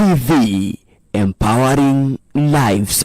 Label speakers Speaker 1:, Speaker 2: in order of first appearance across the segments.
Speaker 1: TV, empowering lives.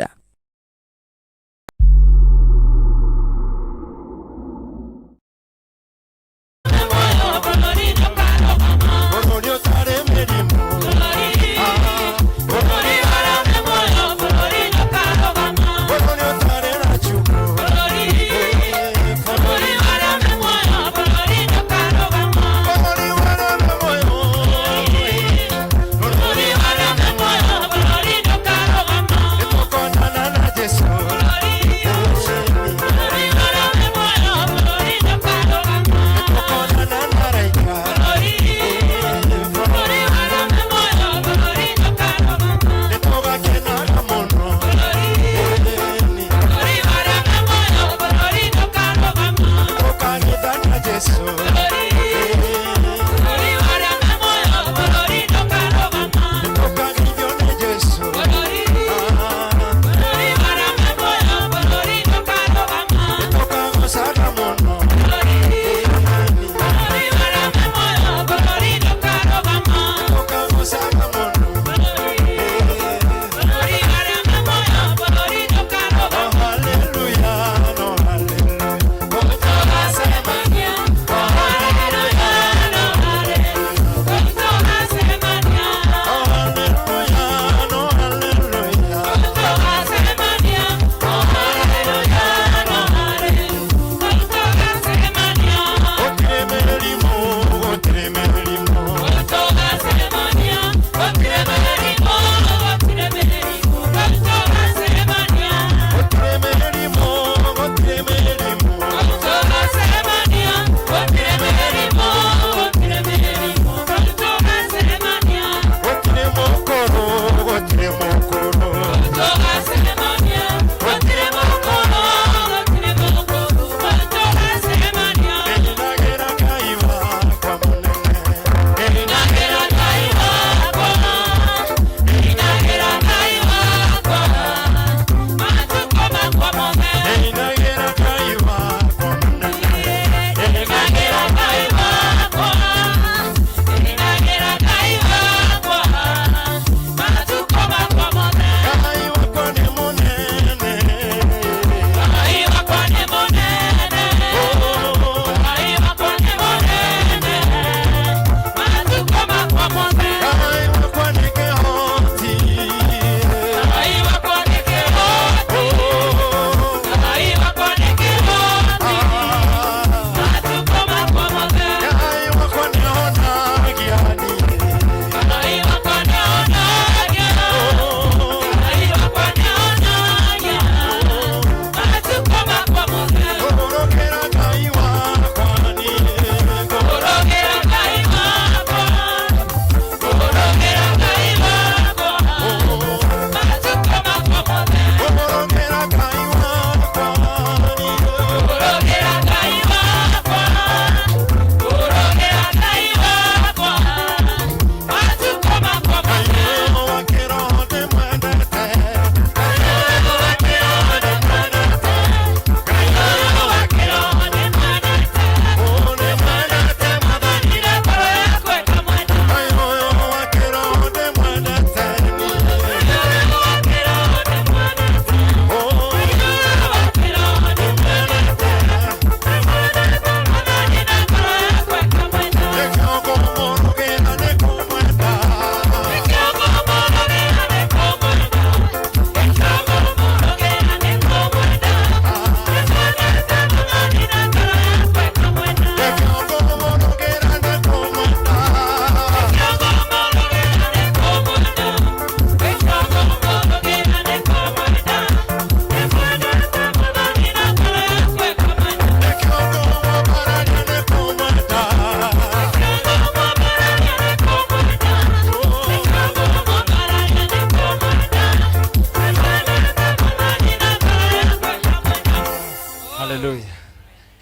Speaker 2: Haleluya.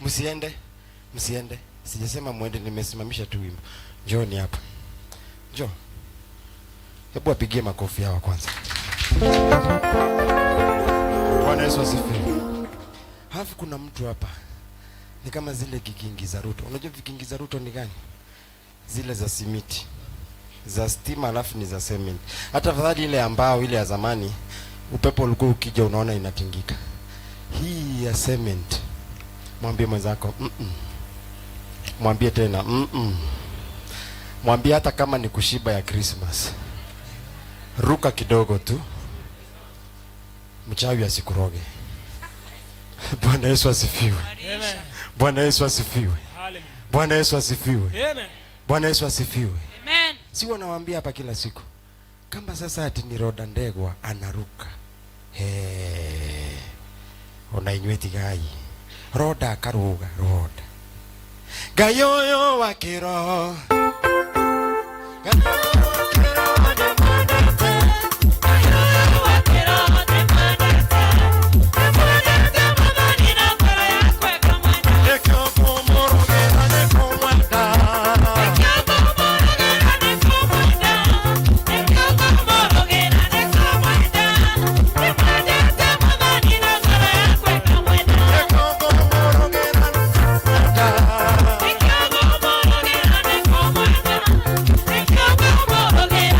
Speaker 2: Msiende, msiende. Sijasema mwende, nimesimamisha tu wimbo. Njooni hapa. Njoo. Hebu apigie makofi hawa kwanza. Bwana Yesu asifiwe. Halafu kuna mtu hapa ni kama zile kikingi za Ruto. Unajua vikingi za Ruto ni gani? Zile za simiti. Za stima alafu ni za cement. Hata afadhali ile ambao ile ya zamani upepo ulikuwa ukija unaona inatingika. Hii ya cement, mwambie mwenzako Mwambie tena Mwambie hata kama ni kushiba ya Christmas, ruka kidogo tu, mchawi asikuroge. Bwana Yesu asifiwe.
Speaker 3: Amen.
Speaker 2: Bwana Yesu asifiwe.
Speaker 3: Hallelujah.
Speaker 2: Bwana Yesu asifiwe.
Speaker 3: Amen.
Speaker 2: Bwana Yesu asifiwe.
Speaker 4: Amen.
Speaker 2: Si wanawaambia hapa kila siku, kama sasa ati ni Roda Ndegwa anaruka, he, ona inywe tigai Roda akaruga Roda Ngai ũyũ wa kĩroho. Ngai ũyũ wa kĩroho ndĩmwendete.
Speaker 4: Ngai ũyũ wa kĩroho ndĩmwendete. Ndĩmwendete Mwathani na ngoro yakwa ĩkamwenda.
Speaker 2: Nĩkĩo ngũmũrũgĩra nĩkũmwenda.
Speaker 4: Nĩkĩo ngũmũrũgĩra nĩkũmwenda. Nĩkĩo ngũmũrũgĩra nĩkũmwenda. Ndĩmwendete Mwathani na ngoro yakwa ĩkamwenda.
Speaker 2: Nĩkĩo ngũmũrũgĩra nĩkũmwenda.
Speaker 4: Nĩkĩo ngũmũrũgĩra nĩkũmwenda. Nĩkĩo ngũmũrũgĩra.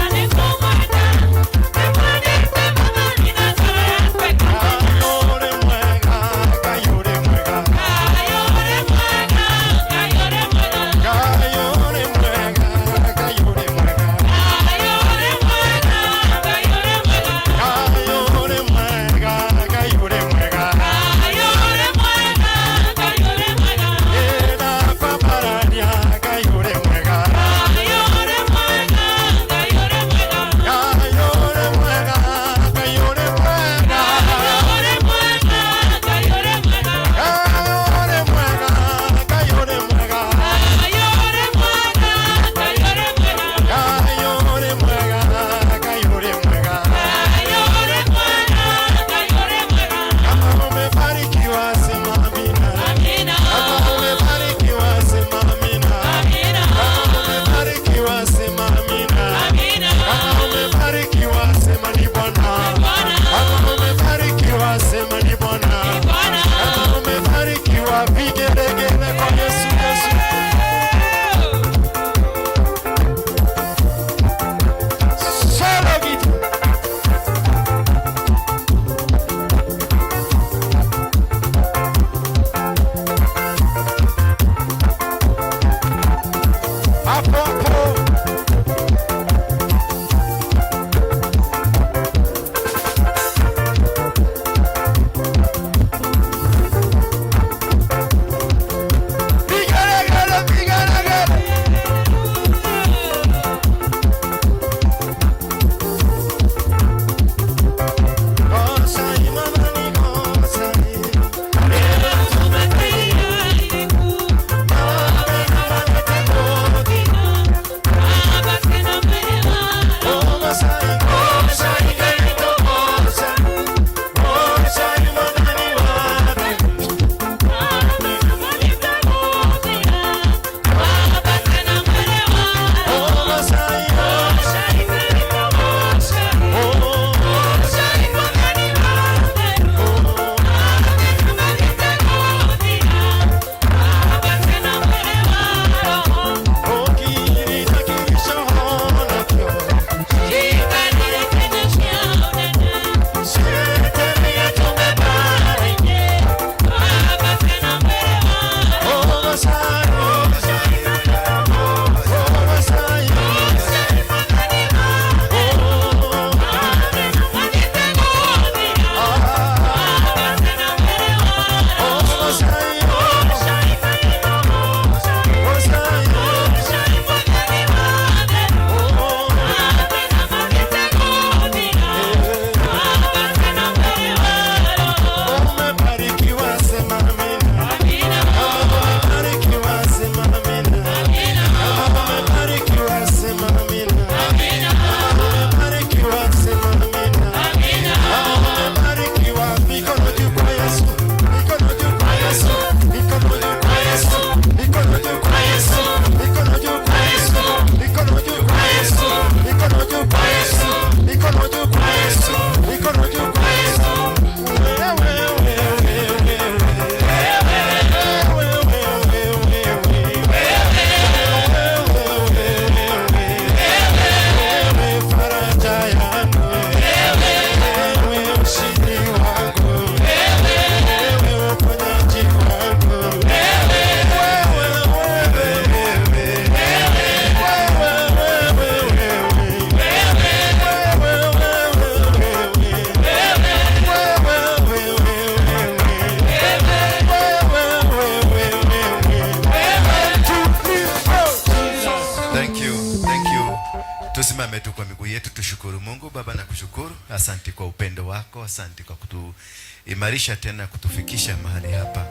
Speaker 3: yetu, tushukuru Mungu. Baba, nakushukuru, asante kwa upendo wako, asante kwa kutuimarisha tena kutufikisha mahali hapa.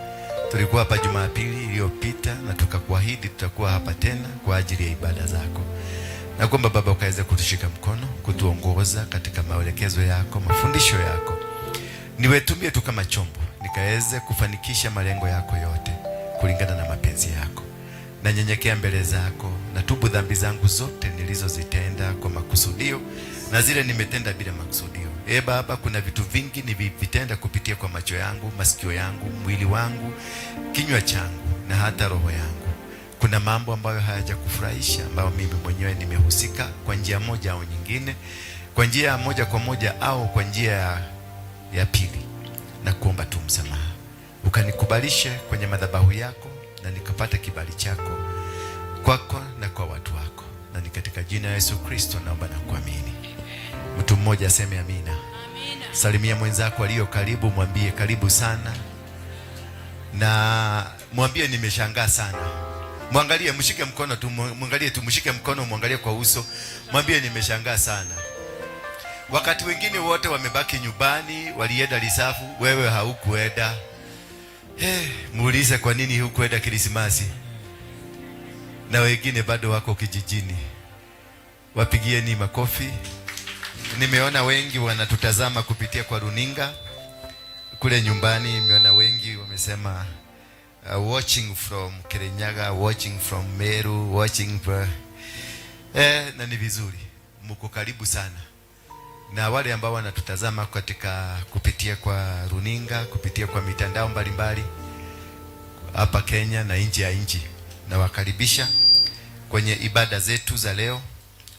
Speaker 3: Tulikuwa hapa Jumapili iliyopita na tukakuahidi tutakuwa hapa tena kwa ajili ya ibada zako. Na kwamba Baba ukaweze kutushika mkono, kutuongoza katika maelekezo yako, mafundisho yako. Niwetumie tu kama chombo, nikaweze kufanikisha malengo yako yote kulingana na mapenzi yako. Nanyenyekea mbele zako, natubu dhambi zangu zote nilizozitenda kwa makusudio na zile nimetenda bila makusudio. E Baba, kuna vitu vingi nilivitenda kupitia kwa macho yangu, masikio yangu, mwili wangu, kinywa changu na hata roho yangu. Kuna mambo ambayo hayajakufurahisha ambayo mimi mwenyewe nimehusika kwa njia moja au nyingine, kwa njia ya moja kwa moja au kwa njia ya pili, na kuomba tu msamaha, ukanikubalishe kwenye madhabahu yako na nikapata kibali chako kwako na kwa watu wako, na ni katika jina la Yesu Kristo naomba na kuamini. Mtu mmoja aseme amina.
Speaker 4: Amina.
Speaker 3: Salimia mwenzako aliyo karibu, mwambie karibu sana, na mwambie nimeshangaa sana. Mwangalie, mshike mkono tu, mwangalie tu, mshike mkono, mwangalie kwa uso, mwambie nimeshangaa sana. Wakati wengine wote wamebaki nyumbani, walienda lisafu, wewe haukuenda. Hey, muulize kwa nini hukuenda Krismasi, na wengine bado wako kijijini. Wapigieni makofi. Nimeona wengi wanatutazama kupitia kwa runinga kule nyumbani. Nimeona wengi wamesema watching from Kirinyaga, watching from Meru, watching from... Na ni vizuri mko karibu sana na wale ambao wanatutazama katika kupitia kwa runinga, kupitia kwa mitandao mbalimbali hapa Kenya na nje ya nchi, nawakaribisha kwenye ibada zetu za leo.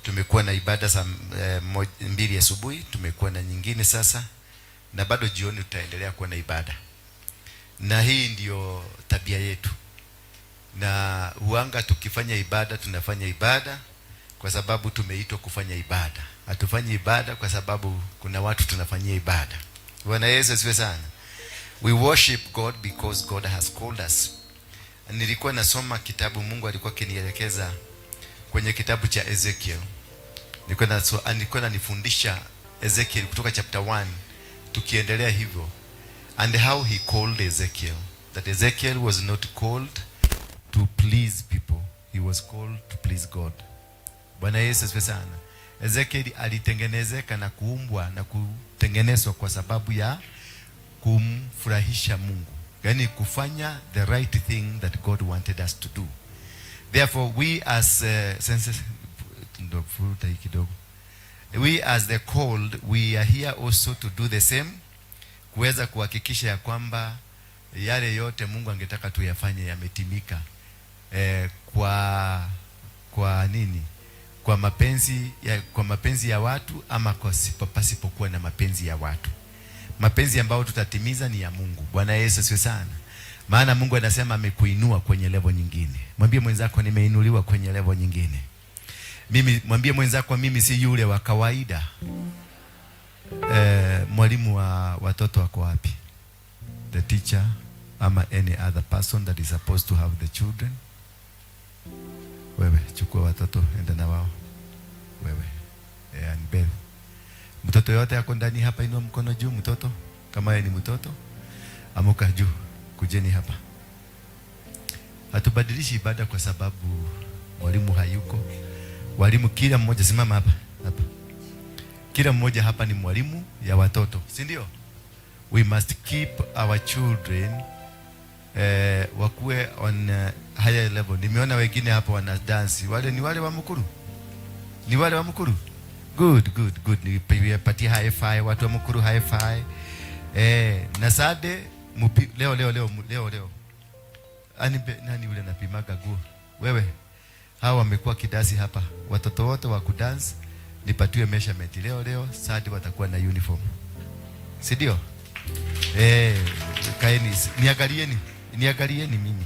Speaker 3: Tumekuwa na ibada za 2 asubuhi, tumekuwa na nyingine sasa, na bado jioni tutaendelea kuwa na ibada. Na hii ndio tabia yetu, na huanga tukifanya ibada, tunafanya ibada kwa sababu tumeitwa kufanya ibada. Hatufanyi ibada kwa sababu kuna watu tunafanyia ibada. Bwana Yesu asifiwe sana. We worship God because God has called us. Nilikuwa nasoma kitabu, Mungu alikuwa akinielekeza kwenye kitabu cha Ezekiel. Nilikuwa nanifundisha Ezekiel kutoka chapter 1 tukiendelea hivyo, and how he called Ezekiel. That Ezekiel was not called to please people. He was called to please God. Bwana Yesu asifiwe sana. Ezekiel alitengenezeka na kuumbwa na kutengenezwa kwa sababu ya kumfurahisha Mungu, yaani kufanya the right thing that God wanted us to do. Therefore we as senses, ndo futa hii kidogo. We as the called, we are here also to do the same, kuweza kuhakikisha ya kwamba yale yote Mungu angetaka tuyafanye yametimika. Kwa nini? Kwa mapenzi ya watu ama kwa pasipokuwa na mapenzi ya watu. Mapenzi ambayo tutatimiza ni ya Mungu. Bwana Yesu asifiwe sana. Maana Mungu anasema amekuinua kwenye level nyingine. Mwambie mwenzako nimeinuliwa kwenye level nyingine. Mimi, mwambie mwenzako mimi si yule wa kawaida. Mwalimu wa watoto wako wapi? The teacher ama any other person that is supposed to have the children. Wewe chukua watoto, enda na wao. Wewe. And Beth. Mtoto yote yako ndani hapa, inua mkono juu mtoto. Kama yeye ni mtoto, amuka juu. Kujeni hapa. Hatubadilishi ibada kwa sababu mwalimu hayuko. Walimu kila mmoja simama hapa, hapa. Kila mmoja hapa ni mwalimu ya watoto, si ndio? We must keep our children wakuwe on higher level. Nimeona wengine hapa wana dance. Wale ni wale wa Mukuru? Ni wale wa Mukuru? Good, good, good. Nipatie high five, watu wa Mukuru high five. Na Sade mupi, leo leo leo leo leo. Ani nani yule anapimaga guo? Wewe. Hawa wamekuwa kidasi hapa. Watoto wote wa kudance nipatiwe measurement leo leo, Sade watakuwa na uniform. Si ndio? Kaeni, niangalieni, niangalieni mimi.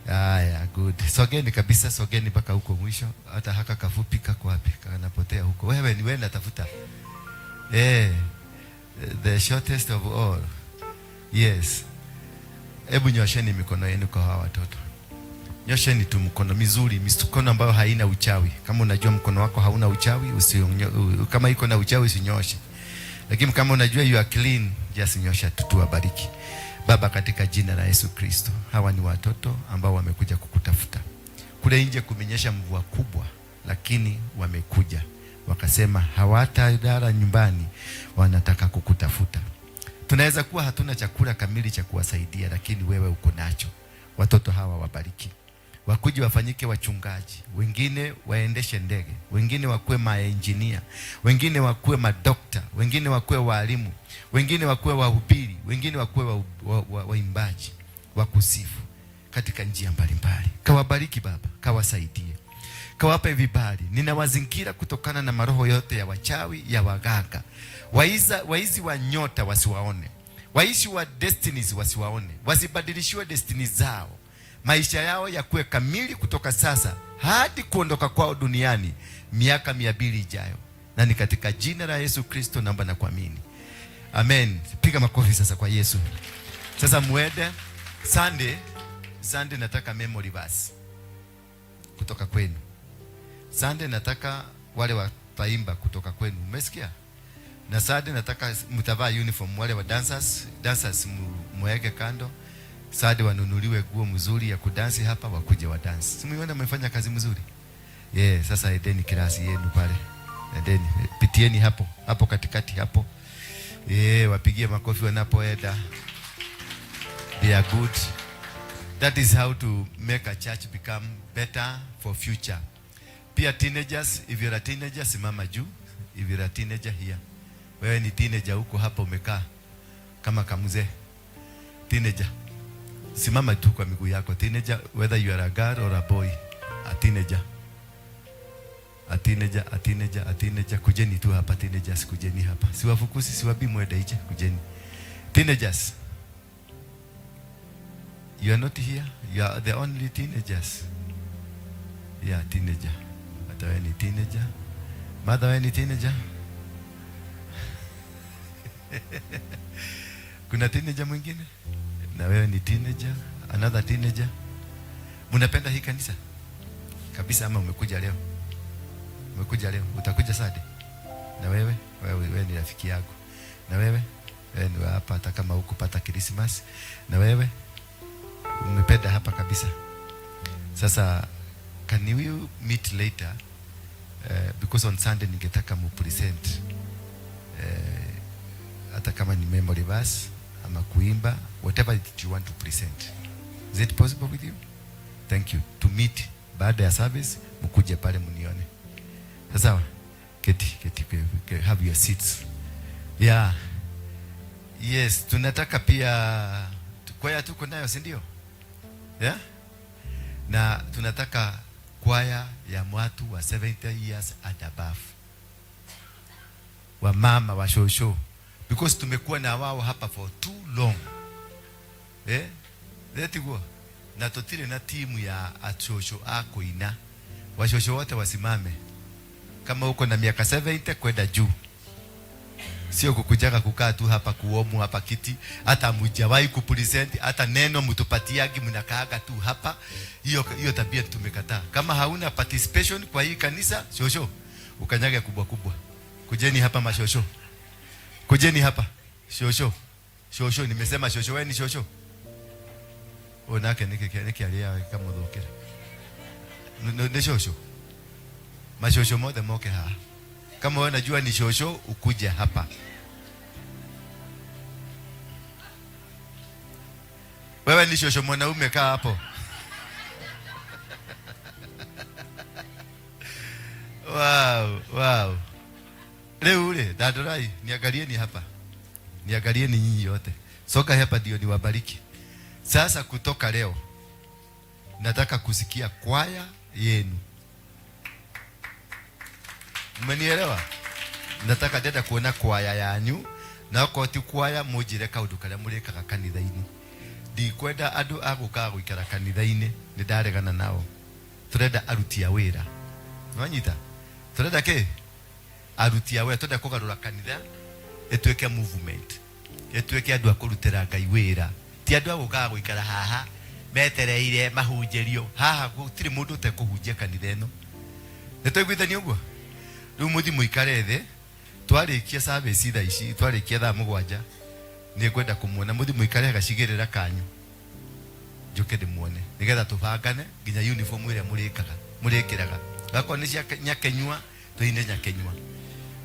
Speaker 3: Haya, good. Sogeni kabisa, sogeni mpaka huko mwisho. Hata haka kafupi kako wapi? Kanapotea huko. Wewe ni wewe natafuta. The shortest of all. Yes. Hebu nyosheni mikono yenu kwa hawa watoto. Nyosheni tu mkono mizuri, mikono ambayo haina uchawi. Kama unajua mkono wako hauna uchawi, kama iko na uchawi usinyoshe. Lakini kama unajua you are clean, just nyosha tu, tuwabariki. Baba, katika jina la Yesu Kristo, hawa ni watoto ambao wamekuja kukutafuta. Kule nje kumenyesha mvua kubwa, lakini wamekuja wakasema hawatalala nyumbani, wanataka kukutafuta. Tunaweza kuwa hatuna chakula kamili cha kuwasaidia, lakini wewe uko nacho. Watoto hawa wabariki, wakuje wafanyike wachungaji, wengine waendeshe ndege, wengine wakuwe maengineer, wengine wakuwe madokta, wengine wakuwe walimu, wengine wakuwe wahubiri, wengine wakuwe waimbaji wa kusifu katika njia mbalimbali. Kawabariki Baba, kawasaidie, kawape vibali. Ninawazingira kutokana na maroho yote ya wachawi, ya waganga, waizi wa nyota wasiwaone, waishi wa destinies wasiwaone, wasibadilishiwe destiny zao, maisha yao yakuwe kamili kutoka sasa hadi kuondoka kwao duniani miaka 200 ijayo. Na ni katika jina la Yesu Kristo naomba na kuamini, amen. Piga makofi sasa kwa Yesu. Sasa muende Sunday nataka memory verse kutoka kwenu. Sunday nataka wale wataimba kutoka kwenu. Umesikia? Na Sunday nataka mtavaa uniform, wale wa dancers muweke kando. Sunday wanunuliwe nguo mzuri ya kudansi hapa, wakuje wa dance. Si mliona mmefanya kazi mzuri? Yeah, sasa endeni klasi yenu pale. Endeni, pitieni hapo, hapo katikati hapo. Yeah, wapigie makofi wanapoenda. They are good. That is how to make a church become better for future. Pia teenagers, if you're a teenager, simama juu. If you're a teenager here. Wewe ni teenager huko hapa umekaa kama kamzee. Teenager. Simama tu kwa miguu yako. Teenager, whether you are a girl or a boy, a teenager. A teenager, a teenager, a teenager. Kujeni tu hapa teenagers, kujeni hapa. Siwafukusi, siwabi mwende nje, kujeni. Teenagers. You are not here. You are the only teenagers. Yeah, teenager. Hata wewe ni teenager. Mother, wewe ni teenager. Kuna teenager mwingine? Na wewe ni teenager. Another teenager. Mnapenda hii kanisa? Kabisa ama umekuja leo? Umekuja leo. Utakuja Sunday? Na wewe? Wewe ni rafiki yako. Na wewe? Wewe ni hapa hata kama hukupata Christmas. Na wewe? Umependa hapa kabisa. Sasa can we meet later? Because on Sunday ningetaka mu present, hata kama ni memory verse ama kuimba, whatever it you want to present. Is it possible with you? Thank you. To meet baada ya service, mkuje pale mnione. Sasa keti, keti, keti, have your seats. Yeah. Yes, tunataka pia kwaya tuko nayo, si ndio? Yeah? Na tunataka kwaya ya watu wa 70 years and above. Wa mama wa shosho. Because tumekuwa na wao hapa for too long. Letiguo. Na tutire na timu ya achosho akuina. Washosho wote wasimame. Kama uko na miaka 70 kwenda juu. Sio kukujaga kukaa tu hapa kuomu hapa kiti, hata hamjawahi kupresent, hata neno mtupatiagi, mnakaaga tu hapa. Hiyo tabia tumekataa. Kama hauna participation kwa hii kanisa, shosho, ukanyage kubwa kubwa. Kujeni hapa mashosho. Kujeni hapa. Shosho. Shosho, nimesema shosho, wewe ni shosho. Onake niki alia kama muthukira. Ni shosho. Mashosho mothe moke haha. Kama wewe unajua ni shosho, ukuje hapa. Wewe ni shosho mwanaume, kaa hapo. Wow, wow. Leo ule, dadorai, niangalieni hapa. Niangalieni nyinyi yote. Soka hapa ndio niwabariki. Sasa kutoka leo nataka kusikia kwaya yenu. Mmenielewa? Nataka dada kuona kwaya yanyu na koti kwaya mujire kaundu karia murikaga kanitha-ini. Ndikwenda andu a gukaga guikara kanitha-ini, ni ndaregana nao. Turenda aruti a wira. Nwanyita? Turenda ki? Aruti a wira, turenda kugarura kanitha ituike movement. Ituike andu a kurutira Ngai wira. Ti andu a gukaga guikara haha Metereire mahunjĩrio. Haha gũtirĩ mũndũ ũtekũhunjia kanitha ĩno. Nĩ twaiguithania ũguo? Rĩu mũthiĩ mũikare thĩ, twarĩkia service thaa ici, twarĩkia thaa 7, nĩ ngwenda kũmuona. Mũthiĩ mũikare gacigĩrĩra kanyu, njũke ndĩmuone nĩgetha tũbangane nginya uniform ĩrĩa mũrĩkaga mũrĩkĩraga. Gakorwo nĩ cia nyakenyua, tũine nyakenyua.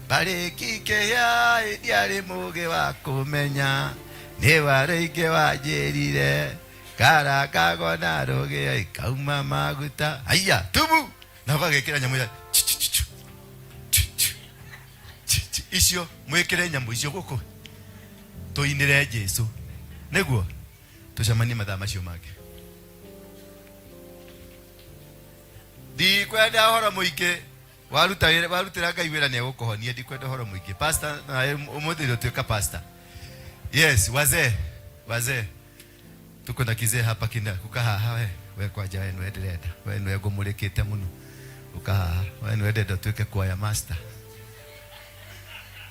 Speaker 3: Barĩkikĩhĩa ndiarĩ mũgĩ wa kũmenya, nĩ warĩingĩ wanjĩrire karangagwo na rũgĩo ikauma maguta. Haiya tubu na ũgagĩkĩra nyamũ ya chu, chu, chu, chu, chu, chu, chu, chu. Icio mwĩkĩre nyamũ icio gũkũ tũinĩre Jesu nĩguo tũcemanie mathaa macio mangĩ. Ndikwenda ũhoro mũingĩ. Waruta wĩra, warutĩra Ngai wĩra nĩ egũkũhonia. Ndikwenda ũhoro mũingĩ. Pastor, nawe ũmũthĩ ũtuĩka pastor. Yes, wazee, wazee, tuko na kizee hapa kina kuka haha. We kwanja we nĩwe ndĩrenda, we nĩwe ngũmũrĩkĩte mũno. Uka haha, we nĩwe ndĩrenda ũtuĩke choir master.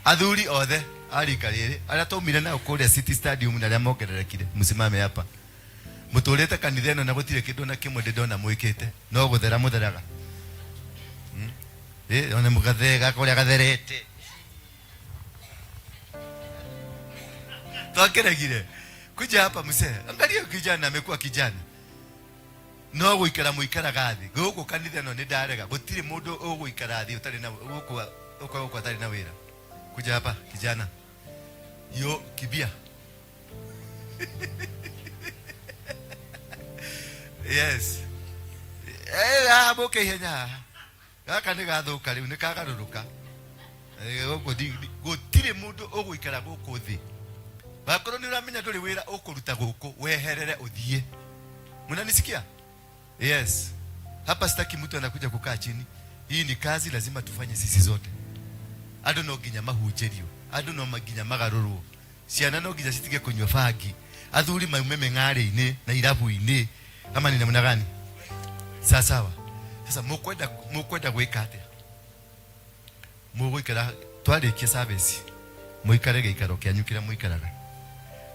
Speaker 3: Athuri othe a rika rĩrĩ arĩa twaumire nao kũrĩa City Stadium na arĩa mongererekire, msimame hapa. Mũtũrĩte kanitha ĩno na gũtirĩ kĩndũ na kĩmwe ndĩ ndona mwĩkĩte, no gũthera mũtheraga. One mũgathega kũrĩa gatherete twakeregire. Kuja hapa mzee, angalia kijana amekuwa kijana. No gũikara mũikaraga thĩ gũkũ kanitha ĩno nĩ ndarega. Gũtirĩ mũndũ ũgũikara thĩ ũtarĩ na gũkũ ũkorwo gũkũ atarĩ na wĩra. Kuja hapa kijana, yo kibia. Yes, haha mũke ihenya haha. Gaka nĩ gathũka rĩu, nĩ kagarũrũka. Gũkũ gũtirĩ mũndũ ũgũikara gũkũ thĩ. Wakorwo nĩ ũramenya ndũrĩ wĩra ũkũruta gũkũ, weherere ũthiĩ. Mnanisikia? Yes, hapa sitaki mtu anakuja kukaa chini. Hii ni kazi lazima tufanye sisi zote. Andũ no nginya mahunjĩrio, andũ no nginya magarũrwo, ciana no nginya citige kũnyua bangi, athuri maume mĩng'arĩ-inĩ na irabu-inĩ, ama ni namna gani? Sawa sawa. Sasa mukwenda gwĩka atĩa? Mũgũikara twarĩkia service, mũikare gĩikaro kĩanyu kĩrĩa mũikaraga,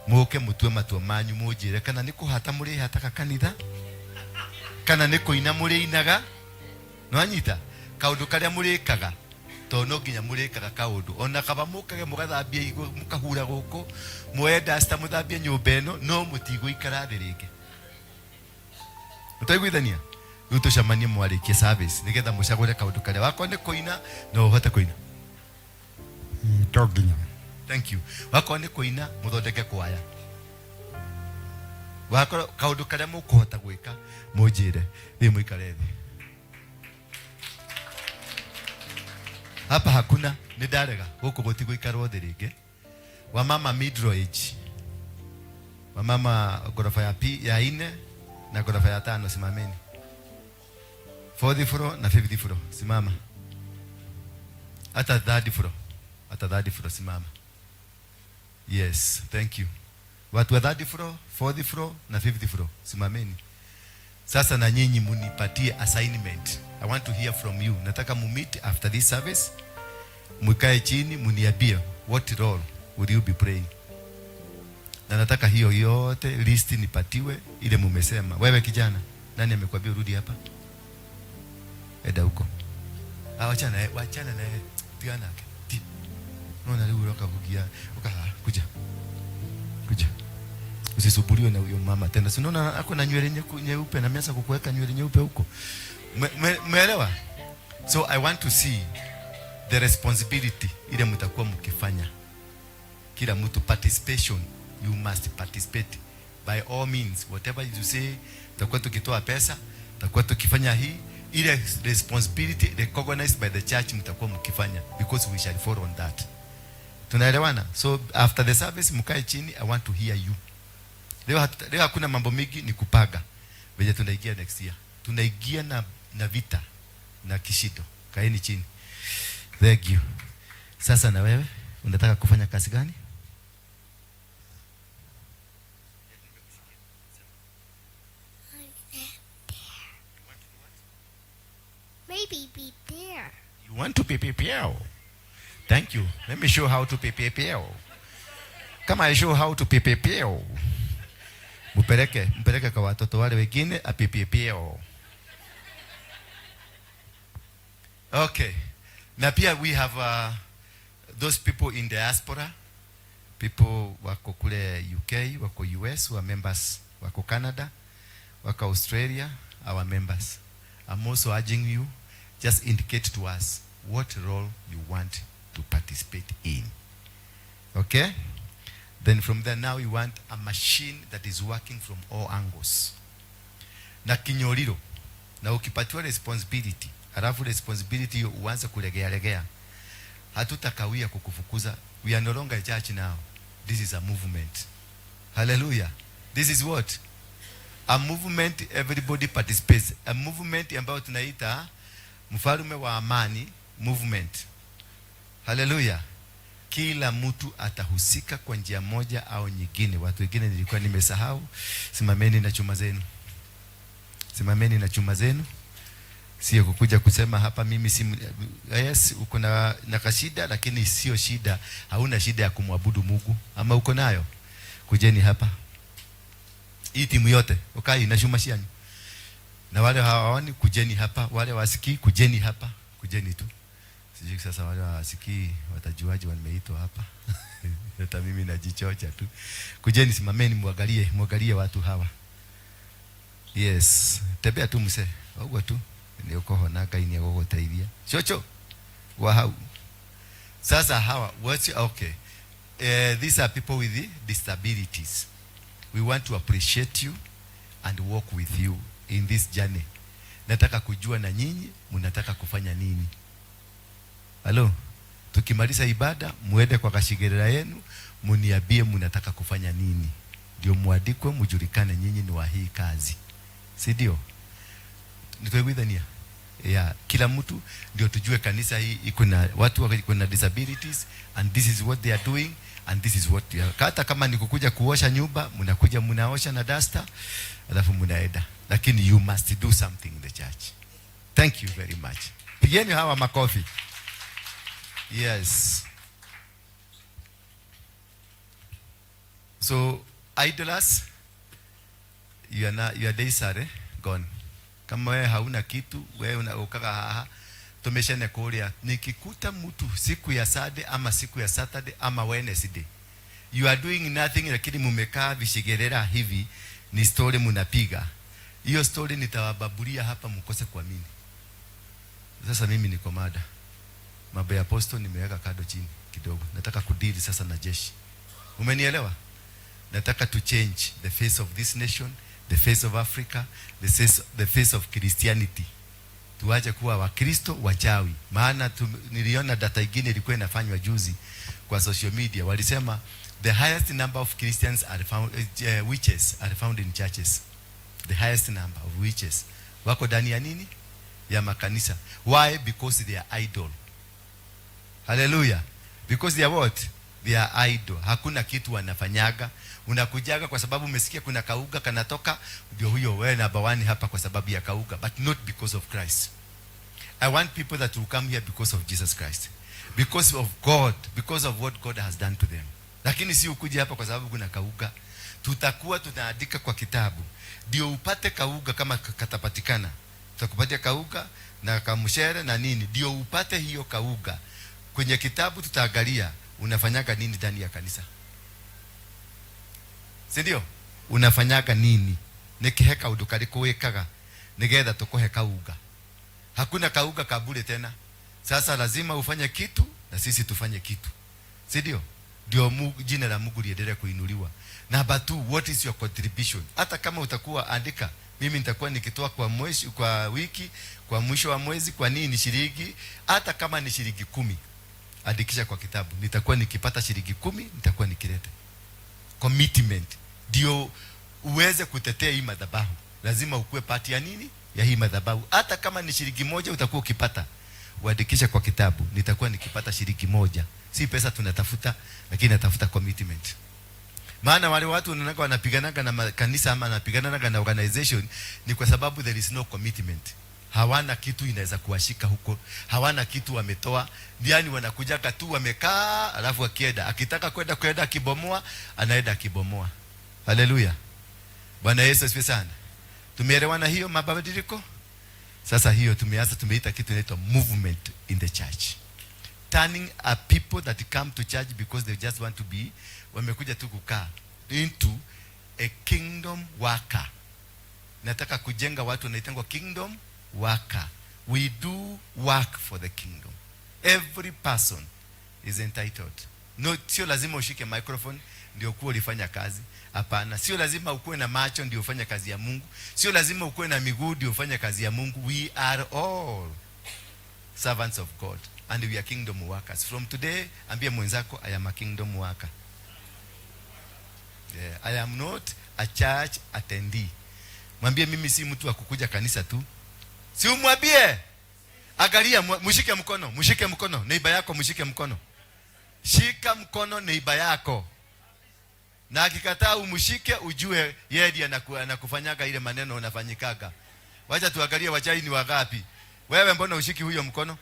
Speaker 3: mũke mũtue matua manyu, mũnjĩre kana nĩ kũhata mũrĩhataga kanitha kana nĩ kũina mũrĩinaga. Nĩwanyita kaũndũ karĩa mũrĩkaga, tondũ no nginya mũrĩkaga kaũndũ. Ona kaba mũkage mũgathambia igũ, mũkahura gũkũ, muoye duster mũthambie nyũmba ĩno, no mũtigũikara thĩ rĩngĩ. Mũtaiguithania? Rĩu tũcemanie mwarĩkia service nĩgetha mũcagũre kaũndũ karĩa. Wakorwo nĩ kũina, no ũhote kũina.
Speaker 5: To nginya.
Speaker 3: Thank you. Wakorwo nĩ kũina, mũthondeke kwaya. Wakorwo kaũndũ karĩa mũkũhota gwĩka, mũnjĩre. Thiĩ mũikare thĩ. Hapa hakuna, nĩ ndarega gũkũ gũtigũikarwo thĩ rĩngĩ. Wamama middle age, wamama ghorofa ya pi ya ine na ghorofa ya tano, simameni. Fourth floor na fifth floor, simama. Hata third floor, hata third floor, simama. Yes, thank you. Watu wa third floor, fourth floor na fifth floor, simameni. Sasa na nyinyi munipatie assignment. I want to hear from you. Nataka mu meet after this service, mkae chini muniambie what role will you be playing. Na nataka hiyo yote list nipatiwe ile mumesema. Wewe kijana, nani amekwambia urudi hapa? Enda huko. Ah, wachana naye, wachana naye. Tigana nake. Ti. Unaona leo uroka kugia. Uka kuja. Kuja. Usisumbuliwe na huyo mama tena. Si unaona ako na nywele nyeupe na ameanza kukuweka nywele nyeupe huko. Umeelewa? So I want to see the responsibility ile mtakuwa mkifanya. Kila mtu participation, you must participate by all means. Whatever you say, tutakuwa tukitoa pesa, tutakuwa tukifanya hii ile responsibility recognized by the church mtakuwa mkifanya, because we shall follow on that. Tunaelewana? So after the service mkae chini, I want to hear you. Leo leo hakuna mambo mingi, ni kupanga venye tunaingia next year. Tunaingia na vita na kishindo. Kaeni chini. Thank you. Sasa na wewe unataka kufanya kazi gani?
Speaker 6: Maybe be there.
Speaker 3: You want to PPPL? Thank you. Let me show how to PPPL. Come, I show how to PPPL. Mpeleke, mpeleke kwa watoto wale wengine apipipieo. Okay. Na pia we have those people in diaspora, people wako kule UK, wako US, who are members, wako Canada, wako Australia, our members. I'm also urging you, just indicate to us what role you want to participate in. Okay? Then from there now you want a machine that is working from all angles. Na kinyoriro, na ukipatiwa responsibility, alafu responsibility hiyo uanze kulegea legea, hatutakawia kukufukuza. We are no longer a church now. This is a movement. Hallelujah. This is what? A movement everybody participates. A movement ambayo tunaita mfalme wa amani movement. Hallelujah. Kila mtu atahusika kwa njia moja au nyingine. Watu wengine nilikuwa nimesahau. Simameni na chuma zenu. Simameni na chuma zenu. Sio kukuja kusema hapa mimi si, yes, uko na kashida, lakini sio shida. Hauna shida ya kumwabudu Mungu, ama uko nayo? Kujeni hapa. Hii timu yote ukai na chuma cianyu. Na wale hawaoni kujeni hapa, wale wasikii kujeni hapa, kujeni tu. Sijui sasa wale wasikii watajuaje wameitwa hapa. Hata mimi najichocha tu. Kujeni, simameni, muangalie, muangalie watu hawa. Yes, tembea tu mse. Ũguo tu. Nĩ ũkũhona, Ngai nĩ egũgũteithia. Coco wa hau. Sasa hawa what, okay. These are people with disabilities. We want to appreciate you and walk with you in this journey. Nataka kujua na nyinyi mnataka kufanya nini. Halo, tukimaliza ibada muende kwa kashigerera yenu muniambie mnataka kufanya nini, ndio muandikwe mujulikane nyinyi ni wa hii kazi, si ndio? Nitwaiguithania yeah, kila mtu ndio tujue kanisa hii iko na watu wako na disabilities and this is what they are doing and this is what they are. Hata kama ni kukuja kuosha nyumba, mnakuja mnaosha na duster, alafu mnaenda, lakini you must do something in the church. Thank you very much. Pigeni hawa makofi. Yes. So idlers, you are not, your days are gone. Kama wewe hauna kitu, wewe unaokaga haha, tumeshane kuria. Nikikuta mtu siku ya Sunday ama siku ya Saturday ama Wednesday, you are doing nothing, lakini mumekaa vishigerera hivi, ni story munapiga. Hiyo story nitawababulia hapa mkose kuamini. Sasa mimi niko mada. Mambo ya apostle nimeweka kando chini kidogo. Nataka kudili sasa na jeshi. Umenielewa? Nataka to change the face of this nation, the face of Africa, the face of Christianity. Tuache kuwa Wakristo wachawi. Maana niliona data ingine ilikuwa inafanywa juzi kwa social media. Walisema the highest number of Christians are found, witches are found in churches. The highest number of witches wako ndani ya nini? Ya makanisa. Why? Because they are idle. Hallelujah. Because they are what? They are idle. Hakuna kitu wanafanyaga. Unakujaga kwa sababu umesikia kuna kauga kanatoka, ndio huyo wewe number one hapa kwa sababu ya kauga, but not because of Christ. I want people that will come here because of Jesus Christ. Because of God, because of what God has done to them. Lakini si ukuje hapa kwa sababu kuna kauga. Tutakuwa tunaandika kwa kitabu. Ndio upate kauga kama katapatikana. Tutakupatia kauga na kamshere na nini. Ndio upate hiyo kauga. Kwenye kitabu tutaangalia unafanyaga nini ndani ya kanisa. Si ndio? Unafanyaga nini? Nikihe kaundu kariku wikaga nigetha tukuhe kauga. Hakuna kauga kabure tena. Sasa lazima ufanye kitu na sisi tufanye kitu. Si ndio? Ndio jina la Mungu liendelee kuinuliwa. Number 2, what is your contribution? Hata kama utakuwa andika, mimi nitakuwa nikitoa kwa mwezi, kwa wiki, kwa mwisho wa mwezi, kwa nini shilingi, hata kama ni shilingi 10. Andikisha kwa kitabu. Nitakuwa nikipata shilingi 10, nitakuwa nikileta. Commitment. Ndio uweze kutetea hii madhabahu. Lazima ukue part ya nini? Ya hii madhabahu. Hata kama ni shilingi 1 utakuwa ukipata. Uandikishe kwa kitabu. Nitakuwa nikipata shilingi 1. Si pesa tunatafuta, lakini natafuta commitment. Maana wale watu wanaona wanapiganaga na kanisa ama wanapiganaga na organization ni kwa sababu there is no commitment. Hawana kitu inaweza kuwashika huko. Hawana kitu wametoa. Yaani wanakuja tu wamekaa, alafu akienda, akitaka kwenda kwenda akibomoa, anaenda akibomoa. Hallelujah. Bwana Yesu asifiwe sana. Tumeelewana hiyo mabadiliko? Sasa hiyo tumeanza, tumeita kitu inaitwa movement in the church. Turning a people that come to church because they just want to be, wamekuja tu kukaa, into a kingdom worker. Nataka kujenga watu wanaitangwa kingdom worker. We do work for the kingdom. Every person is entitled. No, sio lazima ushike microphone ndio kuwa ulifanya kazi. Hapana, sio lazima ukuwe na macho ndio ufanye kazi ya Mungu. Sio lazima ukuwe na miguu ndio ufanye kazi ya Mungu. We are all servants of God and we are kingdom workers. From today, ambia mwenzako, "I am a kingdom worker." Yeah, I am not a church attendee. Mwambie, "Mimi si mtu wa kukuja kanisa tu." Si umwambie? Angalia, mshike mkono, mshike mkono, neighbour yako mshike mkono. Shika mkono neighbour yako. Na akikataa umshike, ujue yeye ndiye anakufanyaga ile maneno unafanyikaga. Wacha tuangalie wachai ni wangapi. Wewe, mbona ushiki huyo mkono?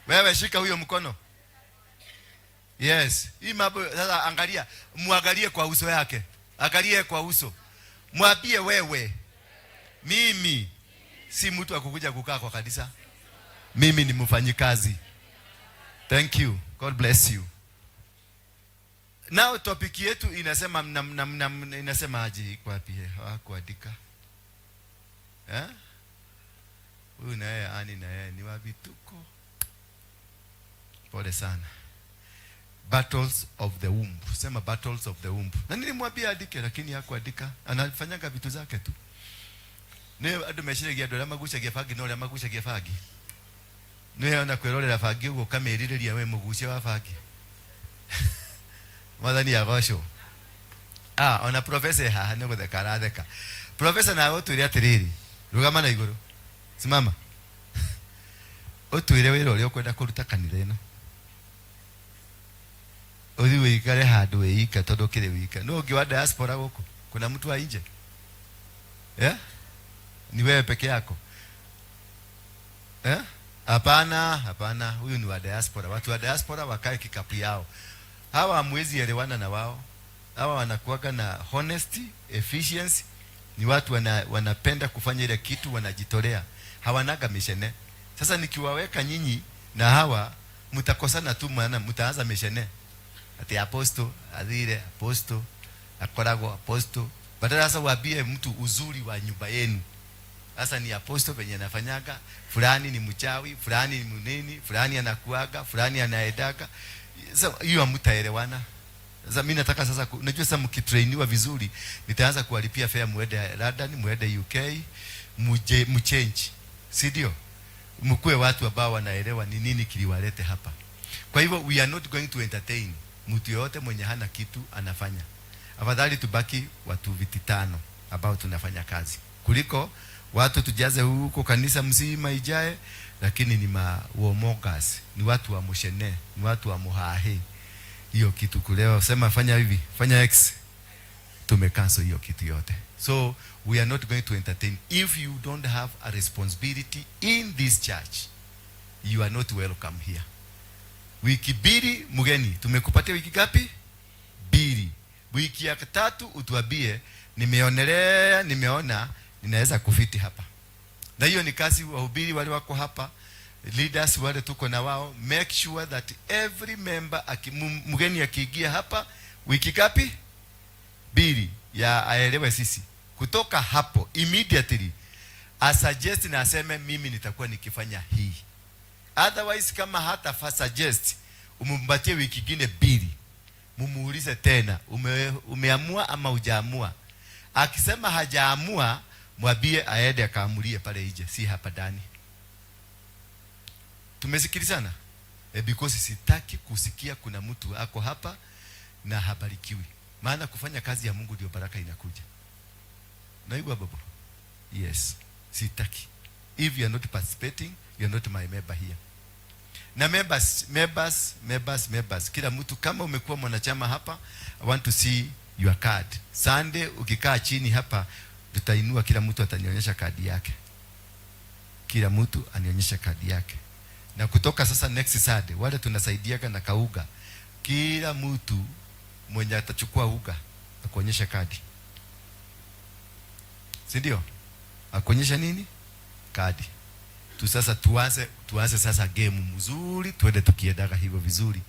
Speaker 3: Wewe, shika huyo mkono. Yes. Hii mambo sasa, angalia, muangalie kwa uso yake. Angalie kwa uso. Mwambie, "Wewe, mimi si mtu wa kukuja kukaa kwa kanisa. Mimi ni mfanyikazi." Thank you. God bless you. Now topic yetu inasema inasema aje? Iko wapi? Hawakuandika. Eh? Huyu na yeye ani na yeye ni wa vituko. Pole sana. Battles of the womb. Sema, "Battles of the womb." Na nilimwambia andike, lakini hakuandika. Anafanyaga vitu zake tu. Nĩ andũ meciragia andũ arĩa magucagia bangi no arĩa magucagia bangi. Nĩ ona kwĩrorera bangi ũguo ũkamĩrirĩria, we mũgucia wa bangi. Mwathani agocwo. Ah, ona profesa haha nĩ gũtheka aratheka. Profesa, nawe ũtwĩre atĩrĩrĩ, rũgama na igũrũ. Simama. Ũtwĩre wĩra ũrĩa ũkwenda kũruta kanitha ĩno. Ũthiĩ ũikare handũ wĩika tondũ ũkĩrĩ wika. Nũ ũngĩ wa diaspora gũkũ? Kuna mtu wa nje? Yeah? Ni wewe peke yako? Eh? Hapana, hapana, huyu ni wa diaspora. Watu wa diaspora wakae kikapu yao. Hawa hamwezi elewana na wao. Hawa wanakuwaga na honesty, efficiency. Ni watu wanapenda kufanya ile kitu, wanajitolea. Hawanaga mishene. Sasa nikiwaweka nyinyi na hawa, mtakosana tu, maana mtaanza mishene. Ati apostle athire, apostle akoragwo apostle. Badala sasa waambie mtu uzuri wa nyumba yenu. Sasa ni apostle venye anafanyaga, fulani ni mchawi, fulani ni mnini, fulani anakuaga, fulani anaendaga. Sasa hiyo hamtaelewana. Sasa mimi nataka sasa unajua sasa mkitrainiwa vizuri, nitaanza kuwalipia fare muende London, muende UK, muje mchange. Si ndio? Mkuwe watu ambao wanaelewa ni nini kiliwalete hapa. Kwa hivyo we are not going to entertain mtu yoyote mwenye hana kitu anafanya. Afadhali tubaki watu viti tano ambao tunafanya kazi kuliko watu tujaze huko kanisa mzima ijae, lakini ni ma warmongers, ni watu wa mushene, ni watu wa muhahe. Hiyo kitu kulewa, sema fanya hivi, fanya X, tumecancel hiyo kitu yote. So we are not going to entertain. If you don't have a responsibility in this church, you are not welcome here. Wiki mbili mgeni, tumekupatia wiki ngapi? Mbili. Wiki ya tatu utuambie, "Nimeonelea, nimeona ninaweza kufiti hapa." Na hiyo ni kazi wahubiri wale wako hapa, leaders wale tuko na wao, make sure that every member mgeni akiingia hapa, wiki ngapi? Mbili, ya aelewe sisi. Kutoka hapo immediately asuggest na aseme, "Mimi nitakuwa nikifanya hii." Otherwise, kama hata fa suggest, umpatie wiki ingine mbili, mumuulize tena, "Umeamua ama hujaamua?" Akisema hajaamua, mwambie aende akaamulie pale nje, si hapa ndani. Tumesikilizana? Because sitaki kusikia kuna mtu ako hapa na habarikiwi. Maana kufanya kazi ya Mungu ndio baraka inakuja. Naigua baba? Yes, sitaki. If you are not participating, you are not my member here. Na members, members, members, members. Kila mtu kama umekuwa mwanachama hapa, I want to see your card. Sunday ukikaa chini hapa, tutainua, kila mtu atanionyesha kadi yake. Kila mtu anionyesha kadi yake. Na kutoka sasa next Sunday, wale tunasaidiaga na kauga, kila mtu mwenye atachukua uga akuonyesha kadi. Si ndio? Akuonyesha nini? Kadi. Tu sasa tuanze sasa game mzuri, tuende tukiendaga hivyo vizuri,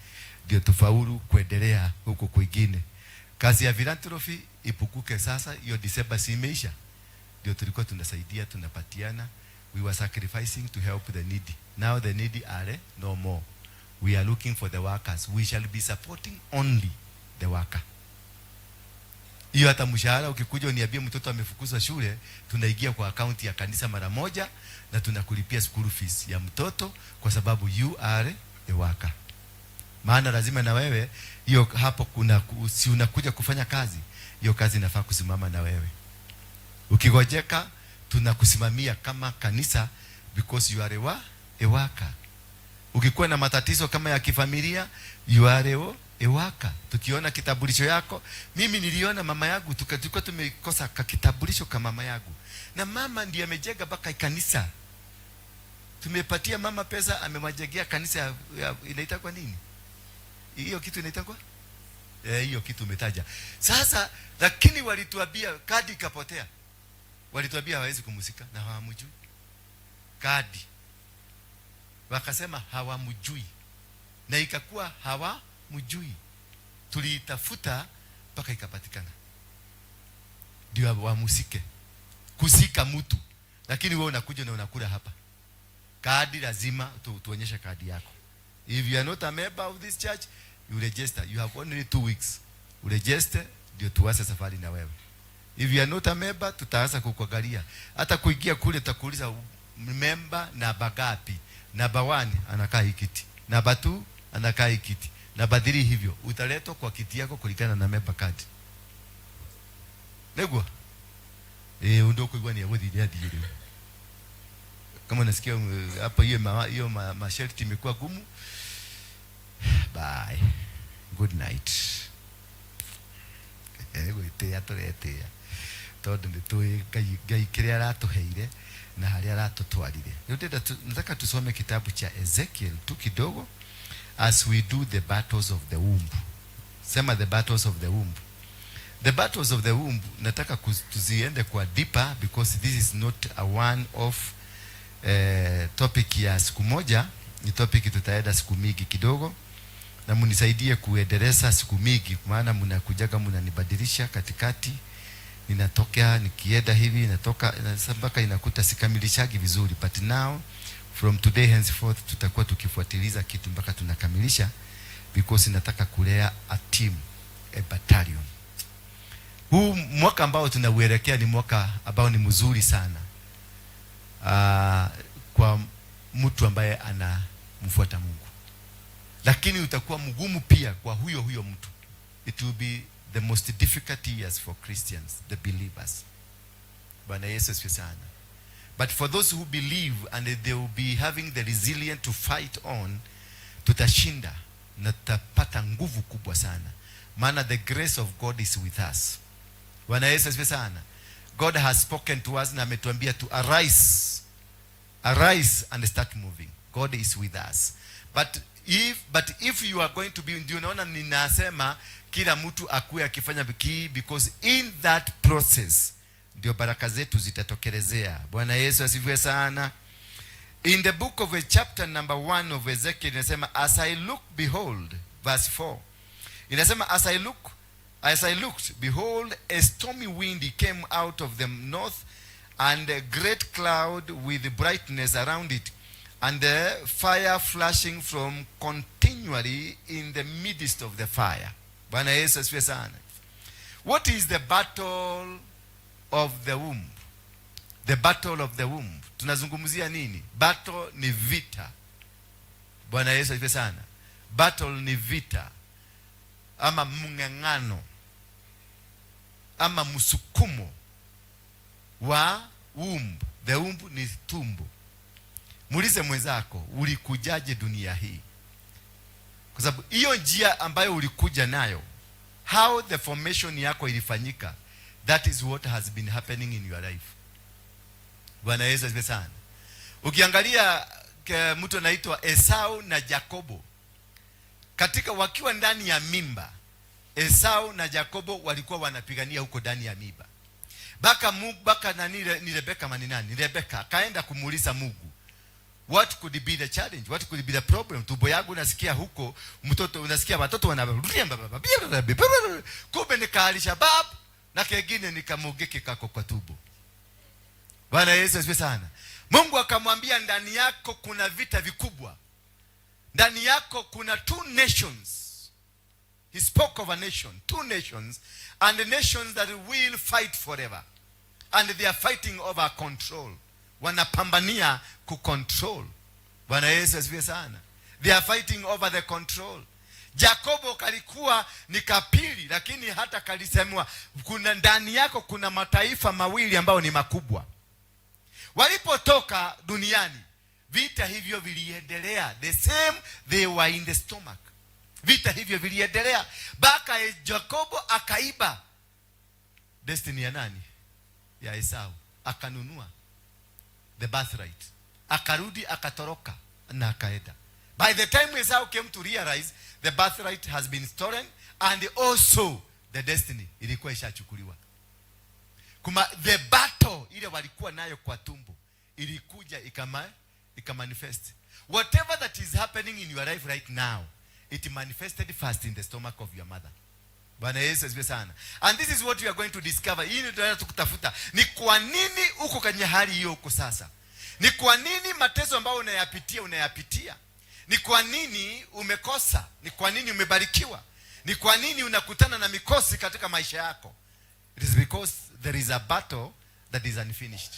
Speaker 3: ndio tufaulu kuendelea huko kwingine. Kazi ya philanthropy ipukuke sasa, hiyo December si imeisha? Ndio tulikuwa tunasaidia, tunapatiana, we were sacrificing to help the needy. Now the needy are no more. We are looking for the workers. We shall be supporting only the worker. Hiyo hata mshahara ukikuja uniambie mtoto amefukuzwa shule, tunaingia kwa akaunti ya kanisa mara moja na tunakulipia school fees ya mtoto kwa sababu you are a worker. Maana lazima na wewe hiyo hapo kuna si unakuja kufanya kazi, hiyo kazi inafaa kusimama na wewe. Ukigojeka tunakusimamia kama kanisa because you are a worker. Ukikuwa na matatizo kama ya kifamilia, you are a worker. Tukiona kitambulisho yako, mimi niliona mama yangu, tulikuwa tumekosa kitambulisho ka mama yangu, na mama ndiye amejenga mpaka kanisa. Tumepatia mama pesa, amewajengea kanisa ya inaitwa nini hiyo kitu inaitwa hiyo kitu umetaja sasa. Lakini walituambia kadi ikapotea, walituambia hawawezi kumzika na hawamjui kadi, wakasema hawamjui na ikakuwa hawamjui. Tuliitafuta mpaka ikapatikana, ndio wamusike kusika mtu, lakini wewe unakuja na unakula hapa. Kadi lazima tuonyeshe kadi yako. If you are not a member of this church, you register. You have only 2 weeks. Uregister ndio tuanze safari na wewe. If you are not a member, tutaanza kukuangalia. Hata kuingia kule tutakuuliza member namba ngapi? Namba 1 anakaa hii kiti. Namba 2 anakaa hii kiti. Namba 3 hivyo. Utaletwa kwa kiti yako kulingana na member card. Negwa. Ndio kuigua ni aguthire athire riu. Kama unasikia hapo hiyo masharti imekuwa gumu. Bye. Good night. Gwĩtĩĩa tũretĩĩa tondũ nĩ tũĩ Ngai kĩrĩa aratũheire na harĩa aratũtwarire. Rĩu ndĩrenda nataka tusome kitabu cha Ezekiel tu kidogo as we do the battles of the womb. Sema, the battles of the womb. The battles of the womb nataka tuziende kwa deeper because this is not a one off topic ya siku moja, ni topic tutaenda siku mingi kidogo, na munisaidie kuendeleza siku mingi, maana mnakujaga mnanibadilisha katikati, ninatokea nikienda hivi natoka sasa mpaka inakuta sikamilishagi vizuri, but now from today henceforth tutakuwa tukifuatiliza kitu mpaka tunakamilisha, because nataka kulea a team, a battalion. Huu mwaka ambao tunauelekea ni mwaka ambao ni mzuri sana kwa mtu ambaye anamfuata Mungu, lakini utakuwa mgumu pia kwa huyo huyo mtu. It will be the most difficult years for Christians, the believers. Bwana Yesu asifiwe sana. But for those who believe and they will be having the resilience to fight on, tutashinda na tutapata nguvu kubwa sana, maana the grace of God is with us. Bwana Yesu asifiwe sana. God has spoken to us na ametuambia to arise, arise and start moving. God is with us. But if you are going to be, ndio unaona ninasema kila mtu akuwe akifanya bidii because in that process ndio baraka zetu zitatokelezea. Bwana Yesu asifiwe sana. In the book of a chapter number 1 of Ezekiel inasema, "As I look, behold," verse 4. Inasema, As I looked, behold, a stormy wind came out of the north, and a great cloud with brightness around it, and the fire flashing from continually in the midst of the fire." Bwana Yesu asifiwe sana. What is the battle of the womb? The battle of the womb. Tunazungumzia nini? Battle ni vita. Bwana Yesu asifiwe sana. Battle ni vita ama mng'ang'ano ama msukumo wa womb. The womb ni tumbo. Muulize mwenzako, ulikujaje dunia hii? Kwa sababu hiyo njia ambayo ulikuja nayo, how the formation yako ilifanyika, that is what has been happening in your life. Bwana Yesu asifiwe sana. Ukiangalia mtu anaitwa Esau na Jakobo, katika wakiwa ndani ya mimba, Esau na Jakobo walikuwa wanapigania huko ndani ya mimba. Baka Mungu, baka nani, ni Rebeka mani nani? Ni Rebeka akaenda kumuuliza Mungu, what could be the challenge? What could be the problem? Tumbo yangu nasikia huko mtoto, unasikia watoto wana, kumbe ni ka Al-Shabaab na kengine ni kamugeke kako kwa tumbo. Bwana Yesu asifiwe sana. Mungu akamwambia, ndani yako kuna vita vikubwa, ndani yako kuna two nations. He spoke of a nation, two nations, and the nations that will fight forever, and they are fighting over control. Wanapambania kucontrol. Bwana Yesu asifiwe sana. They are fighting over the control. Jakobo kalikuwa ni kapili, lakini hata kalisemwa kuna ndani yako kuna mataifa mawili ambayo ni makubwa. Walipotoka duniani, vita hivyo viliendelea, the same they were in the stomach. Vita hivyo viliendelea mpaka Jakobo akaiba destiny ya nani? Ya Esau, akanunua the birthright, akarudi, akatoroka na akaenda. By the time Esau came to realize the birthright has been stolen and also the destiny ilikuwa ishachukuliwa. Kuma the battle ile walikuwa nayo kwa tumbo ilikuja ikamanifest. Whatever that is happening in your life right now, it manifested first in the stomach of your mother. Bwana Yesu asifiwe sana. And this is what we are going to discover. Hii ndio tunaenda tukutafuta. Ni kwa nini uko kwenye hali hiyo uko sasa? Ni kwa nini mateso ambayo unayapitia unayapitia? Ni kwa nini umekosa? Ni kwa nini umebarikiwa? Ni kwa nini unakutana na mikosi katika maisha yako? It is because there is a battle that is unfinished.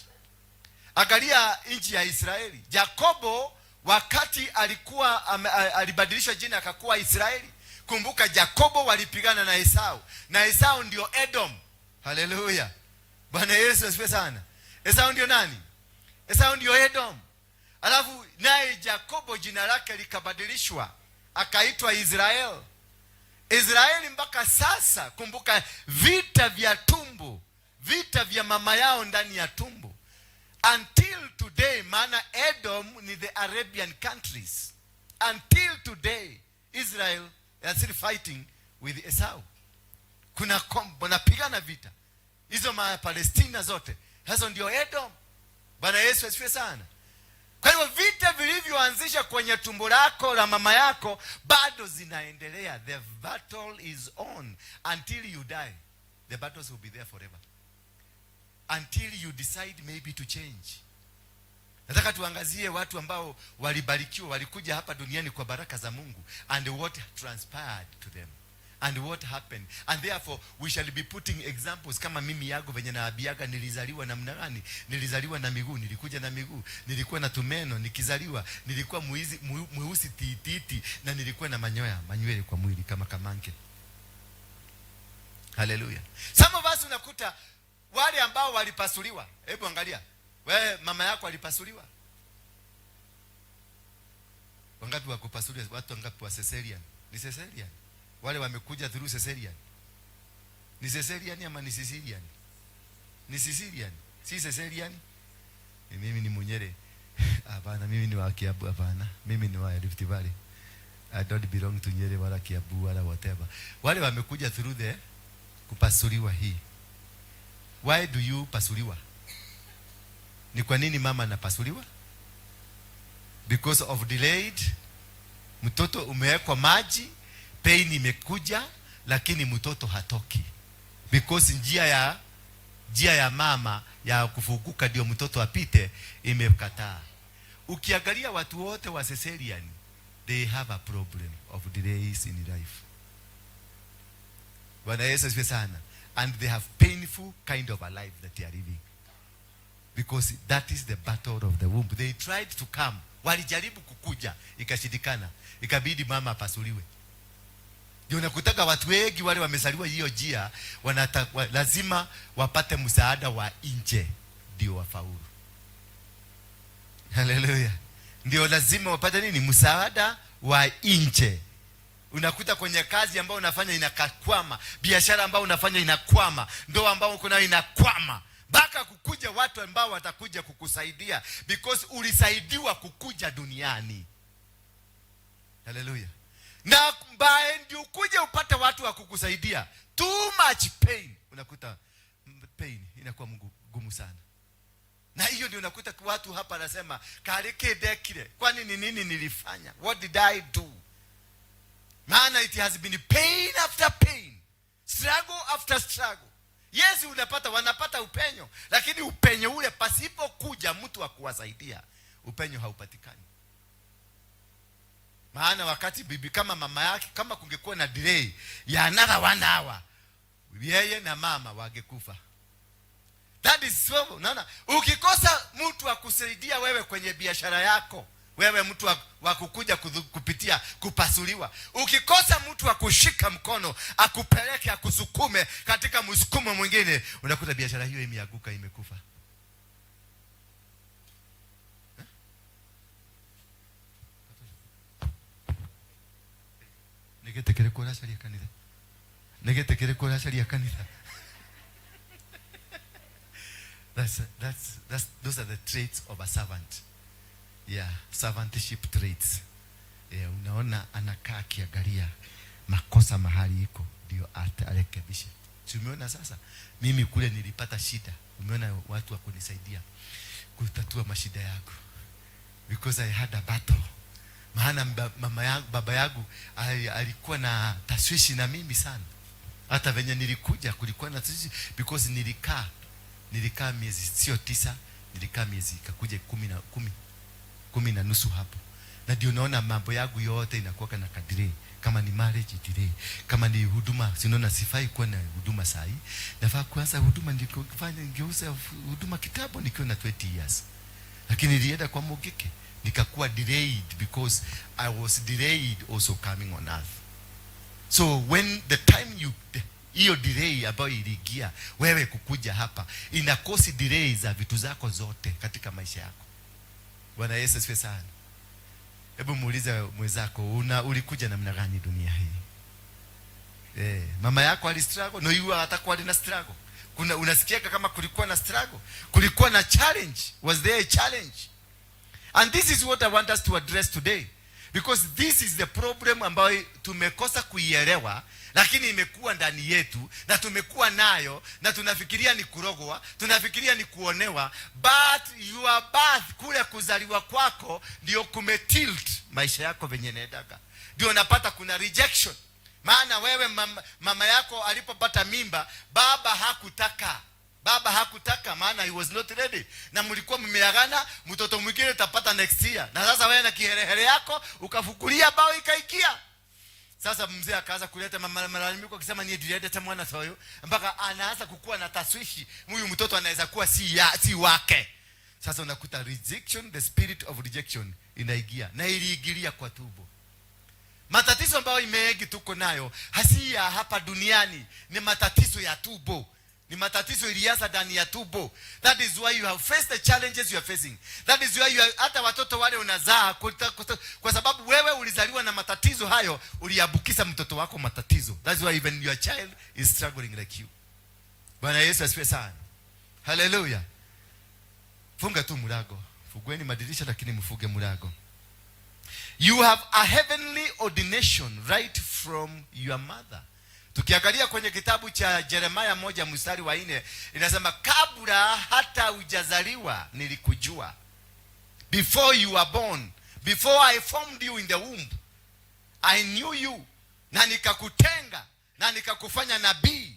Speaker 3: Angalia nchi ya Israeli. Jakobo wakati alikuwa alibadilisha jina akakuwa Israeli. Kumbuka Jakobo walipigana na Esau, na Esau ndio Edom. Haleluya, Bwana Yesu asifiwe sana. Esau ndio nani? Esau ndio Edom. Alafu naye Jakobo jina lake likabadilishwa akaitwa Israel. Israeli mpaka sasa, kumbuka vita vya tumbo, vita vya mama yao ndani ya tumbo until today, maana Edom ni the Arabian countries. Until today Israel are still fighting with Esau. Kuna wanapigana vita hizo ma Palestina zote, hizo ndio Edom. Bwana Yesu asifiwe sana. Kwa hivyo vita vilivyoanzisha kwenye tumbo lako la mama yako bado zinaendelea. The battle is on until you die. The battles will be there forever until you decide maybe to change. Nataka tuangazie watu ambao walibarikiwa, walikuja hapa duniani kwa baraka za Mungu, and what transpired to them and what happened, and therefore we shall be putting examples kama mimi yangu venye naabiaga nilizaliwa namna gani. Nilizaliwa na miguu, nilikuja na miguu, nilikuwa na tumeno nikizaliwa, nilikuwa mweusi tititi na nilikuwa na manyoya manywele kwa mwili kama kamanke. Haleluya. Some of us, unakuta wale ambao walipasuliwa, hebu angalia wewe, mama yako alipasuliwa. Wangapi wa kupasuliwa? Watu wangapi wa cesarean? Ni cesarean, wale wamekuja through cesarean. Ni cesarean ama ni Sicilian? Ni Sicilian, si cesarean. Mimi ni Munyere. Hapana, mimi ni wa Kiambu. Hapana, mimi ni wa Rift Valley. I don't belong to Nyeri wala Kiambu wala whatever. Wale wamekuja through the kupasuliwa hii, why do you pasuliwa? Ni kwa nini mama anapasuliwa? Because of delayed. Mtoto umewekwa maji, pain imekuja, lakini mtoto hatoki because njia ya mama ya kufunguka ndio mtoto apite imekataa. Ukiangalia watu wote wa cesarean, they have a problem of delays in life. Bwana Yesu asifiwe sana. And they have painful kind of a life that they are living because that is the battle of the womb. They tried to come, walijaribu kukuja, ikashindikana, ikabidi mama apasuliwe. Ndio unakutaka watu wengi wale wamezaliwa hiyo njia lazima wapate msaada wa nje ndio wafaulu. Haleluya! Ndio lazima wapate nini? Msaada wa nje. Unakuta kwenye kazi ambayo unafanya inakakwama, biashara ambayo unafanya inakwama, ndoa ambayo uko nayo inakwama, mpaka kukuja watu ambao watakuja kukusaidia because ulisaidiwa kukuja duniani. Haleluya! Na mbaye ndio ukuje upate watu wa kukusaidia, too much pain. Unakuta Pain inakuwa gumu sana. Na hiyo ndio unakuta watu hapa anasema, "Kareke ndekire, kwani ni nini nilifanya? What did I do?" Maana it has been pain after pain, struggle after struggle. Yes, unapata, wanapata upenyo, lakini upenyo ule, pasipokuja mtu wa kuwasaidia, upenyo haupatikani. Maana wakati bibi kama mama yake, kama kungekuwa na delay ya another one hour, yeye na mama wangekufa. That is so. Unaona, ukikosa mtu wa kusaidia wewe kwenye biashara yako, wewe mtu wa kukuja kupitia kupasuliwa, ukikosa mtu wa kushika mkono akupeleke, akusukume katika msukumo mwingine, unakuta biashara hiyo imeanguka, imekufa. Eh? Nĩ gĩtĩ kĩrĩkũ ũracaria kanitha? Nĩ gĩtĩ kĩrĩkũ ũracaria kanitha? Those are the traits of a servant. Yeah, servantship traits. Yeah, unaona anakaa akiangalia makosa mahali iko ndio arekebishe. Si umeona sasa? Mimi kule nilipata shida. Umeona watu wa kunisaidia kutatua mashida yangu. Because I had a battle. Maana mama yangu, baba yangu alikuwa na tashwishi na mimi sana. Hata venye nilikuja kulikuwa na tashwishi because nilikaa miezi sio 9, nilikaa miezi ikakuja 10 na 10.5 hapo. Na ndio unaona mambo yangu yote inakuwa na kadiri. Kama ni marriage, delay, kama ni huduma, si unaona sifai kuwa na huduma saa hii. Nafaa kuanza huduma, ndikofanya ngeuza huduma kitambo nikiwa na 20 years. Lakini nilienda kwa Mugike nikakuwa delayed because I was delayed also coming on earth. So when the time you, hiyo delay ambayo iliingia wewe kukuja hapa, ina cause delay za vitu zako zote katika maisha yako. Bwana Yesu asifiwe sana. Hebu muulize mwenzako, ulikuja namna gani dunia hii? Mama yako ali struggle, no you hata na struggle. Kuna, unasikia kama kulikuwa na struggle, kulikuwa na challenge. Was there a challenge? And this is what I want us to address today. Because this is the problem ambayo tumekosa kuielewa, lakini imekuwa ndani yetu na tumekuwa nayo na tunafikiria ni kurogwa, tunafikiria ni kuonewa, but your birth, kule kuzaliwa kwako ndio kumetilt maisha yako venye naendaga. Ndio unapata kuna rejection. Maana wewe mama yako alipopata mimba, baba hakutaka. Baba hakutaka maana he was not ready. Na mlikuwa mmeagana mtoto mwingine utapata next year. Na sasa wewe na kiherehere yako ukafukulia bao ikaikia. Sasa mzee akaanza kuleta malalamiko akisema ni ndirendete mwana toyo, mpaka anaanza kukua na taswishi, huyu mtoto anaweza kuwa si wake. Sasa unakuta rejection, the spirit of rejection inaingia na iliingilia kwa tumbo. Matatizo ambayo mengi tuko nayo hasi ya hapa duniani ni matatizo ya tumbo. Ni matatizo ilianza ndani ya tumbo. That is why you have faced the challenges you are facing. That is why you are, hata watoto wale unazaa kwa sababu wewe ulizaliwa na matatizo hayo, uliambukiza mtoto wako matatizo. That's why even your child is struggling like you. Bwana Yesu asifiwe sana. Hallelujah. Funga tu mlango. Fungueni madirisha lakini mfunge mlango. You have a heavenly ordination right from your mother. Tukiangalia kwenye kitabu cha Jeremiah 1 mstari wa 4, inasema, "Kabla hata hujazaliwa nilikujua." Before you were born, before I formed you in the womb, I knew you. Na nikakutenga na nikakufanya nabii.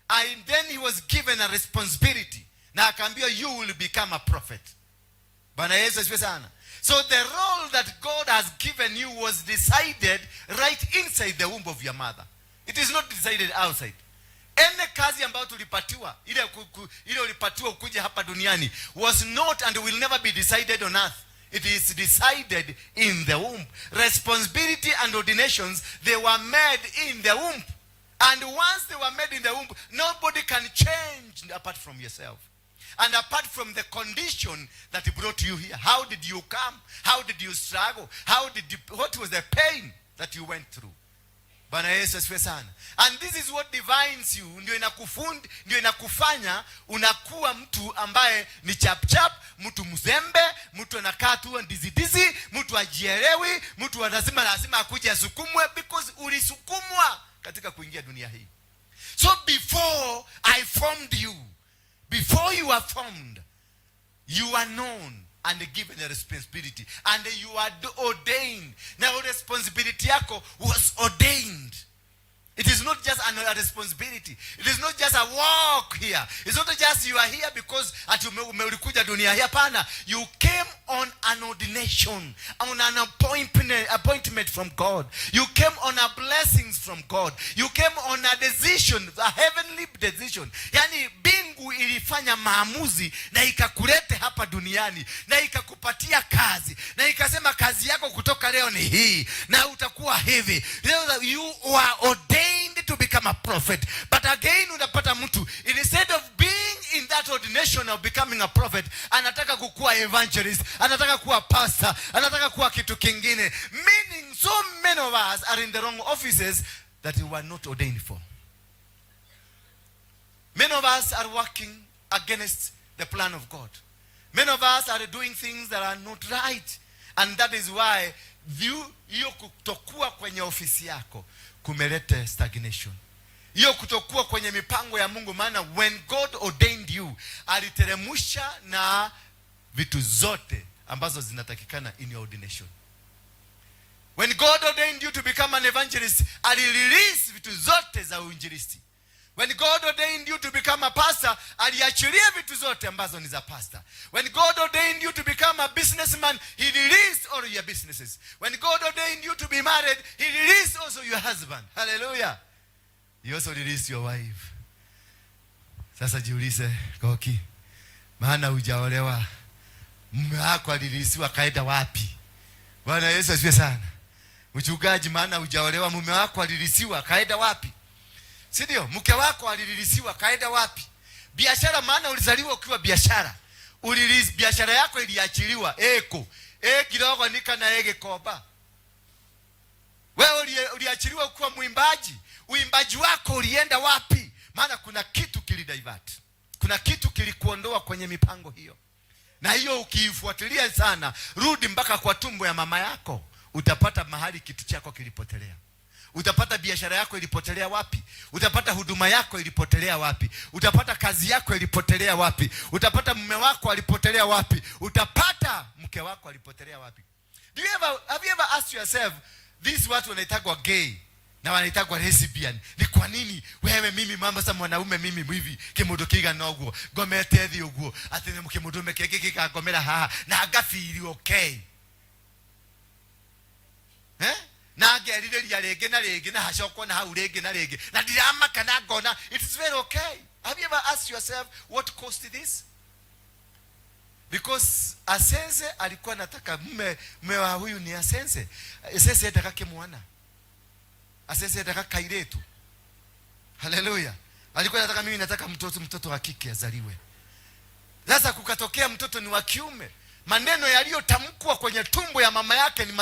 Speaker 3: And then he was given a responsibility. Na akaambiwa, "You will become a prophet." Bwana Yesu asifiwe sana. So the role that God has given you was decided right inside the womb of your mother. It is not decided outside. Any kazi ambayo tulipatiwa, ile ulipatiwa ukuja hapa duniani, was not and will never be decided on earth. It is decided in the womb. Responsibility and ordinations, they were made in the womb. And once they were made in the womb, nobody can change apart from yourself. And apart from the condition that brought you here. How did you come? How did you struggle? What was the pain that you went through? Bwana Yesu asifiwe sana. And this is what defines you, ndio inakufanya unakuwa mtu ambaye ni chap chap, mtu mzembe, mtu anakaa tu ndizi dizi, mtu ajielewi, mtu lazima akuje asukumwe because ulisukumwa katika kuingia dunia hii. So So before I formed you, before you are formed, you are known and given a responsibility and you are ordained. Now responsibility yako was ordained. It is not just a responsibility. It is not just a walk here. It's not just you are here because ati ulikuja dunia hii. Hapana. You came on an ordination, on an appointment from God. You came on a blessings from God. You came on a decision, a heavenly decision. Yani mbingu ilifanya maamuzi na ikakulete hapa duniani na ikakupatia kazi na ikasema kazi yako kutoka leo ni hii na utakuwa hivi. Leo you are ordained to become a prophet. But again unapata mtu, instead of being in that ordination of becoming a prophet, anataka kukuwa evangelist, anataka kuwa pastor, anataka kuwa kitu kingine. Meaning so many of us are in the wrong offices that we were not ordained for. Many of us are working against the plan of God. Many of us are doing things that are not right. And that is why hiyo kutokuwa kwenye ofisi yako kumeleta stagnation. Hiyo kutokuwa kwenye mipango ya Mungu, maana when God ordained you, aliteremusha na vitu zote ambazo zinatakikana in your ordination. When God ordained you to become an evangelist, alirelease vitu zote za uinjilisti. When God ordained you to become a pastor, aliachilia vitu zote ambazo ni za pastor. When God ordained you to become a businessman, he released all your businesses. When God ordained you to be married, he released also your husband. Hallelujah. He also released your wife. Sasa jiulize, Koki, maana hujaolewa, mume wako alireleasiwa kaenda wapi? Bwana Yesu asifiwe sana. Mchungaji, maana hujaolewa, mume wako alireleasiwa kaenda wapi? Si ndio? Mke wako alireleasiwa kaenda wapi? Biashara, maana ulizaliwa ukiwa biashara. Urelease biashara yako iliachiliwa eko. E kidogo nika na ege koba. Wewe uliachiliwa ukiwa mwimbaji. Uimbaji wako ulienda wapi? Maana kuna kitu kilidivert. Kuna kitu kilikuondoa kwenye mipango hiyo. Na hiyo ukiifuatilia sana, rudi mpaka kwa tumbo ya mama yako, utapata mahali kitu chako kilipotelea. Utapata biashara yako ilipotelea wapi? Utapata huduma yako ilipotelea wapi? Utapata kazi yako ilipotelea wapi? Utapata mume wako alipotelea wapi? Utapata mke wako alipotelea wapi? Do you ever, have you ever asked yourself, these watu wanaitagwa gay na wanaitagwa lesbian, ni kwa nini wewe mimi mama sasa mwanaume mimi hivi kimundu kiigana ũguo ngomete thi ũguo atĩ nĩ kĩmũndũme kĩngĩ gĩkangomera haha na ngafeel okay, eh? Na ngerirĩria rĩngĩ na rĩngĩ na hacokwo na hau rĩngĩ na rĩngĩ na ndiramaka na ngona it is very okay. Have you ever asked yourself what caused this? Because Asense alikuwa anataka mume wa huyu ni Asense. Asense endaga kimwana, Asense endaga kairetu. Haleluya! Alikuwa anataka, mimi nataka mtoto wa kike azaliwe. Sasa kukatokea mtoto ni wa kiume. Maneno yaliyotamkwa kwenye tumbo ya mama yake ni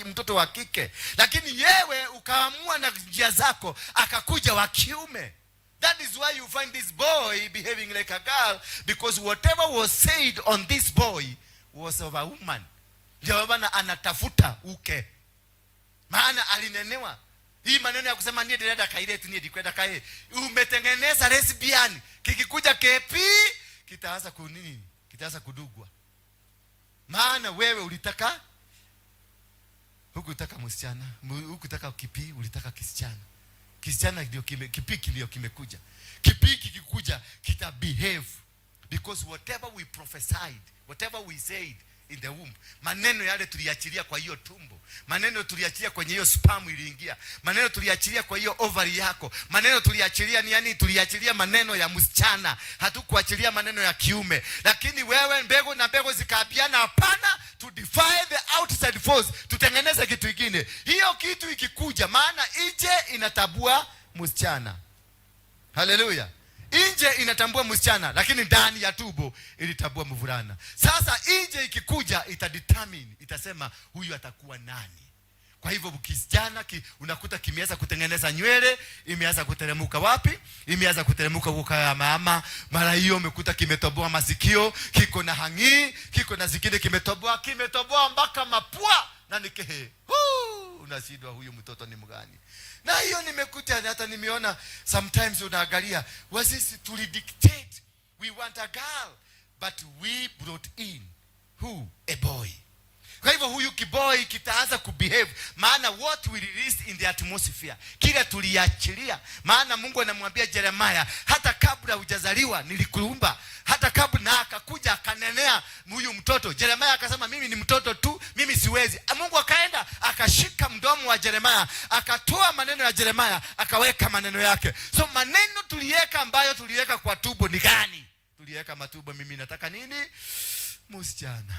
Speaker 3: mtoto wa kike, lakini yewe ukaamua na njia zako akakuja wa kiume. That is why you find this boy behaving like a girl, because whatever was said on this boy was of a woman. Ndio maana anatafuta uke, maana alinenewa hii maneno ya kusema niĩ ndĩrenda kairĩtu, niĩ ndikwenda kaĩ. Umetengeneza lesbian, kikikuja kepi kitaanza kunini, kitaanza kudugwa, maana wewe ulitaka, hukutaka msichana, hukutaka kipi, ulitaka kisichana. Kisichana ndio kipi ndio kimekuja. Kipi kikikuja kita behave because whatever we prophesied, whatever we said in the womb, maneno yale tuliachilia kwa hiyo tumbo, maneno tuliachilia kwenye hiyo sperm iliingia, maneno tuliachilia kwa hiyo ovary yako, maneno tuliachilia ni yani, tuliachilia maneno ya msichana, hatukuachilia maneno ya kiume. Lakini wewe mbegu na mbegu zikaapiana, hapana, to defy the outside force, tutengeneze kitu kingine. Hiyo kitu ikikuja, maana nje inatambua msichana. Haleluya! Nje inatambua msichana, lakini ndani ya tumbo ilitambua mvulana. Sasa nje ikikuja itadetermine, itasema huyu atakuwa nani. Kwa hivyo kisichana unakuta kimeanza kutengeneza nywele, imeanza kuteremuka wapi? Imeanza kuteremuka huko ya mama. Mara hiyo umekuta kimetoboa masikio, kiko na hangi, kiko na zingine kimetoboa, kimetoboa mpaka mapua na nikehe. Huu, Unashindwa huyu mtoto ni mgani? Na hiyo nimekuta, hata nimeona sometimes unaangalia wasisi tulidictate we want a girl, but we brought in who? A boy. Kwa hivyo huyu kiboy kitaanza kubehave, maana what we released in the atmosphere, kile tuliachilia. Maana Mungu anamwambia Jeremiah, hata kabla hujazaliwa nilikuumba, hata kabla, na akakuja akanenea huyu mtoto. Jeremiah akasema, mimi ni mtoto tu, mimi siwezi. Mungu akaenda akashika mdomo wa Jeremiah, akatoa maneno ya Jeremiah, akaweka maneno yake. So maneno tuliweka, ambayo tuliweka kwa tumbo ni gani? Tuliweka matumbo, mimi nataka nini? Msichana.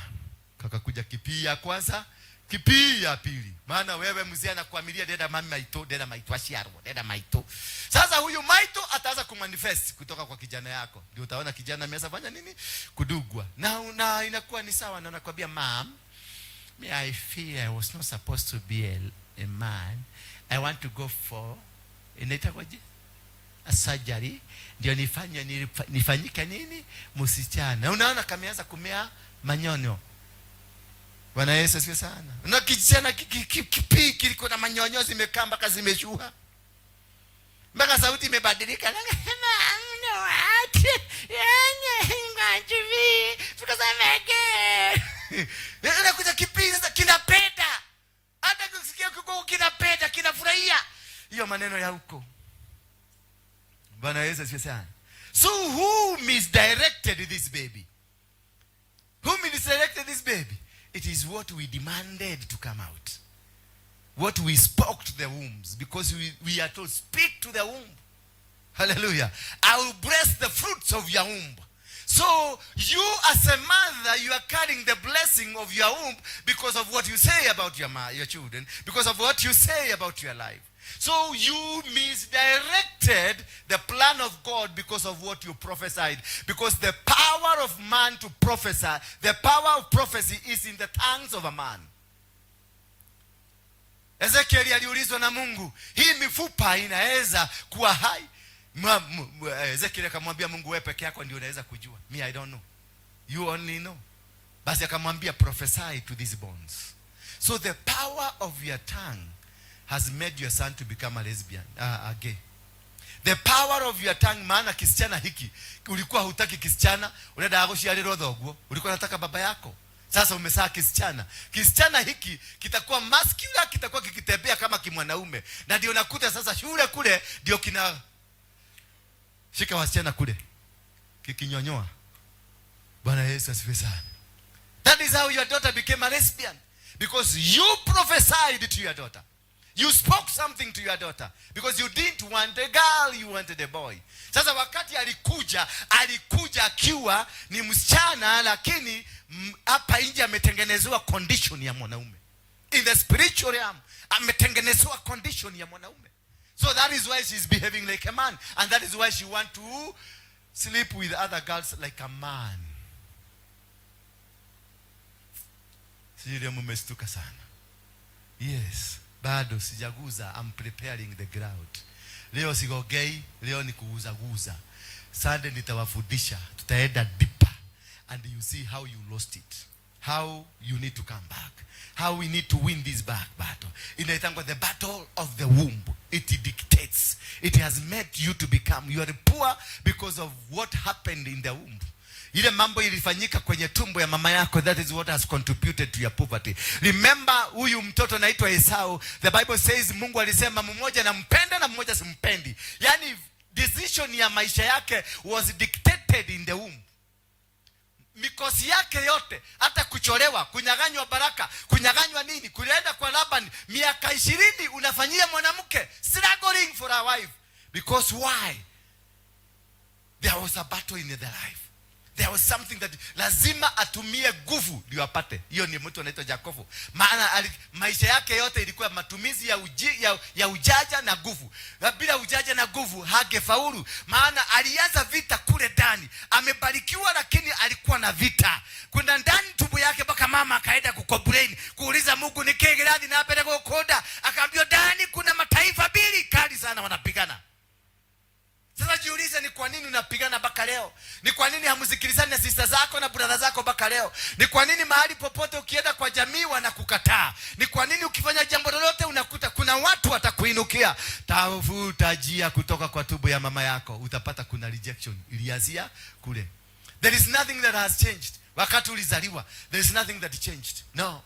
Speaker 3: Kakakuja kipii ya kwanza, kipii ya pili. Maana wewe mzee anakuamilia deda mami maito, deda maito ashiarwo, deda maito. Sasa huyu maito ataanza kumanifest kutoka kwa kijana yako. Ndio utaona kijana ameanza fanya nini? Kudugwa. Na inakuwa ni sawa, na nakwambia, ma'am, me I feel I was not supposed to be a man. I want to go for, inaitwaje? A surgery, ndio nifanye nifanyike nini? Msichana. Unaona kameanza kumea manyonyo. Bwana Yesu asifiwe sana. Na kijana kipi kiliko na manyonyo zimekaa mpaka zimeshuha. Mpaka sauti imebadilika. No, what? Because I'm a girl. Inakuja kipi sasa kinapenda. Hata kusikia kuko kinapenda, kinafurahia. Hiyo maneno ya huko. Bwana Yesu asifiwe sana. So who misdirected this baby? Who misdirected this baby? It is what we demanded to come out. What we spoke to the wombs. Because we are told, speak to the womb. Hallelujah. I will bless the fruits of your womb. So you as a mother, you are carrying the blessing of your womb because of what you say about your children, because of what you say about your life. So you misdirected the plan of God because of what you prophesied. Because the power of man to prophesy, the power of prophecy is in the tongues of a man. Ezekiel aliulizwa na Mungu, hii mifupa inaweza kuwa hai? Ezekiel akamwambia Mungu, wewe peke yako ndio unaweza kujua. Me, I don't know. You only know. Basi akamwambia, prophesy to these bones. So the power of your tongue has made your son to become a lesbian, a gay. The power of your tongue, maana kisichana hiki ulikuwa hutaki kisichana, unaenda guciarirwo thoguo, ulikuwa unataka baba yako. Sasa umezaa kisichana. Kisichana hiki kitakuwa muscular, kitakuwa kikitembea kama kimwanaume. Na ndio nakuta sasa shule kule ndio kina shika wasichana kule kikinyonyoa. Bwana Yesu asifiwe sana. That is how your daughter became a lesbian, because you prophesied to your daughter. You spoke something to your daughter because you didn't want a girl, you wanted a boy. Sasa wakati alikuja, alikuja akiwa ni msichana, lakini hapa nje ametengenezewa condition ya mwanaume. In the spiritual realm, ametengenezewa condition ya mwanaume. So that is why she's behaving like a man, and that is why she want to sleep with other girls like a man. Sijui mmestuka sana. Yes, bado sijaguza. I'm preparing the ground. Leo sigogei, leo ni kuguzaguza. Sunday nitawafundisha, tutaenda deeper and you see how you lost it. How you need to come back. How we need to win this back battle. Inaitangwa the battle of the womb. It dictates. It has made you to become. You are poor because of what happened in the womb. Ile mambo ilifanyika kwenye tumbo ya mama yako, that is what has contributed to your poverty. Remember, huyu mtoto anaitwa Esau. The Bible says Mungu alisema mmoja nampenda na mmoja simpendi. Yani decision ya maisha yake was dictated in the womb. Mikosi yake yote, hata kucholewa, kunyang'anywa baraka, kunyang'anywa nini, kuenda kwa Laban miaka 20 unafanyia mwanamke, struggling for a wife. Because why? There was a battle in the life. There was something that lazima atumie nguvu ndio apate. Hiyo ni mtu anaitwa Yakobo. Maana maisha yake yote ilikuwa matumizi ya ujaja na nguvu. Na bila ujaja na nguvu hangefaulu. Maana alianza vita kule ndani. Amebarikiwa lakini alikuwa na vita. Kwenda ndani tumbo yake mpaka mama akaenda kucomplain, kuuliza Mungu ni kile gani na mbele kukonda. Akaambiwa ndani kuna mataifa mbili kali sana wanapigana. Sasa jiulize ni kwa nini nini unapigana mpaka leo? Ni kwa nini hamsikilizani na sister zako na brother zako mpaka leo? Ni kwa nini mahali popote ukienda kwa jamii wanakukataa? Ni kwa nini ukifanya jambo lolote unakuta kuna watu watakuinukia? Tafuta njia kutoka kwa tumbo ya mama yako, utapata kuna rejection ilianzia kule. There is nothing that has changed. Wakati ulizaliwa, there is nothing that changed. No.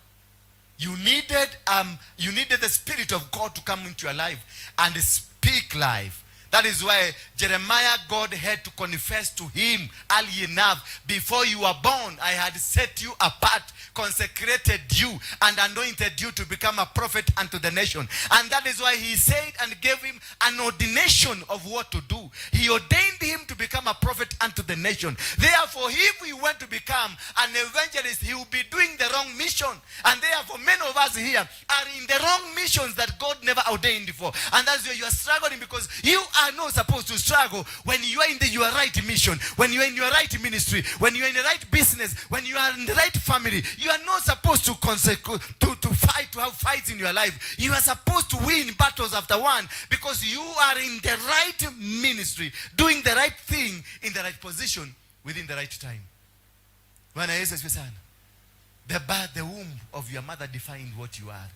Speaker 3: You needed the Spirit of God to come into your life and speak life. That is why Jeremiah, God had to confess to him early enough. "Before you were born, I had set you apart, consecrated you, and anointed you to become a prophet unto the nation." And that is why he said and gave him an ordination of what to do. He ordained him to become a prophet unto the nation. Therefore, if he want to become an evangelist, he will be doing the wrong mission. And therefore, many of us here are in the wrong missions that God never ordained for. And that's where you are struggling, because you are not supposed to struggle when you are in your right mission, when you are in your right ministry, when you are in the right business, when you are in the right family. You are not supposed to fight, to have fights in your life. You are supposed to win battles after one because you are in the right ministry, doing the right thing in the right position within the right time. Bwana Yesu asifiwe sana. The birth, the womb of your mother defined what you are.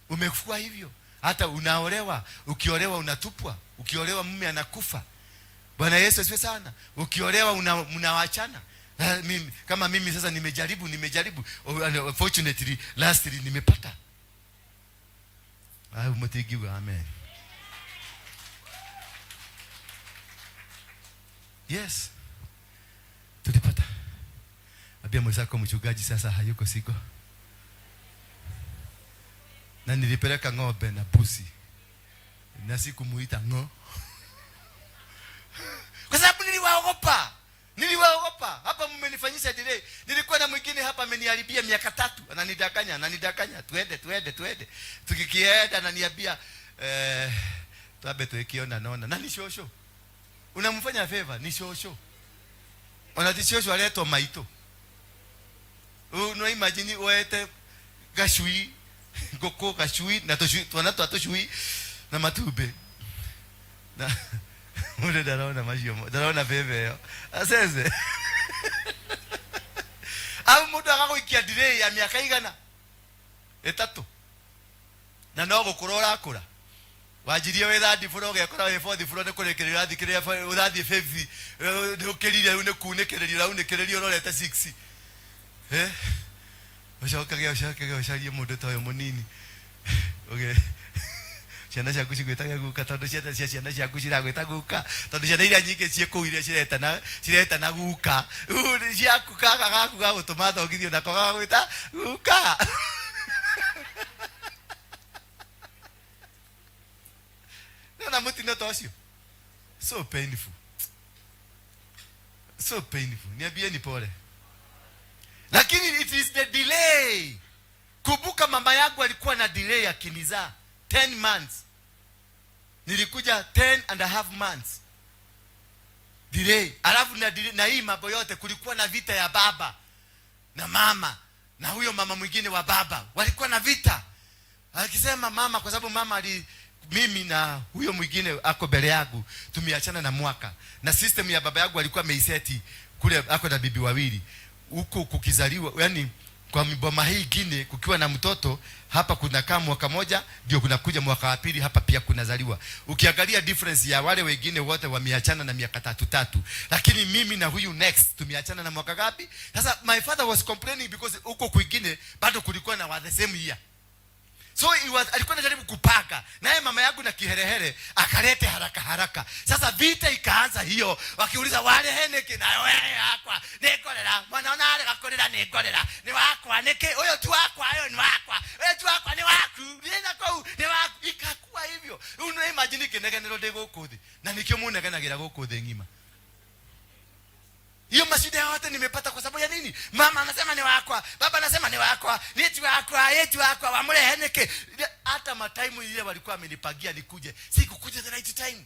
Speaker 3: Umekuwa hivyo. Hata unaolewa, ukiolewa unatupwa, ukiolewa mume anakufa. Bwana Yesu asifiwe sana. Ukiolewa mnawachana. Mimi, kama mimi sasa nimejaribu. Oh, and unfortunately, lastly nimepata. Ah, mutigiwa amen. Yes. Tulipata. Ambia mwenzako, mchungaji sasa hayuko siko. Na nilipeleka ng'ombe na busi. Na sikumuita ng'o. Kwa sababu niliwaogopa. Niliwaogopa. Hapa mmenifanyisha delay. Nilikuwa na mwingine hapa ameniharibia miaka 3. Ananidanganya, ananidanganya. Tuende, tuende, tuende. Tukikienda ananiambia, tuabe tukiona naona. Na ni shosho. Unamfanya favor, ni shosho. Ona ti shosho aletwo maito. No imagine oete gacui, ngũkũ gacui na tũcui, twana twa tũcui na matumbĩ. Na mũndũ ndarona macio, ndarona bebe ĩyo. Acece. Au mũndũ agagũikia delay ya miaka igana 3. Na no gũkũra ũrakũra. Wanjirie wĩ third floor, ũgekora wĩ fourth floor, nĩ kũrĩkĩrĩria ũrathikĩrĩria, ũrathiĩ fifth, nĩ ũkĩrire rĩu, nĩ kunĩkĩrĩria ũraunĩkĩrĩria ũrorete 6. Ũcokage, ũcokage ũcarie mũndũ ta ũyũ mũnini. Ũge ciana ciaku cigwĩtage guka, tondũ ciana cia ciana ciaku ciragwĩta guka, tondũ ciana iria nyingĩ ciĩ kũu iria ciretana guka, rĩu nĩ ciaku gaka gaku gagũtũma thongithio nako gagwĩta guka. Nĩwona mũtino ta ũcio? So painful. So painful. Niambieni pole. Lakini it is the delay. Kumbuka mama yangu alikuwa na delay akinizaa 10 months. Nilikuja 10 and a half months. Delay. Alafu na delay, na hii mambo yote kulikuwa na vita ya baba na mama na huyo mama mwingine wa baba. Walikuwa na vita. Akisema mama, kwa sababu mama ali, mimi na huyo mwingine ako mbele yangu tumeachana na mwaka. Na system ya baba yangu alikuwa ameiseti kule, ako na bibi wawili. Huko kukizaliwa, yani kwa boma hii ingine kukiwa na mtoto hapa kuna kama mwaka moja ndio kunakuja mwaka wa pili hapa pia kunazaliwa. Ukiangalia difference ya wale wengine wote wameachana na miaka tatu tatu, lakini mimi na huyu next tumeachana na mwaka gapi? Sasa my father was complaining because huko kwingine bado kulikuwa na wa the same year. So alikuwa anajaribu kupanga. Naye mama yangu na kiherehere akalete haraka haraka. Sasa vita ikaanza hiyo. Wakiuliza wale heneke na wewe yakwa. Nikolera. Mwana ona ale gakorera nikolera. Ni wakwa niki huyo tu wakwa huyo ni wakwa. Wewe tu wakwa ni waku. Nina kou ni waku. Ikakuwa hivyo. Una imagine kinegenero ndi guku thi. Na nikio munegenagira guku thi ng'ima. Hiyo mashida yote nimepata kwa sababu ya nini? Mama anasema ni wakwa, baba anasema ni wakwa, ni wakwa, yetu wakwa, wamule heneke. Hata mataimu ile walikuwa wamenipangia nikuje, sikukuja the right time.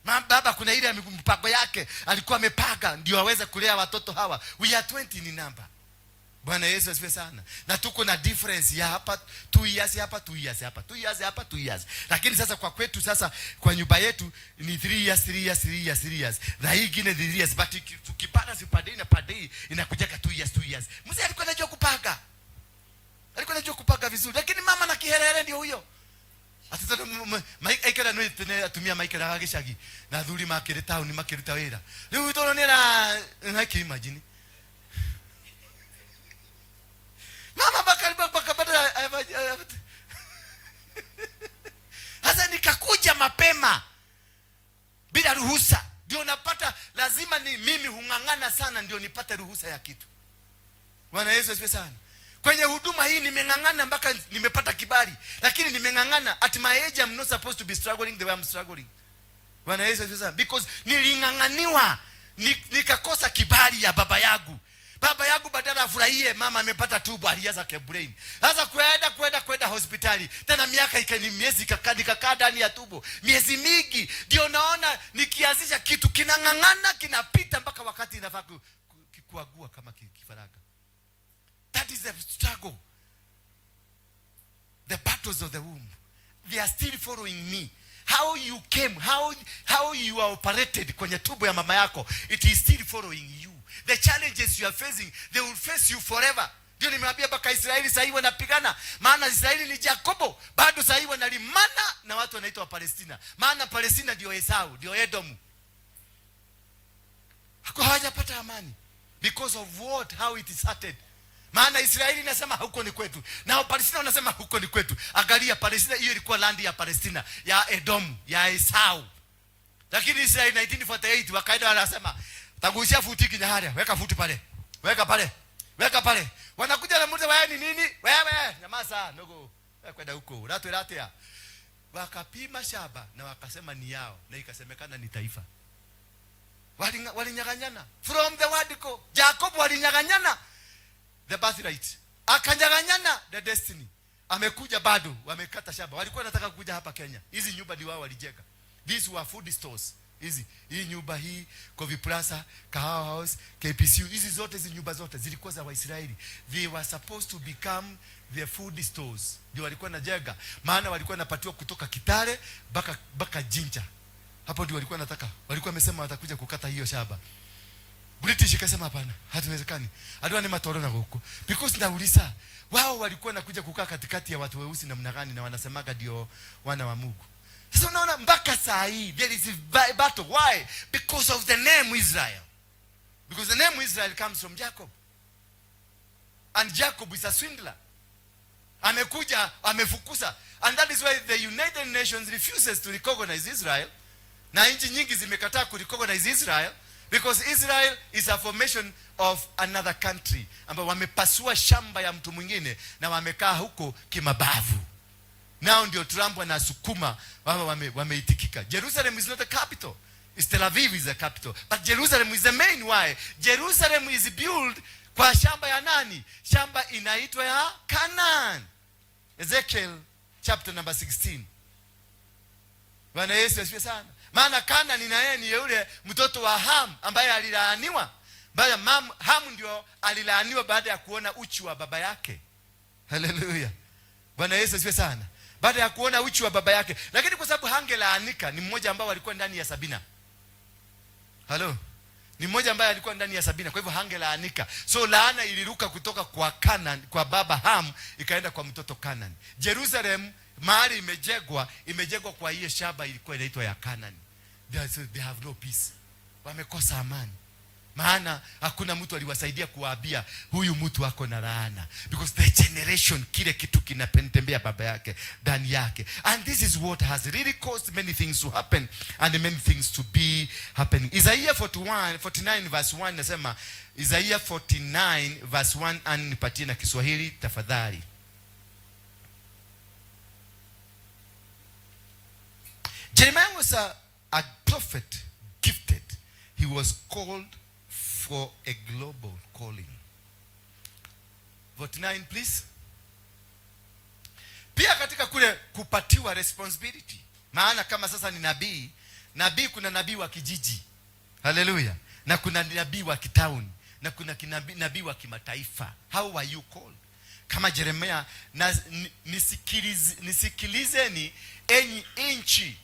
Speaker 3: Mama, baba kuna ile mpango yake alikuwa amepanga ndio aweze kulea watoto hawa. We are 20 in number. Bwana Yesu asifiwe sana. Na tuko na difference ya hapa 2 years, hapa 2 years, hapa 2 years, hapa 2 years. Lakini sasa kwa kwetu, sasa kwa nyumba yetu ni 3 years, 3 years, 3 years, 3 years, na hii ingine ni 3 years, but tukipata si per day na per day inakujaga 2 years, 2 years. Mzee alikuwa anajua kupanga, alikuwa anajua kupanga vizuri, lakini mama na kiherehere ndio huyo. Atĩ tondũ aikara nĩ tene atumia maikaraga gĩcagi na athuri makĩrĩ taũni makĩruta wĩra, rĩu tondũ nĩ ara imagine mama mpaka bado. Sasa nikakuja mapema bila ruhusa, ndio napata lazima ni mimi hung'ang'ana sana ndio nipate ruhusa ya kitu. Bwana Yesu asifiwe sana. Kwenye huduma hii nimeng'ang'ana mpaka nimepata kibali, lakini nimeng'ang'ana. At my age I'm not supposed to be struggling the way I'm struggling. Bwana Yesu asifiwe sana, because niling'ang'aniwa, nikakosa kibali ya baba yangu. Baba yangu badala afurahie mama amepata tumbo, alianza complain. Sasa kwenda hospitali tena, miaka ikani miezi ikakaa, nikakaa ndani ya tumbo miezi mingi. Ndio naona nikianzisha kitu kinang'ang'ana, kinapita mpaka wakati inafaa kuagua kama kifaranga. That is the struggle, the battles of the womb. They are still following me. How you came, how you are operated kwenye tumbo ya mama yako, it is still following you. The challenges you are facing, they will face you forever. Ndio nimewambia mpaka Israeli sahii wanapigana, maana Israeli ni Jakobo, bado sahii wanalimana na watu wanaitwa Palestina, maana Palestina ndio Esau, ndio Edomu. Hawajapata amani because of what, how it started. Maana Israeli inasema huko ni kwetu, na Palestina wanasema huko ni kwetu. Angalia Palestina, hiyo ilikuwa land ya Palestina, ya Edomu, ya Esau. Lakini Israeli 1948 wakaenda wanasema tagusia futi kinya haria, weka futi pale, weka pale, weka pale. Wanakuja na muuliza, wewe ni nini wewe? Nyamaza nogo, wewe kwenda huko uratwira atia? Wakapima shamba na wakasema ni yao, na ikasemekana ni taifa. Walinyang'anyana from the word go. Jacob walinyang'anyana the birthright, akanyang'anyana the destiny. Amekuja bado wamekata shamba. Walikuwa wanataka kuja hapa Kenya. Hizi nyumba ni wao walijenga. These were food stores. Hizi, hii nyumba hii, Coffee Plaza, Kahawa House, KPCU, hizi zote, hizi nyumba zote zilikuwa za Waisraeli. They were supposed to become the food stores. Ndio walikuwa najenga, maana walikuwa wanapatiwa kutoka Kitale mpaka Jinja. Hapo ndio walikuwa nataka, walikuwa wamesema watakuja kukata hiyo shamba. British ikasema hapana, hatuwezekani. Adwa ni matoro na huko. Because nauliza, wao walikuwa nakuja kukaa katikati ya watu weusi namna gani na wanasemaga ndio wana wa Mungu? Sasa unaona mpaka saa hii there is a battle. Why? Because of the name Israel. Because the name Israel comes from Jacob. And Jacob is a swindler. Amekuja, amefukuza. And that is why the United Nations refuses to recognize Israel. Na nchi nyingi zimekataa ku recognize Israel because Israel is a formation of another country ambao wamepasua shamba ya mtu mwingine na wamekaa huko kimabavu. Nao ndio Trump anasukuma wao wameitikika. Jerusalem is not the capital. It's Tel Aviv is the capital. But Jerusalem is the main. Why? Jerusalem is built kwa shamba ya nani? Shamba inaitwa ya Canaan. Ezekiel chapter number 16. Bwana Yesu asifiwe sana. Maana Canaan na yeye ni yule mtoto wa Ham ambaye alilaaniwa. Baada Ham ndio alilaaniwa baada ya kuona uchi wa baba yake. Haleluya. Bwana Yesu asifiwe sana. Baada ya kuona uchi wa baba yake. Lakini kwa sababu hangelaanika, ni mmoja ambao walikuwa ndani ya 70. Halo. Ni mmoja ambaye alikuwa ndani ya 70, kwa hivyo hangelaanika. So laana iliruka kutoka kwa Canaan, kwa baba Ham, ikaenda kwa mtoto Canaan. Jerusalem mahali imejengwa, imejengwa kwa hiyo shamba ilikuwa inaitwa ya Canaan. So they have no peace. Wamekosa amani. Maana hakuna mtu aliwasaidia kuwaambia huyu mtu ako na laana, because the generation, kile kitu kinatembea baba yake ndani yake. And this is what has really caused many things to happen and many things to be happening. Isaiah 41, 49 verse 1 nasema, Isaiah 49 verse 1, and nipatie na Kiswahili tafadhali. Jeremiah was a prophet gifted. He was called for a global calling. 49 please. Pia katika kule kupatiwa responsibility. Maana kama sasa ni nabii, nabii kuna nabii wa kijiji. Haleluya. Na kuna nabii wa kitauni. na kuna nabii wa kimataifa. How are you called? Kama Jeremia na, nisikilizeni enyi nchi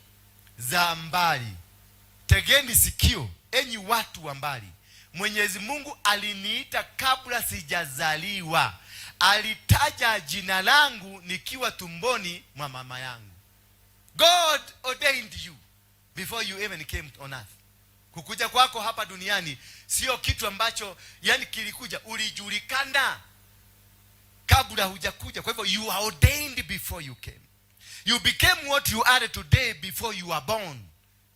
Speaker 3: za mbali, tegeni sikio enyi watu wa mbali. Mwenyezi Mungu aliniita kabla sijazaliwa, alitaja jina langu nikiwa tumboni mwa mama yangu. God ordained you before you even came on earth. Kukuja kwako hapa duniani sio kitu ambacho yani kilikuja, ulijulikana kabla hujakuja. Kwa hivyo you are ordained before you came. You became what you are today before you were born.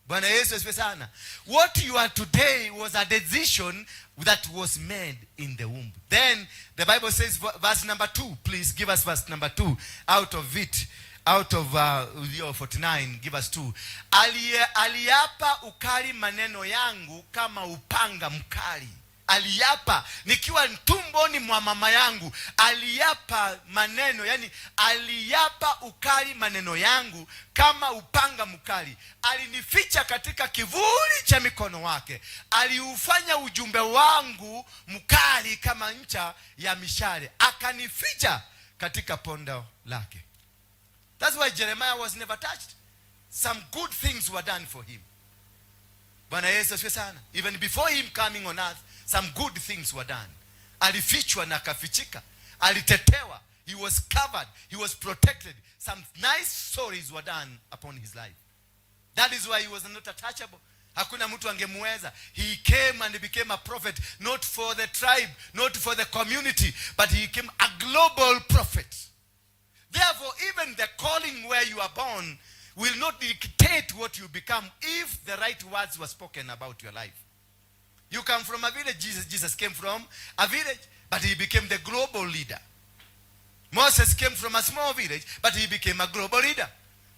Speaker 3: Bwana Yesu asifiwe sana. What you are today was a decision that was made in the womb. Then the Bible says, verse number 2, please give us verse number 2 out of it. Out of your 49, give us 2. Aliapa ukali maneno yangu kama upanga mkali. Aliapa nikiwa tumboni mwa mama yangu, aliapa maneno, yani aliapa ukali maneno yangu kama upanga mkali. Alinificha katika kivuli cha mikono wake, aliufanya ujumbe wangu mkali kama ncha ya mishale, akanificha katika pondo lake. That's why Jeremiah was never touched. Some good things were done for him. Bwana Yesu asifiwe sana. Even before him coming on earth, some good things were done. Alifichwa na akafichika. Alitetewa. He was covered. He was protected. Some nice stories were done upon his life. That is why he was not attachable. Hakuna mtu angemuweza. He came and became a prophet, not for the tribe, not for the community, but he became a global prophet. Therefore, even the calling where you are born will not dictate what you become if the right words were spoken about your life. You come from a village. Jesus came from a village, but he became the global leader. Moses came from a small village, but he became a global leader.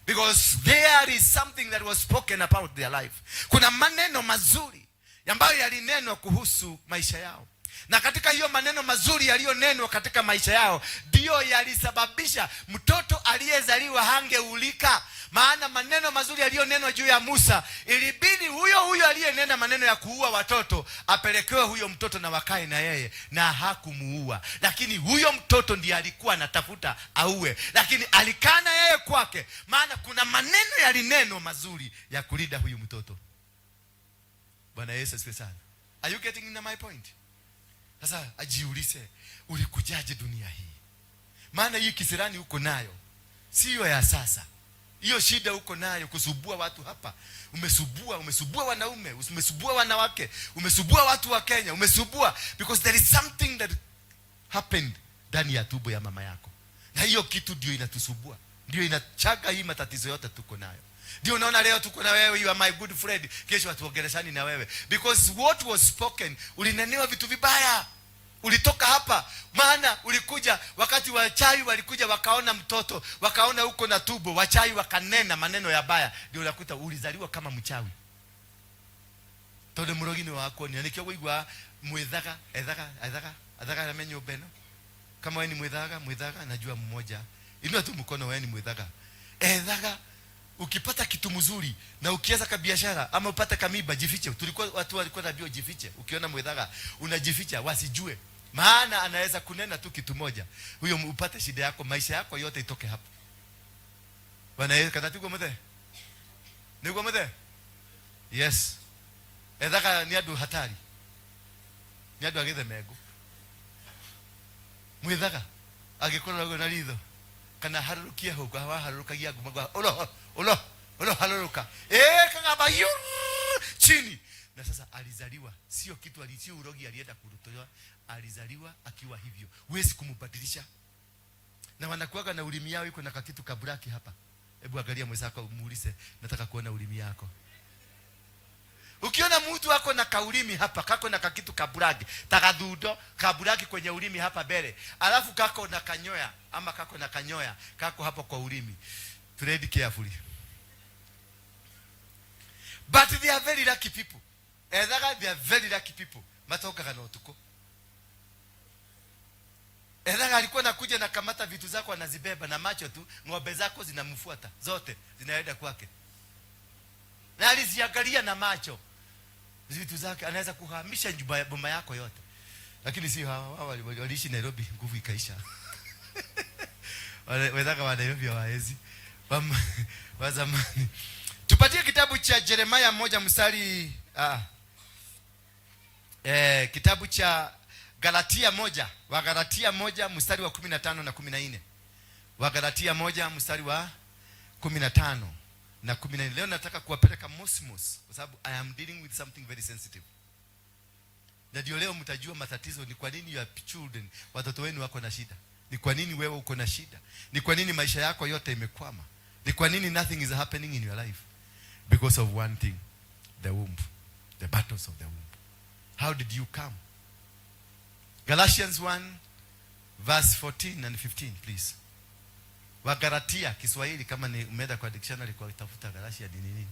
Speaker 3: Because there is something that was spoken about their life. Kuna maneno mazuri ambayo yalinenwa kuhusu maisha yao. Na katika hiyo maneno mazuri yaliyonenwa katika maisha yao ndiyo yalisababisha mtoto aliyezaliwa hangeulika. Maana maneno mazuri yaliyonenwa juu ya Musa, ilibidi huyo huyo aliyenena maneno ya kuua watoto apelekewe huyo mtoto na wakae na yeye, na hakumuua. Lakini huyo mtoto ndiye alikuwa anatafuta auwe, lakini alikaa na yeye kwake, maana kuna maneno yalinenwa mazuri ya kulinda huyu mtoto. Bwana Yesu asifiwe sana. Are you getting in my point? Sasa ajiulize, ulikujaje dunia hii? Maana hii kisirani uko nayo siyo ya sasa. Hiyo shida uko nayo kusubua watu hapa, umesubua, umesubua wanaume, umesubua wanawake, umesubua watu wa Kenya, umesubua because there is something that happened ndani ya tumbo ya mama yako, na hiyo kitu ndio inatusubua, ndio inachaga hii matatizo yote tuko nayo. Ndio unaona leo tuko na wewe, you are my good friend, kesho hatuongeleshani na wewe because what was spoken, ulinenewa vitu vibaya. Ulitoka hapa maana ulikuja wakati wachawi walikuja wakaona mtoto, wakaona huko na tumbo, wachawi wakanena maneno ya baya, ndio unakuta ulizaliwa kama mchawi. Tondu murogi ni wakuonia nikio guigua mwithaga ethaga ethaga ethaga arĩa me nyũmba ĩno. Kama wewe ni mwithaga, mwithaga, najua mmoja, inua tu mkono, wewe ni mwithaga. Ethaga ukipata kitu mzuri na ukianza ka biashara ama upate kamiba, jifiche. Tulikuwa watu walikuwa nabio jifiche. Ukiona mwithaga unajificha wasijue, maana anaweza kunena tu kitu moja, huyo upate shida yako, maisha yako yote itoke hapo. Bwana Yesu katatiguo muthe, niguo muthe. Yes, ethaga ni andu hatari, ni andu agĩthemengu. Mwithaga agĩkũrora na ritho kana harũrũkie hau waharũrũkagia nguma gwa ulo ulo ulo harũrũka kagamba yurr, chini. Na sasa alizaliwa sio kitu sio urogi alienda kurutoa, alizaliwa akiwa hivyo, huwezi kumbadilisha. Na wanakuwaga na ulimi yao iko na kakitu kaburaki hapa. Hebu angalia mwenzako muulize, nataka kuona ulimi yako. Ukiona mtu ako na kaulimi hapa, kako na kakitu kaburaki, takathundo kaburaki kwenye ulimi hapa mbele, alafu kako na kanyoya ama kako na kanyoya kako hapo kwa ulimi, tread carefully. But they are very lucky people. Ethaga they are very lucky people. Matokaga na utuko. Ethaga alikuwa nakuja na kamata vitu zako anazibeba na macho tu, ng'ombe zako zinamfuata zote zinaenda kwake. Na aliziangalia na macho vitu zake, anaweza kuhamisha nyumba boma yako yote. Lakini si hawa, hawa waliishi Nairobi, nguvu ikaisha. Wale wenzaka wa Nairobi hawaezi. Wa zamani. Tupatie kitabu cha Jeremiah 1 mstari, kitabu cha Galatia 1, wa Galatia 1 mstari wa 15 na 14. Wa Galatia 1 mstari wa 15 na 14. Leo nataka kuwapeleka mosmos kwa sababu I am dealing with something very sensitive. Na ndio leo mtajua matatizo ni kwa nini your children, watoto wenu wako na shida. Ni kwa nini wewe uko na shida. Ni kwa nini maisha yako yote imekwama. Ni kwa nini nothing is happening in your life. Because of one thing, the womb. The battles of the womb. How did you come? Galatians 1 verse 14 and 15, please. Wagalatia Kiswahili, kama ni umeenda kwa dictionary kwa kutafuta Galatia ni nini?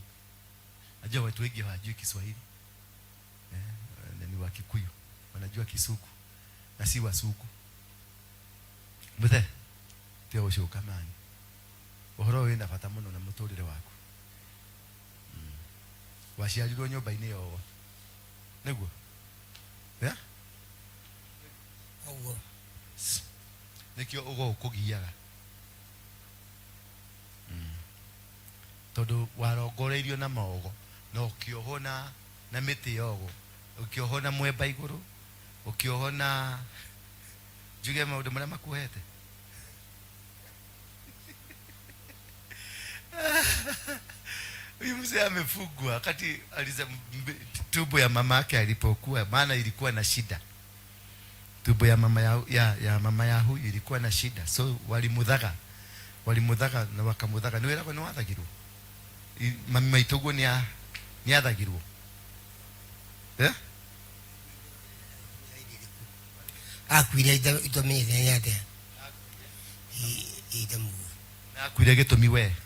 Speaker 3: Najua watu wengi hawajui Kiswahili. Ni wa Kikuyu. Wanajua Kisuku na si Wasuku. Muthe tio ucuka mani. Uhoro wina bata muno na muturire waku. Waciarirwo nyumba-inĩ yogo. Nĩguo? Yeah?
Speaker 7: Ũguo.
Speaker 3: Nĩkĩo ũgo ũkũgiaga. Tondũ warongoreirio na mogo na ũkĩohwo na mĩtĩ yogo, ũkĩohwo na mwemba igũrũ, ũkĩohwo na njuge maũndũ marĩa makuohete. Huyu mzee amefungwa wakati tumbo ya mama yake alipokuwa, maana ilikuwa na shida. Tumbo ya mama ya, ya, ya mama ya huyu ilikuwa na shida. So walimudhaga. Walimudhaga na wakamudhaga. Ni wera ni wathagirwo. Mami maitũguo ni athagirwo.
Speaker 7: Akuire itũmenyete nĩ atĩa? Itamugu.
Speaker 3: Na akuire gĩtũmi we?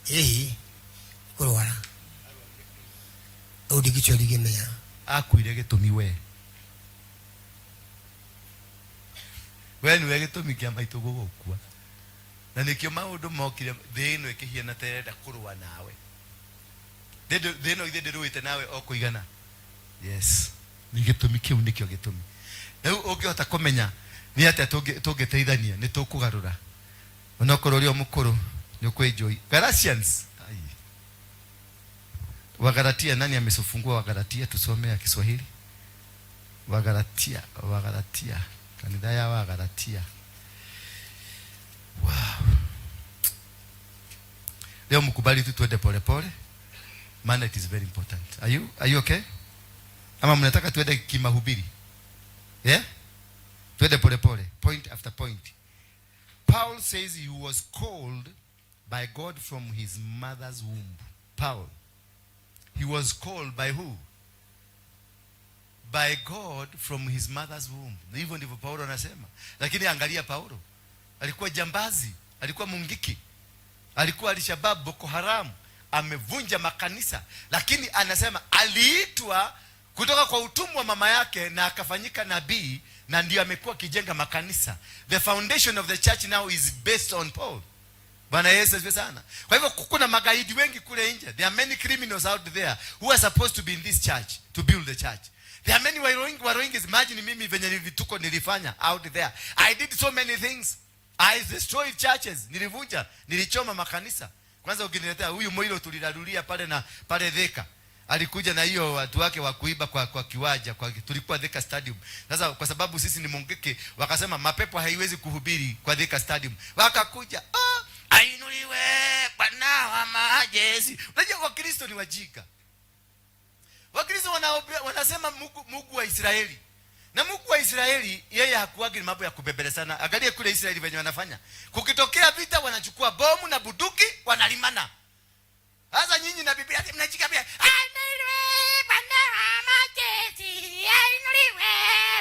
Speaker 7: Ĩĩ, kũrwara. Ũũ ndingĩcoria ndingĩmenya.
Speaker 3: Akuire gĩtũmi we? We nĩwe gĩtũmi kĩa maitũguo gũkua. Na nĩkĩo maũndũ mokire thĩ ĩno ĩkĩhiana ta ĩrenda kũrũa nawe. Thĩ ĩno ithe ndĩrũĩte nawe o kũigana. Yes. Nĩ gĩtũmi kĩu nĩkĩo gĩtũmi. Rĩu ũngĩhota kũmenya nĩ atĩa tũngĩteithania, nĩ tũkũgarũra. Onokorwo ũrĩ o mũkũrũ, nĩ ũkwenjoy. Galatians. Ai. Wagalatia, nani amesufungua Wagalatia? Tusome ya Kiswahili. Wagalatia, Wagalatia. Kanitha ya Wagalatia. Wow. Leo mkubali tu tuende pole pole. Maana it is very important. Are you okay? Ama mnataka tuende kimahubiri? Yeah? Tuende pole pole, point after point. Paul says he was called by God from his mother's womb. Paul. He was called by who? By God from his mother's womb. Hivyo ndivyo Paulo anasema. Lakini angalia Paulo. Alikuwa jambazi, alikuwa mungiki. Alikuwa Al-Shabaab, Boko Haram, amevunja makanisa. Lakini anasema aliitwa kutoka kwa utumwa wa mama yake na akafanyika nabii, na ndio amekuwa akijenga makanisa. The foundation of the church now is based on Paul. Bwana Yesu asifiwe sana. Kwa hivyo kuna magaidi wengi kule nje. There are many criminals out there who are supposed to be in this church to build the church. There are many Waroingi. Imagine mimi venye vituko nilifanya out there. I did so many things. I destroyed churches. Nilivunja, nilichoma makanisa. Kwanza ukiniletea huyu Moiro tulilalulia pale na pale Thika. Alikuja na hiyo watu wake wa kuiba kwa kiwanja, tulikuwa Thika Stadium. Sasa kwa sababu sisi ni Mungiki, wakasema mapepo haiwezi kuhubiri kwa Thika Stadium. Wakakuja, ainuliwe Bwana wa majeshi. Unajua Wakristo ni wajinga. Wakristo wanasema Mungu wa Israeli. Na Mungu wa Israeli yeye hakuagi mambo ya kubembelezana. Angalia kule Israeli venye wanafanya. Kukitokea vita wanachukua bomu na bunduki wanalimana. Sasa nyinyi na Biblia ati mnajika pia. Ainuliwe Bwana wa majeshi, ainuliwe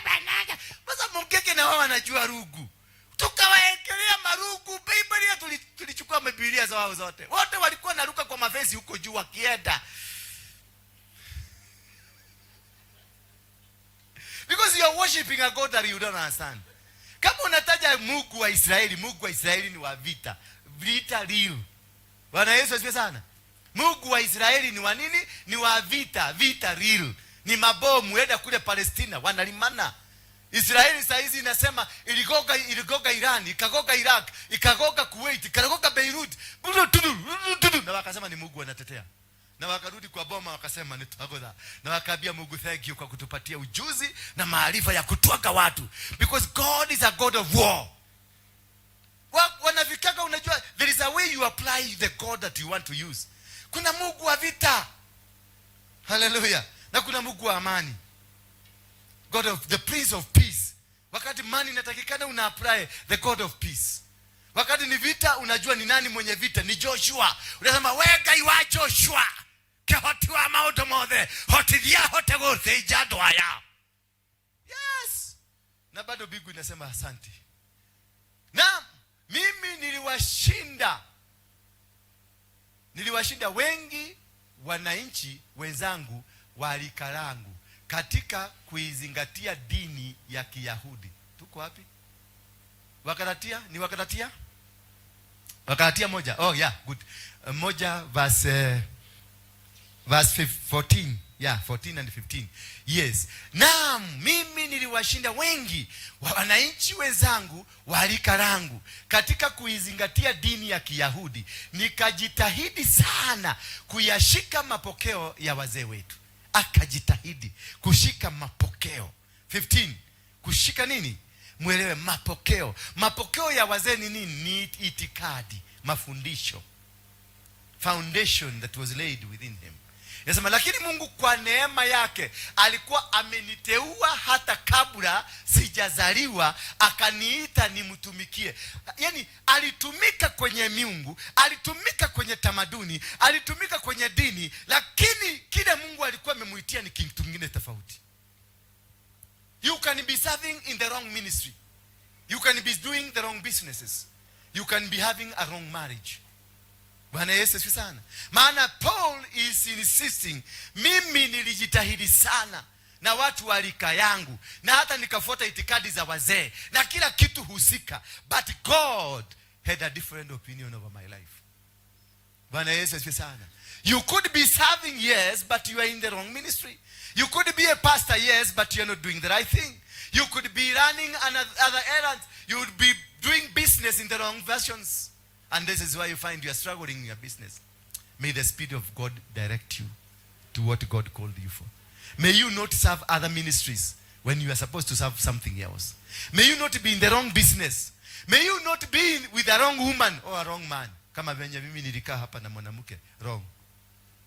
Speaker 3: Bwana. Sasa Mungiki na wao wanajua rugu. Tukawaekelea marugu. Biblia tulichukua Biblia zao zote. Wote walikuwa naruka kwa mafesi huko juu wakienda. Because you are worshiping a God that you don't understand. Kama unataja Mungu wa Israeli, Mungu wa Israeli ni wa vita. Vita real. Bwana Yesu asifiwe sana. Mungu wa Israeli ni wa nini? Ni wa vita, vita real. Ni mabomu, enda kule Palestina wanalimana. Israeli saa hizi inasema iligoga Iran, ikagoga Iraq, ikagoga Kuwait, ikagoga Beirut. Na wakasema ni Mungu anatetea. Na wakarudi kwa boma wakasema ni twagodha. Na wakaambia Mungu, thank you kwa kutupatia ujuzi na maarifa ya kutwaga watu. Because God is a God of war. Wanafikaga, unajua there is a way you apply the God that you want to use. Kuna Mungu wa vita. Hallelujah. Na kuna Mungu wa amani. God of the Prince of Peace. Wakati mani inatakikana una apply the God of Peace. Wakati ni vita unajua ni nani mwenye vita, ni Joshua. Unasema we Ngai wa Joshua, kihoti wa maundu mothe, hotithia hote guthinja andu aya. Yes. Na bado mbingu inasema asante. Na mimi niliwashinda. Niliwashinda wengi wananchi wenzangu wa rika langu katika kuizingatia dini ya Kiyahudi. Tuko wapi? Wagalatia? Ni Wagalatia? Wagalatia 1. Oh yeah, good. 1 verse 14. Yeah, 14 and 15. Yes. Naam, mimi niliwashinda wengi wa wananchi wenzangu wa rika langu katika kuizingatia dini ya Kiyahudi, nikajitahidi sana kuyashika mapokeo ya wazee wetu. Akajitahidi kushika mapokeo. 15. Kushika nini? Mwelewe mapokeo. Mapokeo ya wazee ni nini? Ni itikadi, mafundisho. Foundation that was laid within him. Nasema lakini Mungu kwa neema yake alikuwa ameniteua hata kabla sijazaliwa, akaniita nimtumikie. Yaani alitumika kwenye miungu, alitumika kwenye tamaduni, alitumika kwenye dini, lakini kile Mungu alikuwa amemuitia ni kitu kingine tofauti. You can be serving in the wrong ministry. You can be doing the wrong businesses. You can be having a wrong marriage. Bwana Yesu asifiwe sana. Maana Paul is insisting, mimi nilijitahidi sana na watu wa rika yangu, na hata nikafuata itikadi za wazee na kila kitu husika, but God had a different opinion over my life. Bwana Yesu asifiwe sana. You could be serving, yes, but you are in the wrong ministry. You could be a pastor, yes, but you are not doing the right thing. You could be running other errands. You would be doing business in the wrong versions. And this is why you find you are struggling in your business. May the Spirit of God direct you to what God called you for. May you not serve other ministries when you are supposed to serve something else. May you not be in the wrong business. May you not be with a wrong woman or a wrong man. Kama venye mimi nilikaa hapa na mwanamke wrong,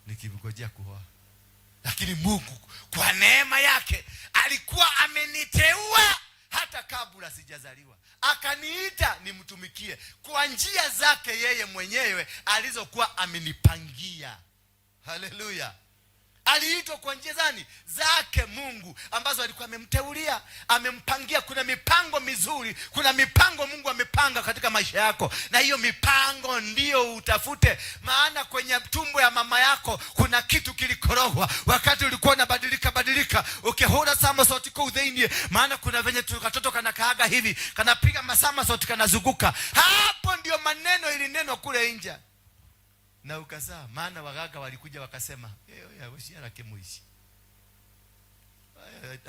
Speaker 3: nikimgojea kuoa. Lakini Mungu kwa neema yake alikuwa ameniteua hata kabla sijazaliwa, akaniita nimtumikie kwa njia zake yeye mwenyewe alizokuwa amenipangia. Haleluya. Aliitwa kwa njia zani zake Mungu ambazo alikuwa amemteulia, amempangia. Kuna mipango mizuri, kuna mipango Mungu amepanga katika maisha yako, na hiyo mipango ndiyo utafute. Maana kwenye tumbo ya mama yako kuna kitu kilikorogwa wakati ulikuwa unabadilika badilika, ukihura somersault kwa udhainie. Maana kuna venye katoto kanakaaga hivi, kanapiga masomersault, kanazunguka. Hapo ndio maneno ilinenwa kule nje na ukazaa. Maana waganga walikuja wakasema, ya gũciara kĩmũici.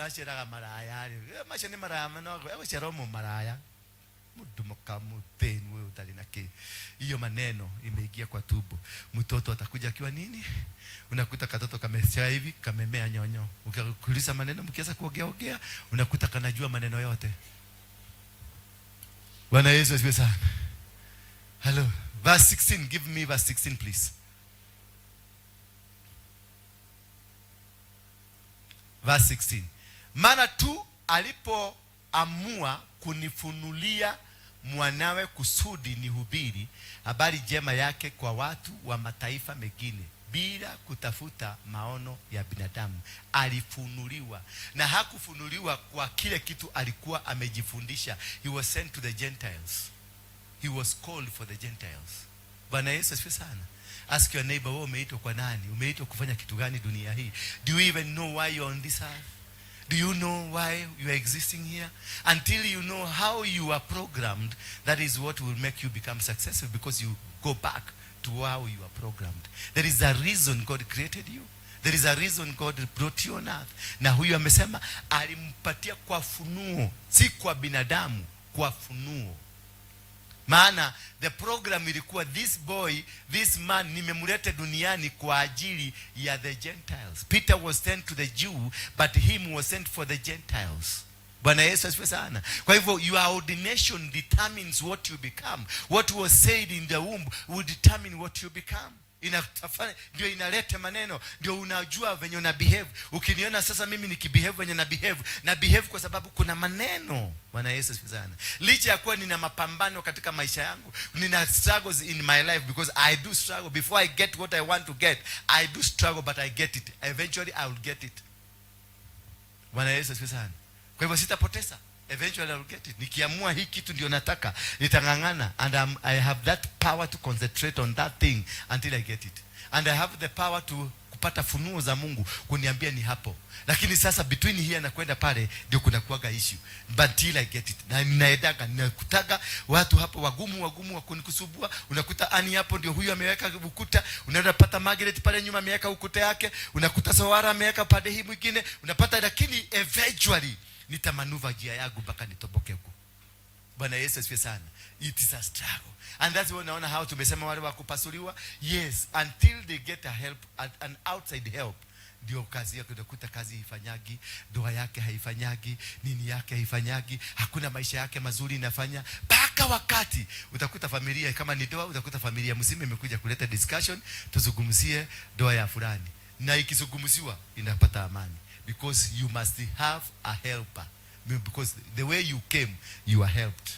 Speaker 3: Aceraga maraya rĩ. Macio nĩ maraya no egũciara ũmũ maraya. Mũndũ mũkamũthĩni wewe ũtarĩ na kĩ. Hiyo maneno imeingia kwa tumbo. Mtoto atakuja akiwa nini? Unakuta katoto kamesha hivi, kamemea nyonyo. Ukiuliza maneno, mkianza kuongea ongea, unakuta kanajua maneno yote. Bwana Yesu asifiwe sana. Hello. Verse 16, give me verse 16 please. Verse 16. Mara tu alipoamua kunifunulia mwanawe kusudi nihubiri habari njema yake kwa watu wa mataifa mengine bila kutafuta maono ya binadamu. Alifunuliwa, na hakufunuliwa kwa kile kitu alikuwa amejifundisha. He was sent to the Gentiles. He was called for the Gentiles. Bwana Yesu asifiwe sana. Ask your neighbor, wewe umeitwa kwa nani? Umeitwa kufanya kitu gani dunia hii? Do you even know why you're on this earth? Do you know why you are existing here? Until you know how you are programmed, that is what will make you become successful, because you go back to how you are programmed. There is a reason God created you. There is a reason God brought you on earth. Na huyu amesema alimpatia kwa funuo, si kwa binadamu, kwa funuo. Maana the program ilikuwa, this boy, this man, nimemleta duniani kwa ajili ya the Gentiles. Peter was sent to the Jew, but him was sent for the Gentiles. Bwana Yesu asifiwe sana. Kwa hivyo your ordination determines what you become. What was said in the womb will determine what you become. Ndio inaleta maneno, ndio unajua venye una behave. Ukiniona sasa mimi nikibehave venye na behave, na behave kwa sababu kuna maneno. Bwana Yesu asifiwe sana. Licha ya kuwa nina mapambano katika maisha yangu, nina struggles in my life, because I do struggle before I get what I want to get. I do struggle, but I get it. Eventually I will get it. Bwana Yesu asifiwe sana. Kwa hivyo sitapoteza. Eventually I will get it. Nikiamua hii kitu ndio nataka, nitang'ang'ana, and I have that power to concentrate on that thing until I get it. And I have the power to kupata funuo za Mungu kuniambia ni hapo. Lakini sasa between here na kwenda pale ndio kuna kuwaga issue. But till I get it. Na ninaendaga, ninakutaga watu hapo wagumu wagumu wa kunikusumbua. Unakuta Ani hapo ndio huyu ameweka ukuta, unaenda pata Margaret pale nyuma ameweka ukuta yake, unakuta Sawara ameweka pande hii mwingine, unapata, lakini eventually nitamaneuver njia yangu mpaka nitoboke huko. Bwana Yesu asifiwe sana. It is a struggle. And that's why unaona how tumesema wale wa kupasuliwa, yes, until they get a help, an outside help, ndio kazi yake unakuta kazi haifanyagi, ndoa yake haifanyagi, nini yake haifanyagi, hakuna maisha yake mazuri inafanya, mpaka wakati utakuta familia, kama ni ndoa, utakuta familia mzima imekuja kuleta discussion, tuzungumzie ndoa ya fulani, na ikizungumziwa inapata amani, because you must have a helper, because the way you came, you are helped.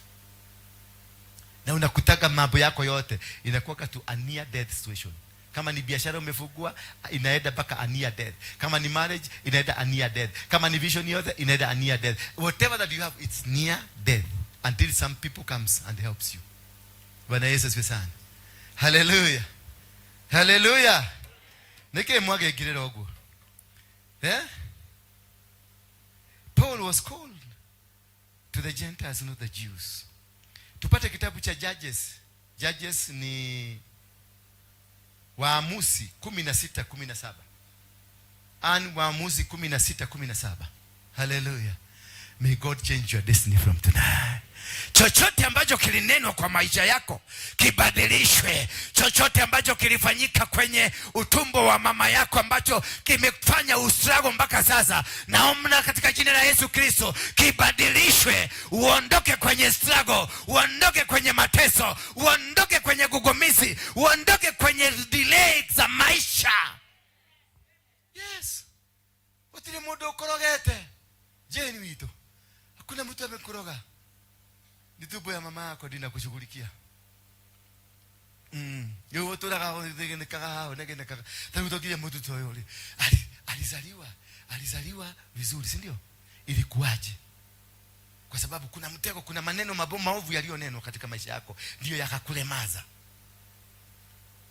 Speaker 3: Na unakutaka mambo yako yote inakuwa tu a near death situation. Kama ni biashara umefungua, inaenda mpaka a near death. Kama ni marriage, inaenda a near death. Kama ni vision yote, inaenda a near death. Whatever that you have, it's near death until some people comes and helps you. Bwana Yesu asifiwe sana. Haleluya, haleluya. Nĩkĩ mwagĩngirĩra ũguo, eh? Paul was called to the Gentiles, not the Jews. Tupate kitabu cha Judges. Judges ni Waamuzi 16:17. An Waamuzi 16:17. Haleluya. May God change your destiny from tonight.
Speaker 8: Chochote ambacho kilinenwa kwa maisha yako kibadilishwe. Chochote ambacho kilifanyika kwenye utumbo wa mama yako ambacho kimefanya ustruggle mpaka sasa, naomba katika jina la Yesu Kristo kibadilishwe. Uondoke kwenye struggle, uondoke kwenye mateso, uondoke kwenye gugumizi, uondoke kwenye delay za maisha.
Speaker 3: Yes. Gũtirĩ mũndũ ũkũrogete. Jane witũ. Hakuna mtu amekuroga. Ni tumbo ya mama yako ndio inakushughulikia. Rĩu ũtũraga ũthĩnĩkaga haha, ũnegenekaga. Ta rĩu tokire mũtu ta ũyũ rĩ. Alizaliwa vizuri, si ndio? Ilikuwaje? Kwa sababu kuna mtego, kuna maneno maovu yaliyonenwa katika maisha yako ndio yakakulemaza.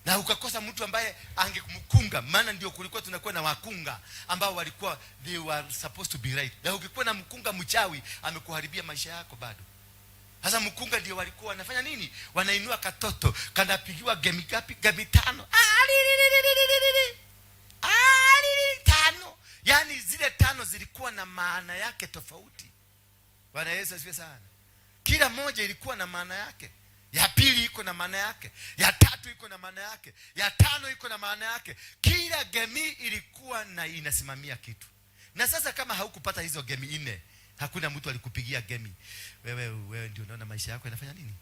Speaker 3: Na ukakosa mtu ambaye angemkunga, maana ndio kulikuwa tunakuwa na wakunga ambao walikuwa, they were supposed to be right. Na ukikuwa na mkunga mchawi, amekuharibia maisha yako bado. Sasa mkunga ndio walikuwa wanafanya nini? Wanainua katoto, kanapigiwa gemi gapi? Gemi tano. Ah, li, li, li, li, li, li, li. Ah, li, li, tano. Yaani zile tano zilikuwa na maana yake tofauti. Bwana Yesu asifiwe sana. Kila moja ilikuwa na maana yake. Ya pili iko na maana yake, ya tatu iko na maana yake, ya tano iko na maana yake. Kila gemi ilikuwa na inasimamia kitu. Na sasa kama haukupata hizo gemi nne, hakuna mtu alikupigia gemi, wewe ndio unaona maisha yako yanafanya nini?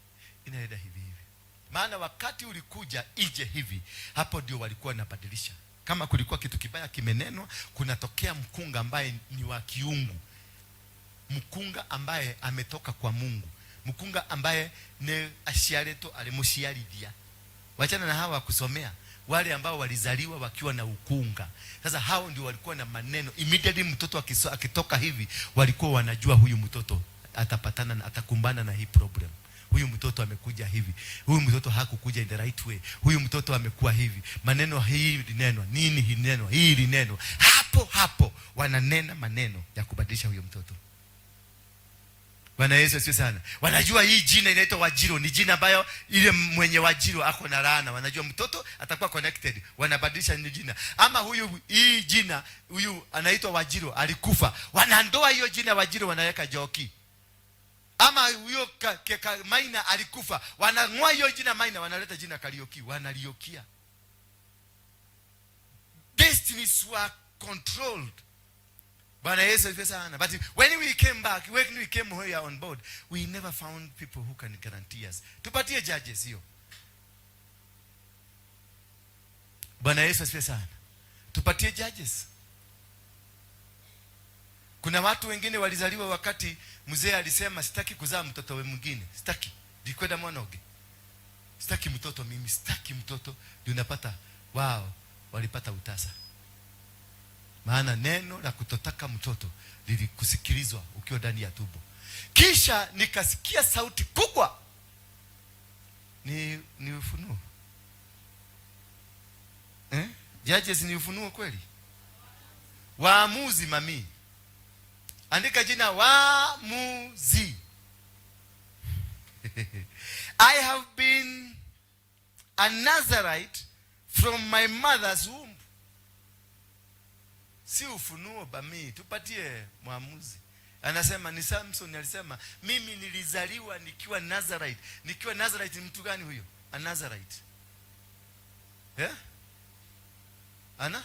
Speaker 3: Inaenda hivi hivi. Maana wakati ulikuja nje hivi, hapo ndio walikuwa wanabadilisha. Kama kulikuwa kitu kibaya kimenenwa, kunatokea mkunga ambaye ni wa kiungu, mkunga ambaye ametoka kwa Mungu, mkunga ambaye ne aciarĩtwo arĩ mũciarithia. Wachana na hawa wa kusomea, wale ambao walizaliwa wakiwa na ukunga. Sasa hao ndio walikuwa na maneno. Immediately mtoto akitoka hivi, walikuwa wanajua huyu mtoto atapatana na, atakumbana na hii problem. Huyu mtoto amekuja hivi, huyu mtoto hakukuja in the right way, huyu mtoto amekuwa hivi, maneno hii ilinenwa, nini ilinenwa, hii ilinenwa. Hapo hapo wananena maneno ya kubadilisha huyo mtoto. Bwana Yesu asifiwe sana. Wanajua hii jina inaitwa Wajiro, ni jina ambayo ile mwenye Wajiro ako na laana. Wanajua mtoto atakuwa connected, wanabadilisha ni jina. Ama huyu hii jina huyu anaitwa Wajiro alikufa, wanandoa hiyo jina Wajiro wanaweka Joki. Ama huyo Maina alikufa, wanang'oa hiyo jina Maina, wanaleta jina Karioki, wanaliokia. Destinies were controlled. Bwana Yesu asifiwe sana. But when we came back, when we came here on board, we never found people who can guarantee us. Tupatie judges hiyo. Bwana Yesu asifiwe sana. Tupatie judges. Kuna watu wengine walizaliwa wakati mzee alisema sitaki kuzaa mtoto we mwingine. Sitaki. Ndikwenda mwanoge. Sitaki mtoto mimi, sitaki mtoto. Ndio unapata wao walipata utasa. Maana neno la kutotaka mtoto lilikusikilizwa ukiwa ndani ya tumbo. Kisha nikasikia sauti kubwa. Ni ufunuo. Judges ni ufunuo kweli? Waamuzi mami. Andika jina Waamuzi. I have been a Nazarite from my mother's womb. Si ufunuo bami, tupatie mwamuzi. Anasema ni Samson alisema mimi nilizaliwa nikiwa Nazarite. Nikiwa Nazarite ni mtu gani huyo? A Nazarite. Yeah? Ana?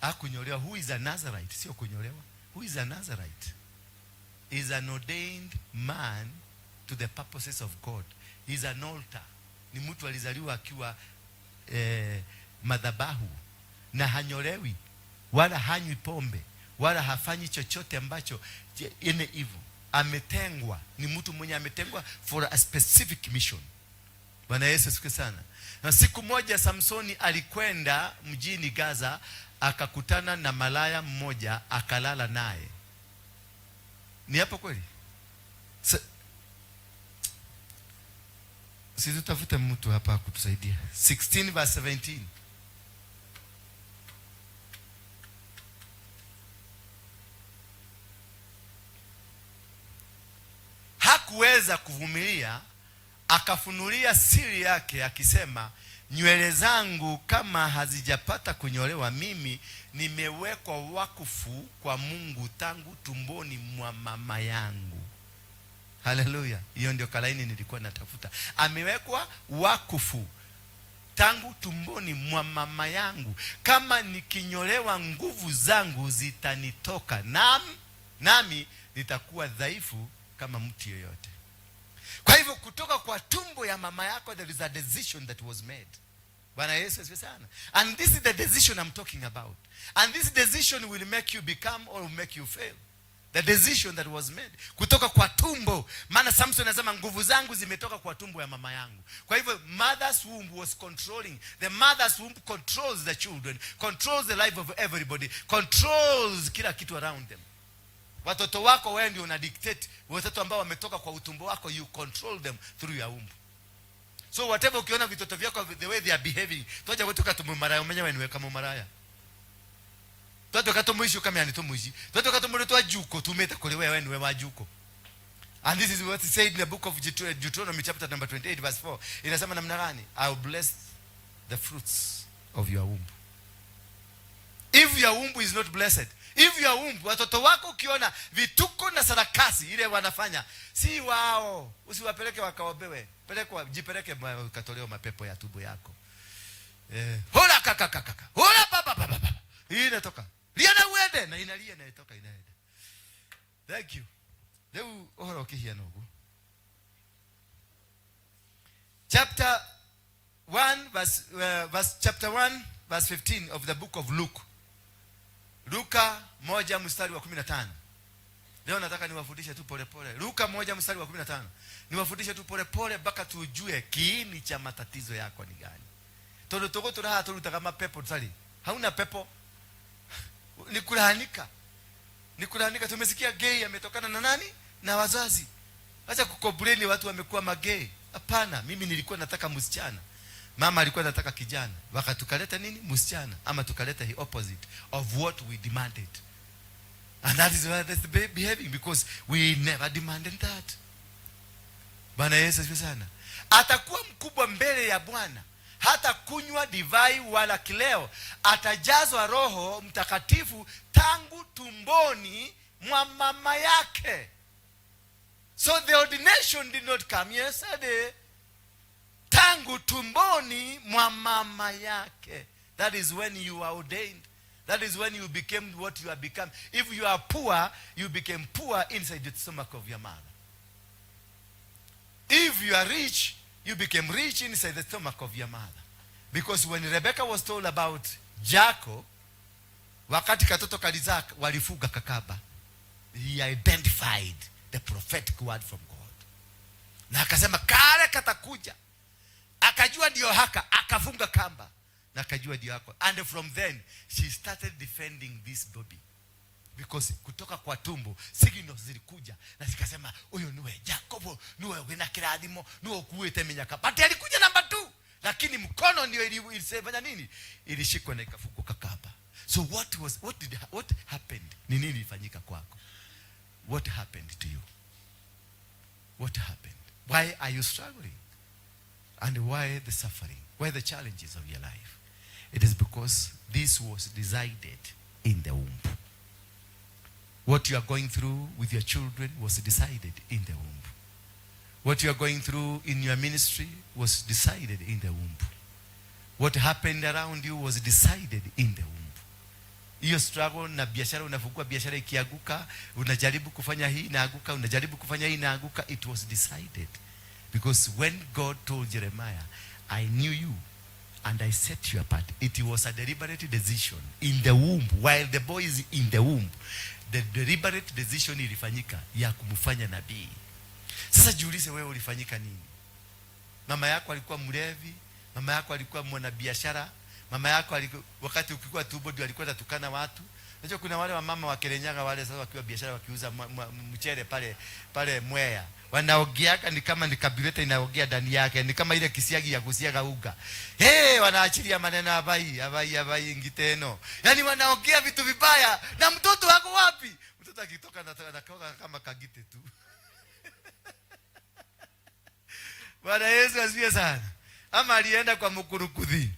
Speaker 3: Hakunyolewa. Who is a Nazarite? Sio kunyolewa. Who is a Nazarite? Is an ordained man to the purposes of God. He is an altar. Ni mtu alizaliwa akiwa madhabahu na hanyolewi wala hanywi pombe wala hafanyi chochote ambacho any evil. Ametengwa, ni mtu mwenye ametengwa for a specific mission. Bwana Yesu asifiwe sana. Na siku moja Samsoni alikwenda mjini Gaza, akakutana na malaya mmoja akalala naye. Ni hapo kweli? Si tutafute mtu hapa kutusaidia. 16 verse 17. Hakuweza kuvumilia, akafunulia siri yake akisema, nywele zangu kama hazijapata kunyolewa, mimi nimewekwa wakfu kwa Mungu tangu tumboni mwa mama yangu. Haleluya. Hiyo ndio kalaini nilikuwa natafuta. Amewekwa wakfu tangu tumboni mwa mama yangu. Kama nikinyolewa nguvu zangu zitanitoka, nami nitakuwa dhaifu kama mtu yeyote. Kwa hivyo kutoka kwa tumbo ya mama yako there is a decision that was made. Bwana Yesu asifiwe sana. And this is the decision I'm talking about. And this decision will make you become or make you fail. The decision that was made kutoka kwa tumbo. Maana Samson anasema nguvu zangu zimetoka kwa tumbo ya mama yangu. Kwa hivyo mother's womb was controlling. The mother's womb controls the children, controls the life of everybody, controls kila kitu around them. Watoto wako wewe ndio una dictate. Watoto ambao wametoka kwa utumbo wako, you control them through your womb. So whatever ukiona vitoto vyako the way they are behaving, toja kutoka tumumaraya, umenye wewe niweka mumaraya. Toto katumuishi kama yani tumuishi. Toto katumuri juko tumeta kule wewe niwe wa juko. And this is what he said in the book of Deuteronomy chapter number 28 verse 4. Inasema namna gani? I will bless the fruits of your womb. If your womb is not blessed, if your womb, watoto wako ukiona vituko na sarakasi ile wanafanya, si wao, usiwapeleke wakaobewe. Pelekwa, jipeleke ukatolewe mapepo ya tumbo yako. Hola kaka kaka kaka. Hola baba baba baba. Hii inatoka. Lia na uende na inalia na itoka inaenda. Thank you. Leo ohoro kihia nogu. Chapter 1 verse chapter 1 verse 15 of the book of Luke. Luka 1 mstari wa 15. Leo nataka niwafundishe tu pole pole. Luka 1 mstari wa 15. Niwafundishe tu pole pole mpaka tujue kiini cha matatizo yako ni gani. Tondu tuko turaha turuta kama pepo tsali. Hauna pepo. Ni kulahanika. Ni kulahanika. Tumesikia gay ametokana na nani? Na wazazi. Acha kukomplain watu wamekuwa magay. Hapana, mimi nilikuwa nataka msichana. Mama alikuwa anataka kijana. Wakatukaleta nini? Msichana. Ama tukaleta the opposite of what we demanded. And that is why that's the behaving, because we never demanded that. Bwana Yesu asifiwe sana. Atakuwa mkubwa mbele ya Bwana, hata kunywa divai wala kileo, atajazwa Roho Mtakatifu tangu tumboni mwa mama yake. So the ordination did not come yesterday. Tangu tumboni mwa mama yake. That is when you are ordained. That is when you became what you have become. If you are poor, you became poor inside the stomach of your mother. If you are rich, you became rich inside the stomach of your mother. Because when Rebecca was told about Jacob, wakati katoto kalizaa walifuga kakamba. He identified the prophetic word from God. Na akasema kale katakuja. Akajua ndio haka, akafunga kamba. Na akajua ndio hako. And from then, she started defending this baby. Because kutoka kwa tumbo signals zilikuja na zikasema huyu niwe Jacobo, niwe wina kirathimo, niwe ukuite minyaka. But alikuja namba 2, lakini mkono ndio ilifanya nini? Ilishikwa na ikafungwa kakamba. So what happened? Ni nini ilifanyika kwako? What happened to you? What happened? Why are you struggling? And why the suffering? Why the challenges of your life? It is because this was decided in the womb. What you are going through with your children was decided in the womb. What you are going through in your ministry was decided in the womb. What happened around you was decided in the womb. Hiyo struggle na biashara, unafungua biashara ikianguka, unajaribu kufanya hii inaanguka, unajaribu kufanya hii inaanguka. It was decided. Because when God told Jeremiah, "I knew you and I set you apart," it was a deliberate decision in the womb. While the boy is in the womb, the deliberate decision ilifanyika ya kumfanya nabii. Sasa jiulize wewe ulifanyika nini? Mama yako alikuwa mlevi, mama yako alikuwa mwanabiashara, mama yako alikuwa, wakati ukikuwa tumbo ndio alikuwa anatukana watu. Unajua kuna wale wamama wa Kirinyaga wale sasa wakiwa biashara wakiuza mchele pale pale Mwea. Wanaogeaka ni kama ni kabileta inaogea ndani yake, ni kama ile kisiagi ya kusiaga unga. Hey, wanaachilia maneno abai, abai, abai ngiteno. Yaani wanaongea vitu vibaya na mtoto wako wapi? Mtoto akitoka anatoka kama kagite tu. Bwana Yesu asifiwe sana. Ama alienda kwa mkurukuthi.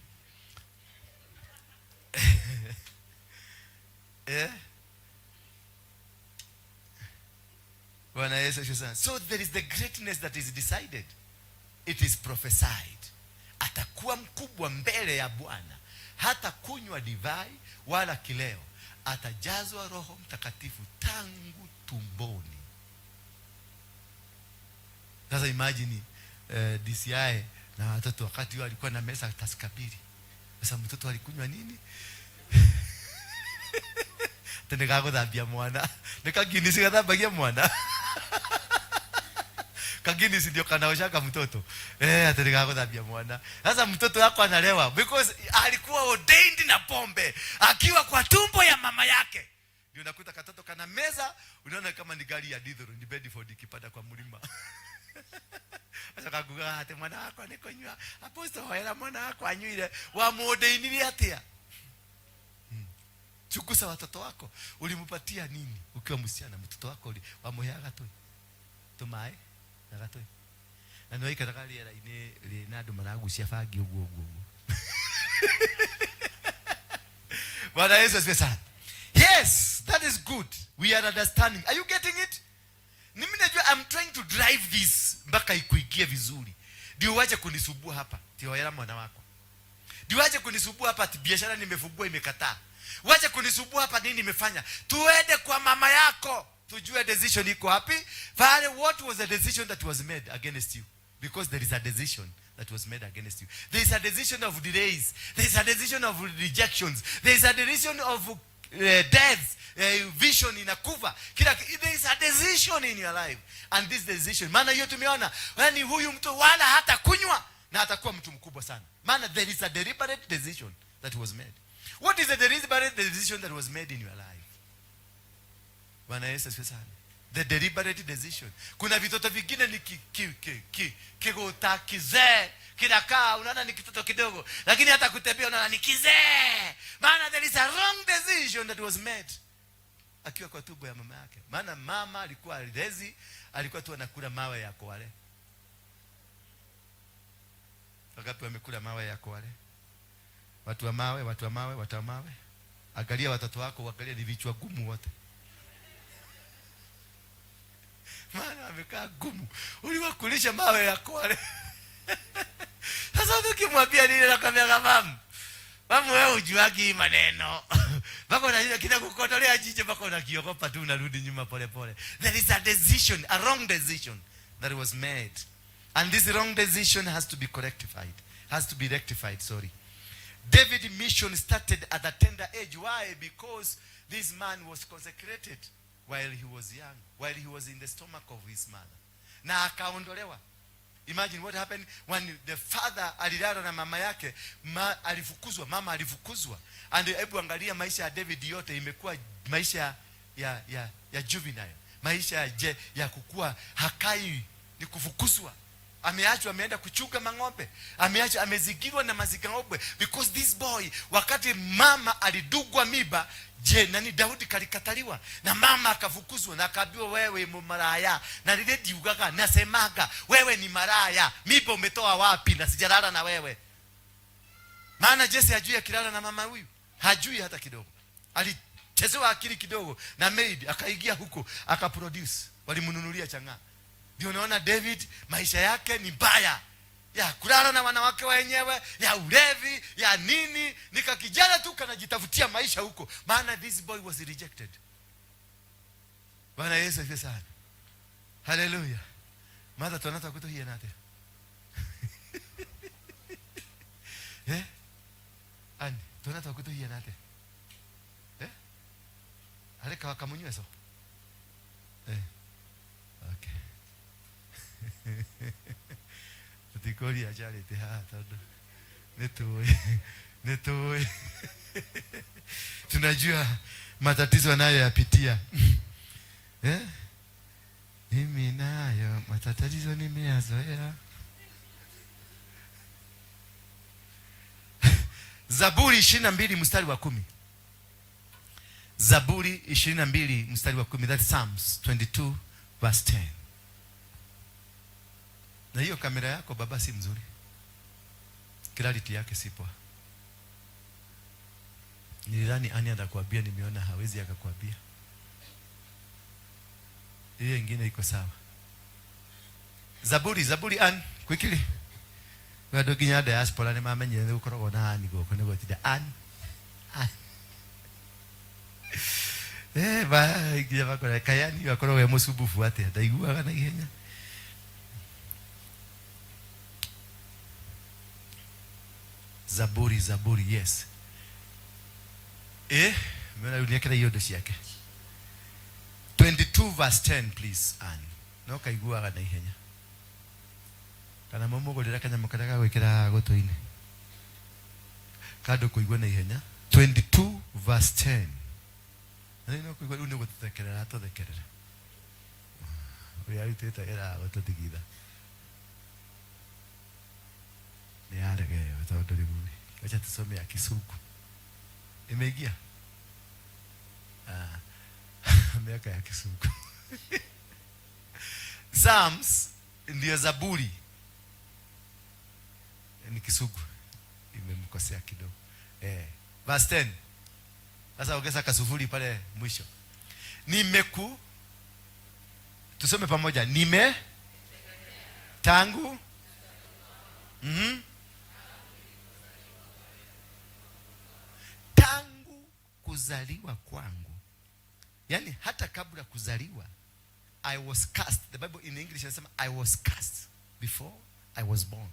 Speaker 3: Bwana Yesu asifiwe sana. So there is the greatness that is decided. It is prophesied. Atakuwa mkubwa mbele ya Bwana. Hata kunywa divai wala kileo. Atajazwa Roho Mtakatifu tangu tumboni. Sasa imagine DCI na watoto wakati huo alikuwa na meza taskabili. Sasa mtoto alikunywa nini? Tene gaguthambia mwana. Nĩ kagini cigathambagia mwana. Kagini si ndio kanaoshaka mtoto. Ati nĩgagũthambia mwana. Sasa mtoto wako analewa because alikuwa ordained na pombe akiwa kwa tumbo ya mama yake. Ndio unakuta katoto kana meza, unaona kama ni gari ya diesel, ni Bedford ikipanda kwa mlima. Sasa kakuga ati mwana wako nĩ kũnyua. Apostle hoera mwana wako anyuire. Wamuordainirie atia? Chukusa watoto wako. Ulimpatia nini ukiwa msichana? Mtoto wako wamuheaga tu tumae na gatui. Na nĩ waikaraga rĩera-inĩ rĩna andũ maragucia bangi ũguo ũguo ũguo. Bwana Yesu asifiwe sana. Yes, that is good. We are understanding. Are you getting it? Mimi najua I'm trying to drive this mpaka ikuingie vizuri. Ndio uache kunisumbua hapa. Tioera mwana wako. Ndio uache kunisumbua hapa ati biashara nimefungua imekataa. Uache kunisumbua hapa nini nimefanya. Tuende kwa mama yako. Tujue decision iko wapi. Fare, what was the decision that was made against you? Because there is a decision that was made against you. There is a decision of delays. There is a decision of rejections. There is a decision of deaths. Vision inakufa. Kila there is a decision in your life. And this decision, maana hiyo tumeona, yaani huyu mtu wala hata kunywa na atakuwa mtu mkubwa sana. Maana there is a deliberate decision that was made. What is the deliberate decision that was made in your life? Bwana Yesu asifiwe sana. The deliberate decision. Kuna vitoto vingine ni kigota kizee kinakaa, unaona ni kitoto kidogo, lakini hata kutembea unaona ni kizee. Maana there is a wrong decision that was made. akiwa kwa tumbo ya mama yake. Maana mama alikuwa lezi, alikuwa tu anakula mawe ya kwale. Wangapi wamekula mawe ya kwale? Watu wa mawe, watu wa mawe, watu wa mawe. Angalia watoto wako, angalia ni vichwa gumu wote. Maana wamekaa gumu. Uliwakulisha mawe ya kwale. Sasa ukimwambia nini anakwambia mamu. Mamu wewe hujuagi hii maneno. Mpaka unajua kinakukotolea jicho mpaka unakiogopa tu unarudi nyuma pole pole. There is a decision, a wrong decision that was made. And this wrong decision has to be rectified. Has to be rectified, sorry. David's mission started at a tender age. Why? Because this man was consecrated while he was young, while he was in the stomach of his mother. Na akaondolewa. Imagine what happened when the father alilala na mama yake, alifukuzwa, mama alifukuzwa. And hebu angalia maisha ya David yote imekuwa maisha ya juvenile, maisha ya kukua, hakai, ni kufukuzwa. Ameachwa, ameenda kuchunga mang'ombe. Ameachwa, amezingirwa na mazingaumbwe. Because this boy, wakati mama alidugwa miba, je, nani Daudi kalikataliwa na mama akafukuzwa na akaambiwa wewe ni maraya. Na lile ndiugaga nasemaga wewe ni maraya. Miba umetoa wapi na sijalala na wewe? Maana Jesse hajui akilala na mama huyu. Hajui hata kidogo. Alichezewa akili kidogo na maid akaingia huko akaproduce. Walimnunulia chang'aa. Ndio unaona David maisha yake ni mbaya. Ya kulala na wanawake wenyewe, ya ulevi, ya nini, nika kijana tu kanajitafutia maisha huko. Maana this boy was rejected. Bwana Yesu asifiwe sana. Hallelujah. Mother tuanata kutuhia nate. Eh? Ani, tuanata kutuhia nate. Eh? Aleka wakamunyweso. Eh. Okay. Tutikoria charity haha tondu nituĩ nituĩ tunajua matatizo anayoyapitia. Eh? Mimi nayo matatizo nimeyazoea. Zaburi 22 mstari wa 10. Zaburi 22 mstari wa 10, that's Psalms 22 verse 10. Na hiyo kamera yako baba si mzuri. Clarity yake si poa. Nilidhani Ani atakwambia, nimeona hawezi akakwambia. Hiyo ingine iko sawa. Zaburi, Zaburi Ann, quickly. Andũ nginya diaspora nĩ mamenyire nĩ gũkoragwo na Ann gũkũ nĩ gwetire Ann. Ann. Ba, nginya bakora kayani akoragwo e mũcumbubu atĩa, ndaiguaga na ihenya. Zaburi, Zaburi, yes. Mbona rĩu nĩekĩra iondo ciake. 22 verse 10 please, Ann. No kaiguaga na ihenya. Kana mũmũgũrĩra kanyamũ karĩa ga gwĩkĩra gũtũ-inĩ. Kandũ kũigua na ihenya. 22 verse 10. Na rĩu no kũigua rĩu nĩ gũtũthekerera atũthekerera. Ũrĩa arutĩte ĩraga gũtũthigitha. Nĩ yaregeo tondũ rĩu rĩ. Acha tusome ya Kisugu. Imeingia? Miaka ya Kisugu. Psalms ndio Zaburi. Ni Kisugu. Imemkosea kidogo. Verse 10. Sasa ongeza kasufuri pale mwisho. Nimeku, tusome pamoja. Nime tangu tangu kuzaliwa kwangu. Yaani hata kabla kuzaliwa I was cast. The Bible in English inasema I was cast before I was born.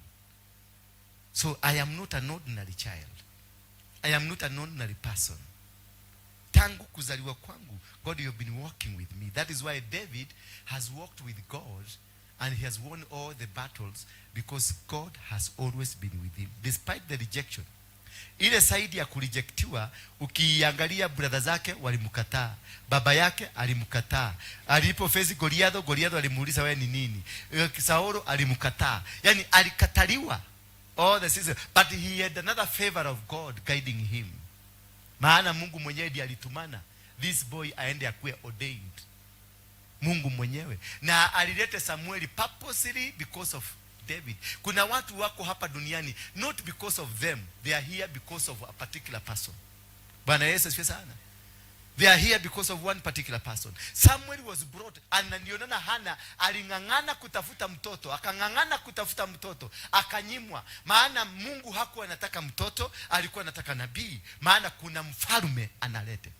Speaker 3: So I am not an ordinary child. I am not an ordinary person. Tangu kuzaliwa kwangu, God, you have been walking with me. That is why David has walked with God and he has won all the battles because God has always been with him despite the rejection. Ile side ya kurejectiwa, ukiangalia brother zake walimkataa, baba yake alimkataa. Alipo face Goliath, Goliath alimuuliza wewe ni nini? Saulo alimkataa. Yaani alikataliwa all the season, but he had another favor of God guiding him. Maana Mungu mwenyewe ndiye alitumana This boy aende akuwe ordained. Mungu mwenyewe na alilete Samueli purposely because of David. Kuna watu wako hapa duniani not because of them, they are here because of a particular person. Bwana Yesu asifiwe sana. They are here because of one particular person. Samuel was brought, and ndio naona Hana aling'ang'ana kutafuta mtoto, akang'ang'ana kutafuta mtoto, akanyimwa. Maana Mungu hakuwa anataka mtoto, alikuwa anataka nabii, maana kuna mfalme analete.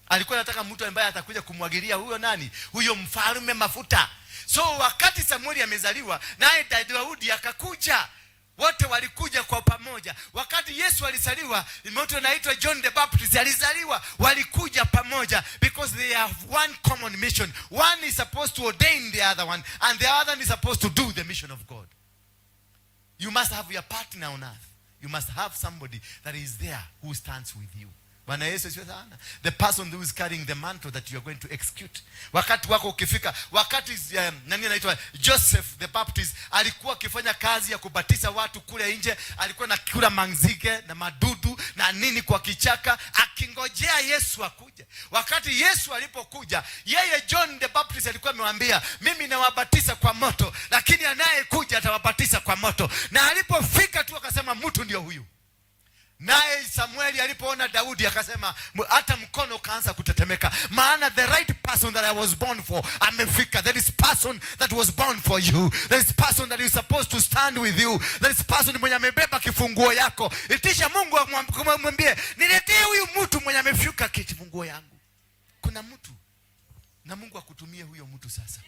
Speaker 3: Alikuwa anataka mtu ambaye atakuja kumwagilia huyo nani, huyo mfalme mafuta. So wakati Samueli amezaliwa, naye Daudi akakuja, wote walikuja kwa pamoja. Wakati Yesu alizaliwa, mtu anaitwa John the Baptist alizaliwa, walikuja pamoja because they have one common mission. One is supposed to ordain the other one, and the other is supposed to do the mission of God. You must have your partner on earth. You must have somebody that is there who stands with you. Bwana Yesu asifiwe sana. The person who is carrying the mantle that you are going to execute. Wakati wako ukifika, wakati nani anaitwa Joseph the Baptist alikuwa akifanya kazi ya kubatisa watu kule nje, alikuwa na kula manzige na madudu na nini kwa kichaka, akingojea Yesu akuje. Wakati Yesu alipokuja, yeye John the Baptist alikuwa amewaambia, mimi nawabatiza kwa moto, lakini anayekuja atawabatiza kwa moto. Na alipofika tu akasema, mtu ndio huyu. Naye Samueli alipoona Daudi akasema, hata mkono ukaanza kutetemeka, maana the right person that I was born for amefika. There is person that was born for you. There is person that is supposed to stand with you. There is person mwenye amebeba kifunguo yako. Itisha Mungu amwambie, niletee huyu mtu mwenye amefika kifunguo yangu. Kuna mtu na Mungu akutumie huyo mtu sasa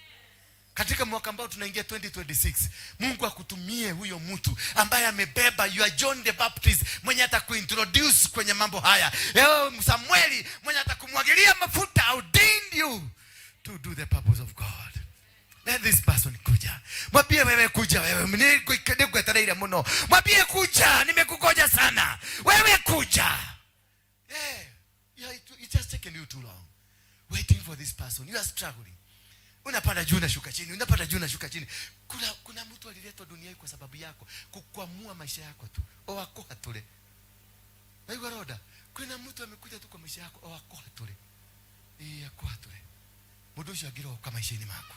Speaker 3: katika mwaka ambao tunaingia 2026, Mungu akutumie huyo mtu ambaye amebeba, you are John the Baptist mwenye atakuintroduce kwenye mambo haya. Ewe Samueli mwenye atakumwagilia mafuta, ordained you to do the purpose of God. Let this person kuja. Mwambie wewe kuja wewe. Nikuetereire muno. Mwambie kuja, nimekugoja sana. Wewe kuja. Yeah, it just taken you too long. Waiting for this person. You are struggling. Unapanda juu unashuka chini, unapanda juu unashuka chini. Kuna mtu aliletwa duniani kwa sababu yako, kukwamua maisha yako tu. O akohatule. Waigua roda. Kuna mtu amekuja tu kwa maisha yako, o akohatule. Eh, akohatule. Mundu ucio angiroka maisha-inĩ maku,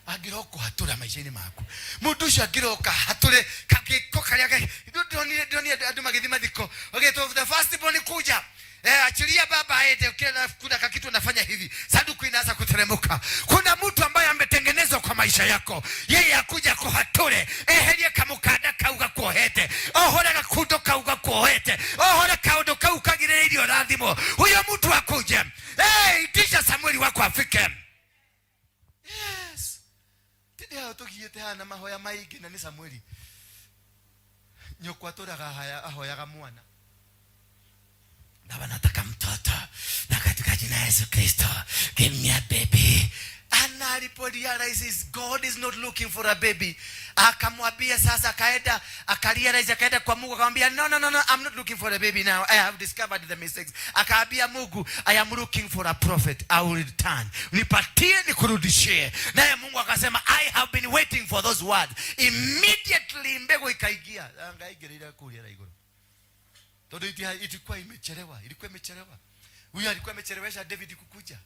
Speaker 3: angiroka hatũra maisha-inĩ maku, mundu ũcio angiroka hatũre kagĩko karĩa ndĩronire andũ magĩthiĩ mathiko, wagetwo the first born kuja. Eh, achilia baba aende. Kila kuna kakitu anafanya hivi, sanduku inaanza kuteremuka. Kuna mtu ambaye ametengenezwa kwa maisha yako, yeye akuja kuhature, eherie kamukanda kau gakuohete, ohore gakundo kau gakuohete, ohore kaundu kau kagirĩrĩirio rathimo. Huyo mtu akuje. Hey, itisha Samueli wako afike. Yes, tindi hao tugiĩte haha na mahoya maingĩ, na nĩ Samueli nyũkwa atũraga ahoyaga mwana. Baba, nataka mtoto, na katika jina la Yesu Kristo, give me a baby. Ana alipo realize God is not looking for a baby, akamwambia sasa, akaenda akarealize, akaenda kwa Mungu akamwambia, "No, no, no, no, I'm not looking for a baby now. I have discovered the mistakes." Akaambia Mungu, "I am looking for a prophet. I will return, nipatie nikurudishie." Naye Mungu akasema, "I have been waiting for those words." Immediately mbegu ikaingia, angaingĩrĩire kũrĩa igũrũ tondu ilikuwa imechelewa, ilikuwa imechelewa. Huyu alikuwa amechelewesha David kukuja.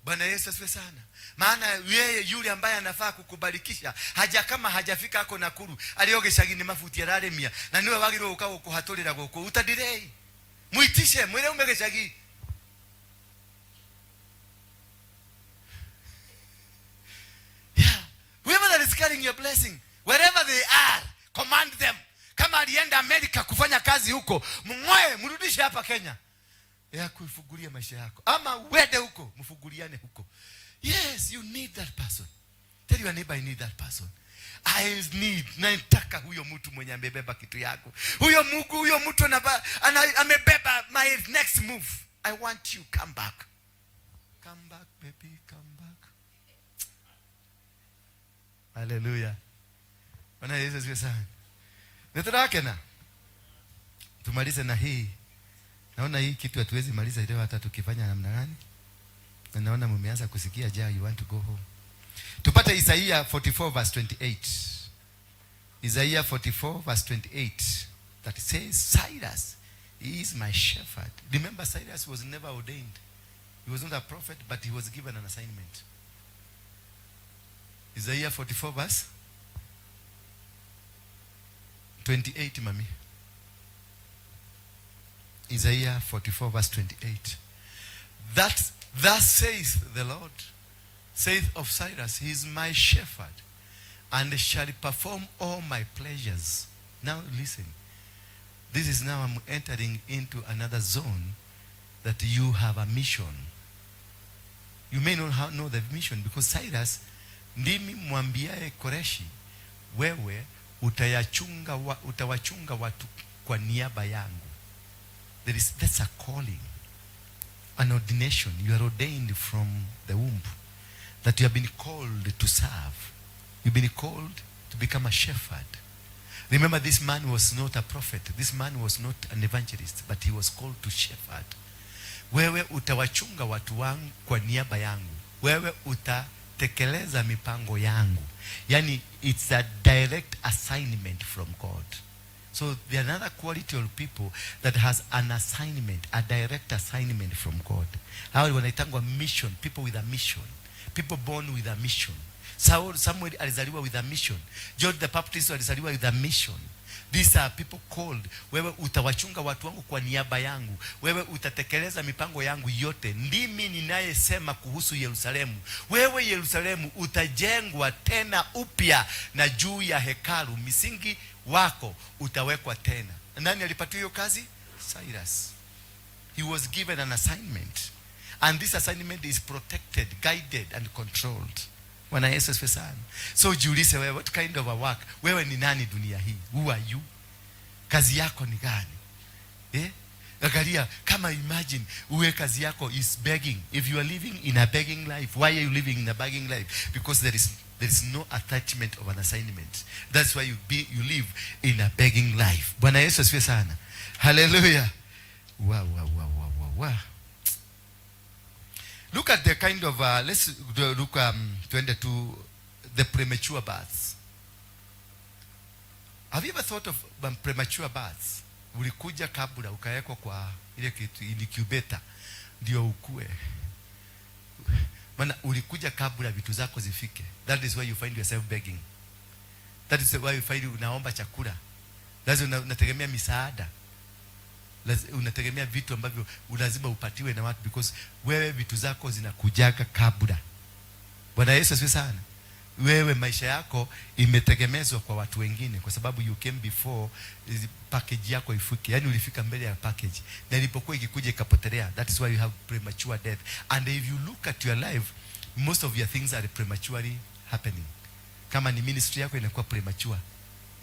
Speaker 3: Bwana Yesu asifiwe sana. Maana yeye yule ambaye anafaa kukubarikisha haja kama hajafika ako Nakuru, arĩ o gĩcagi-inĩ mabuti ararĩmia, na niwe wagĩrĩirwo gũka gũkũhatũrĩra gũkũ utadirei. Muitishe mwĩre ume gĩcagi. Yeah. Whoever that is carrying your blessing, wherever they are, command them. Kama alienda Amerika kufanya kazi huko, mng'oe, mrudishe hapa Kenya. Ya kuifungulia maisha yako. Ama uende huko, mfunguliane huko. Yes, you need that person. Tell your neighbor, "I need that person." I need, nataka huyo mtu mwenye amebeba kitu yako. Huyo Mungu, huyo mtu amebeba my next move. I want you, come back. Come back, baby, come back. Hallelujah. Bwana Yesu asifiwe sana. Niturakena. Tumalize na hii. Naona hii kitu hatuwezi maliza leo hata tukifanya namna gani. Na naona mmeanza kusikia njaa, you want to go home. Tupate Isaiah 44 verse 28. Isaiah 44 verse 28 that says, "Cyrus is my shepherd." Remember, Cyrus was never ordained. He was not a prophet, but he was given an assignment. Isaiah 44 verse 28, mami. Isaiah 44 verse 28. That thus saith the Lord, saith of Cyrus, he is my shepherd, and shall perform all my pleasures. Now listen. This is now I'm entering into another zone that you have a mission. You may not know the mission because Cyrus, ndimi mwambiaye Koreshi, wewe utawachunga watu kwa niaba yangu. That's a calling, an ordination. You are ordained from the womb, that you have been called to serve. You've been called to become a shepherd. Remember, this man was not a prophet. This man was not an evangelist, but he was called to shepherd. Wewe utawachunga watu wangu kwa niaba yangu. Wewe utatekeleza mipango yangu. Yani, it's a direct assignment from God. So the another quality of people that has an assignment, a direct assignment from God. Hao wanaitangwa mission, people with a mission. People born with a mission. Saul, Samuel alizaliwa with a mission. John the Baptist alizaliwa with a mission. These are people called. Wewe utawachunga watu wangu kwa niaba yangu. Wewe utatekeleza mipango yangu yote. Ndimi ninayesema kuhusu Yerusalemu. Wewe Yerusalemu utajengwa tena upya na juu ya hekalu misingi wako utawekwa tena. Nani alipatiwa hiyo kazi? Cyrus. He was given an assignment. And this assignment is protected, guided and controlled. Bwana Yesu asifiwe sana. So jiulize wewe, what kind of a work? Wewe ni nani dunia hii? Who are you? Kazi yako ni gani? Eh? Angalia, kama imagine uwe kazi yako is begging. If you are living in a begging life, why are you living in a begging life? Because there is no attachment of an assignment. That's why you live in a begging life. Bwana Yesu asifiwe sana. Hallelujah. Wow. Look at the kind of let's look tuende to the premature births. Have you ever thought of premature births? Ulikuja kabla ukawekwa kwa ile kitu incubator ndio ukue. Maana ulikuja kabla vitu zako zifike. That is why you find yourself begging. That is why you find unaomba chakula. Lazima unategemea misaada. Unategemea vitu ambavyo lazima upatiwe na watu because wewe vitu zako zinakujaga kabla. Bwana Yesu asifiwe sana. Wewe maisha yako imetegemezwa kwa watu wengine kwa sababu you came before package yako ifike. Yani ulifika mbele ya package. Na ilipokuwa ikikuja ikapotelea. That is why you have premature death. And if you look at your life, most of your things are prematurely happening. Kama ni ministry yako inakuwa premature,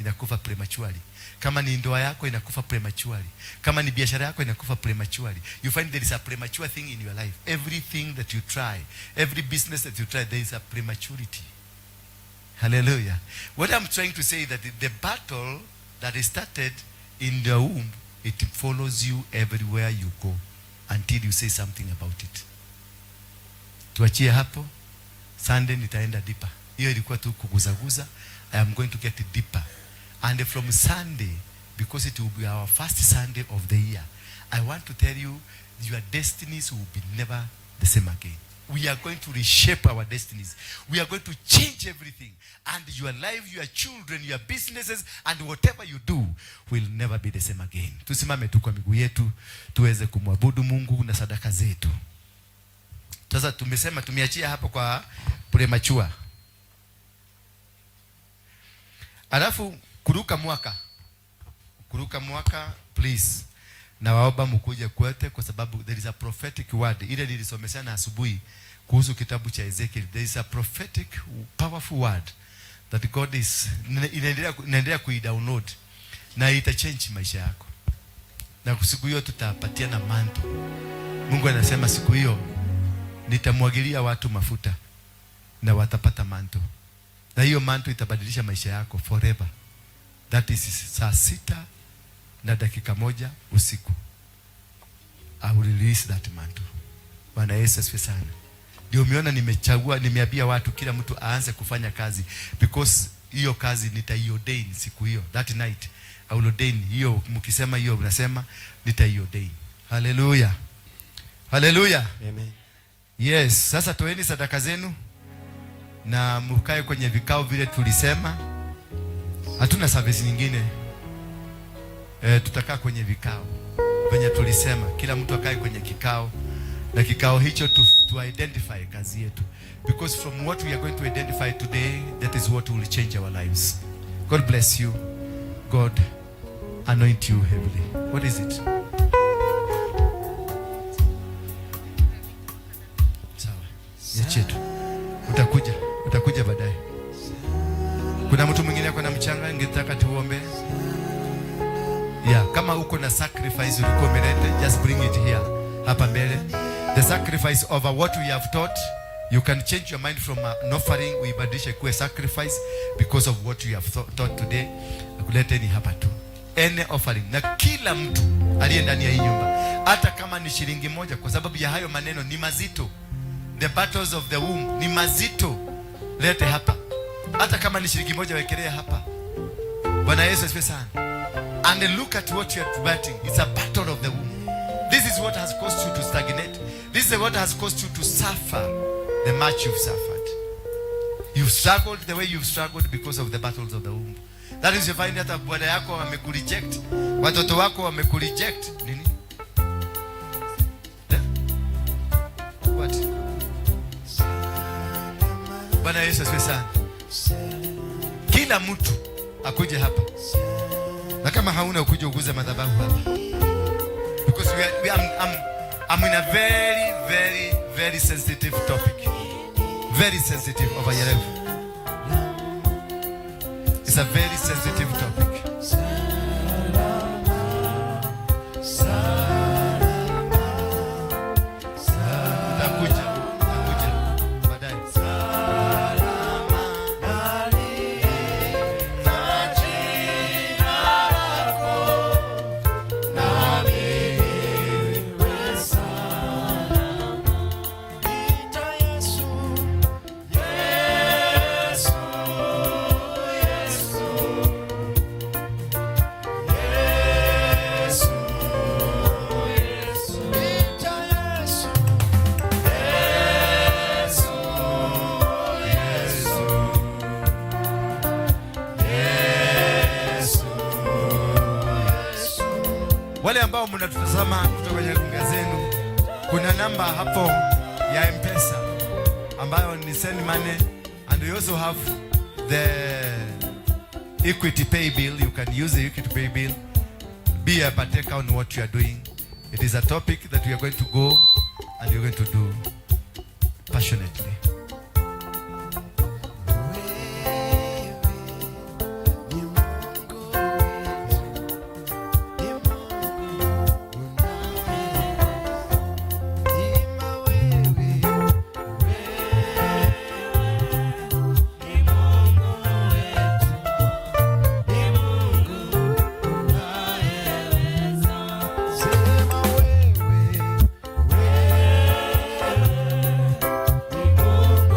Speaker 3: inakufa prematurely. Kama ni ndoa yako inakufa prematurely. Kama ni biashara yako inakufa prematurely. You find there is a premature thing in your life. Everything that you try, every business that you try, there is a prematurity. Hallelujah. What I'm trying to say is that the battle that is started in the womb, it follows you everywhere you go until you say something about it. Tuachie hapo. Sunday nitaenda deeper. Hiyo ilikuwa tu kuguzaguza. I am going to get deeper. And from Sunday, because it will be our first Sunday of the year, I want to tell you, your destinies will be never the same again. We are going to reshape our destinies. We are going to change everything. And your life, your children, your businesses, and whatever you do will never be the same again. Tusimame tu kwa miguu yetu, tuweze kumwabudu Mungu na sadaka zetu. Sasa tumesema tumeachia hapo kwa premature. Alafu kuruka mwaka. Kuruka mwaka, please. Nawaomba mkuje kwote kwa sababu there is a prophetic word. Ile nilisomeshana asubuhi kuhusu kitabu cha Ezekiel. There is a prophetic powerful word that God is inaendelea kuidownload na itachange maisha yako. Na siku hiyo tutapatiana mantle. Mungu anasema siku hiyo nitamwagilia watu mafuta na watapata mantle. Na hiyo mantle itabadilisha maisha yako forever. That is 6:01 usiku. I will release that mantle. Bwana Yesu asifiwe sana. Ndio umeona nimechagua, nimeambia watu kila mtu aanze kufanya kazi because hiyo kazi nitaiordain siku hiyo. That night I will ordain hiyo. Mkisema hiyo mnasema nitaiordain. Hallelujah. Hallelujah.
Speaker 2: Amen.
Speaker 3: Yes, sasa toeni sadaka zenu na mkae kwenye vikao vile tulisema. Hatuna service nyingine. Tutakaa kwenye vikao venye tulisema, kila mtu akae kwenye kikao, na kikao hicho to identify kazi yetu, because from what we are going to identify today, that is what will change our lives. God bless you. God anoint you heavily. What is it? Sawa, niachie tu, utakuja baadaye. Kuna mtu mwingine ako na mchanga, ningetaka tuombe. Yeah, kama uko na sacrifice ulikuwa umeleta, just bring it here, hapa mbele. The sacrifice over what we have taught, you can change your mind from an offering, uibadilishe kuwe sacrifice because of what you have taught today. Akuleteni hapa tu. Any offering. Na kila mtu aliye ndani ya hii nyumba, hata kama ni shilingi moja, kwa sababu ya hayo maneno ni mazito. The battles of the womb ni mazito. Lete hapa. Hata kama ni shilingi moja, wekelea hapa. Bwana Yesu asifiwe sana. And look at what you are fighting. It's a battle of the womb. This is what has caused you to stagnate. This is what has caused you to suffer the much you've suffered. You've struggled the way you've struggled because of the battles of the womb. That is, you find hata bwana yako wamekureject, watoto wako wamekureject. Nini? Eh? What? Bwana Yesu asifiwe sana. Kila mtu akuje hapa. Na kama hauna, ukuje uguze madhabahu hapa. Because we are, we, I'm in a very, very, very sensitive topic. Very sensitive over your life. It's a very sensitive topic. Takuja, takuja baadaye. Wale ambao mnatutazama kutoka kwenye runinga zenu, kuna namba hapo ya M-Pesa ambayo ni send money, and we also have the Equity Pay Bill. You can use the Equity Pay Bill. Be a partaker on what you are doing. It is a topic that we are going to go and you're going to do passionately.
Speaker 2: Ni Mungu wetu, ni Mungu unaye, wewe, wewe ni Mungu wetu, ni Mungu unayeweza. Sema wewe, wewe ni Mungu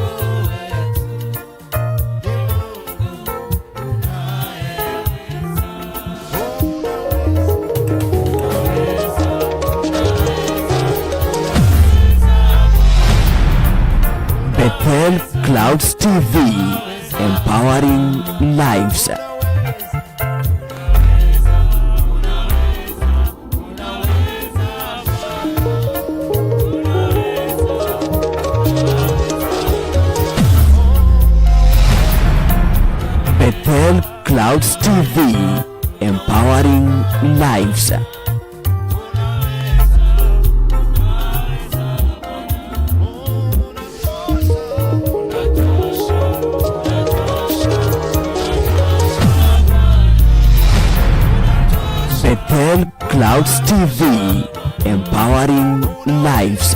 Speaker 2: wetu, ni Mungu unayeweza. Unaweza.
Speaker 1: Bethel Clouds TV, empowering lives. Bethel Clouds TV, empowering lives. Bethel Clouds TV, empowering lives.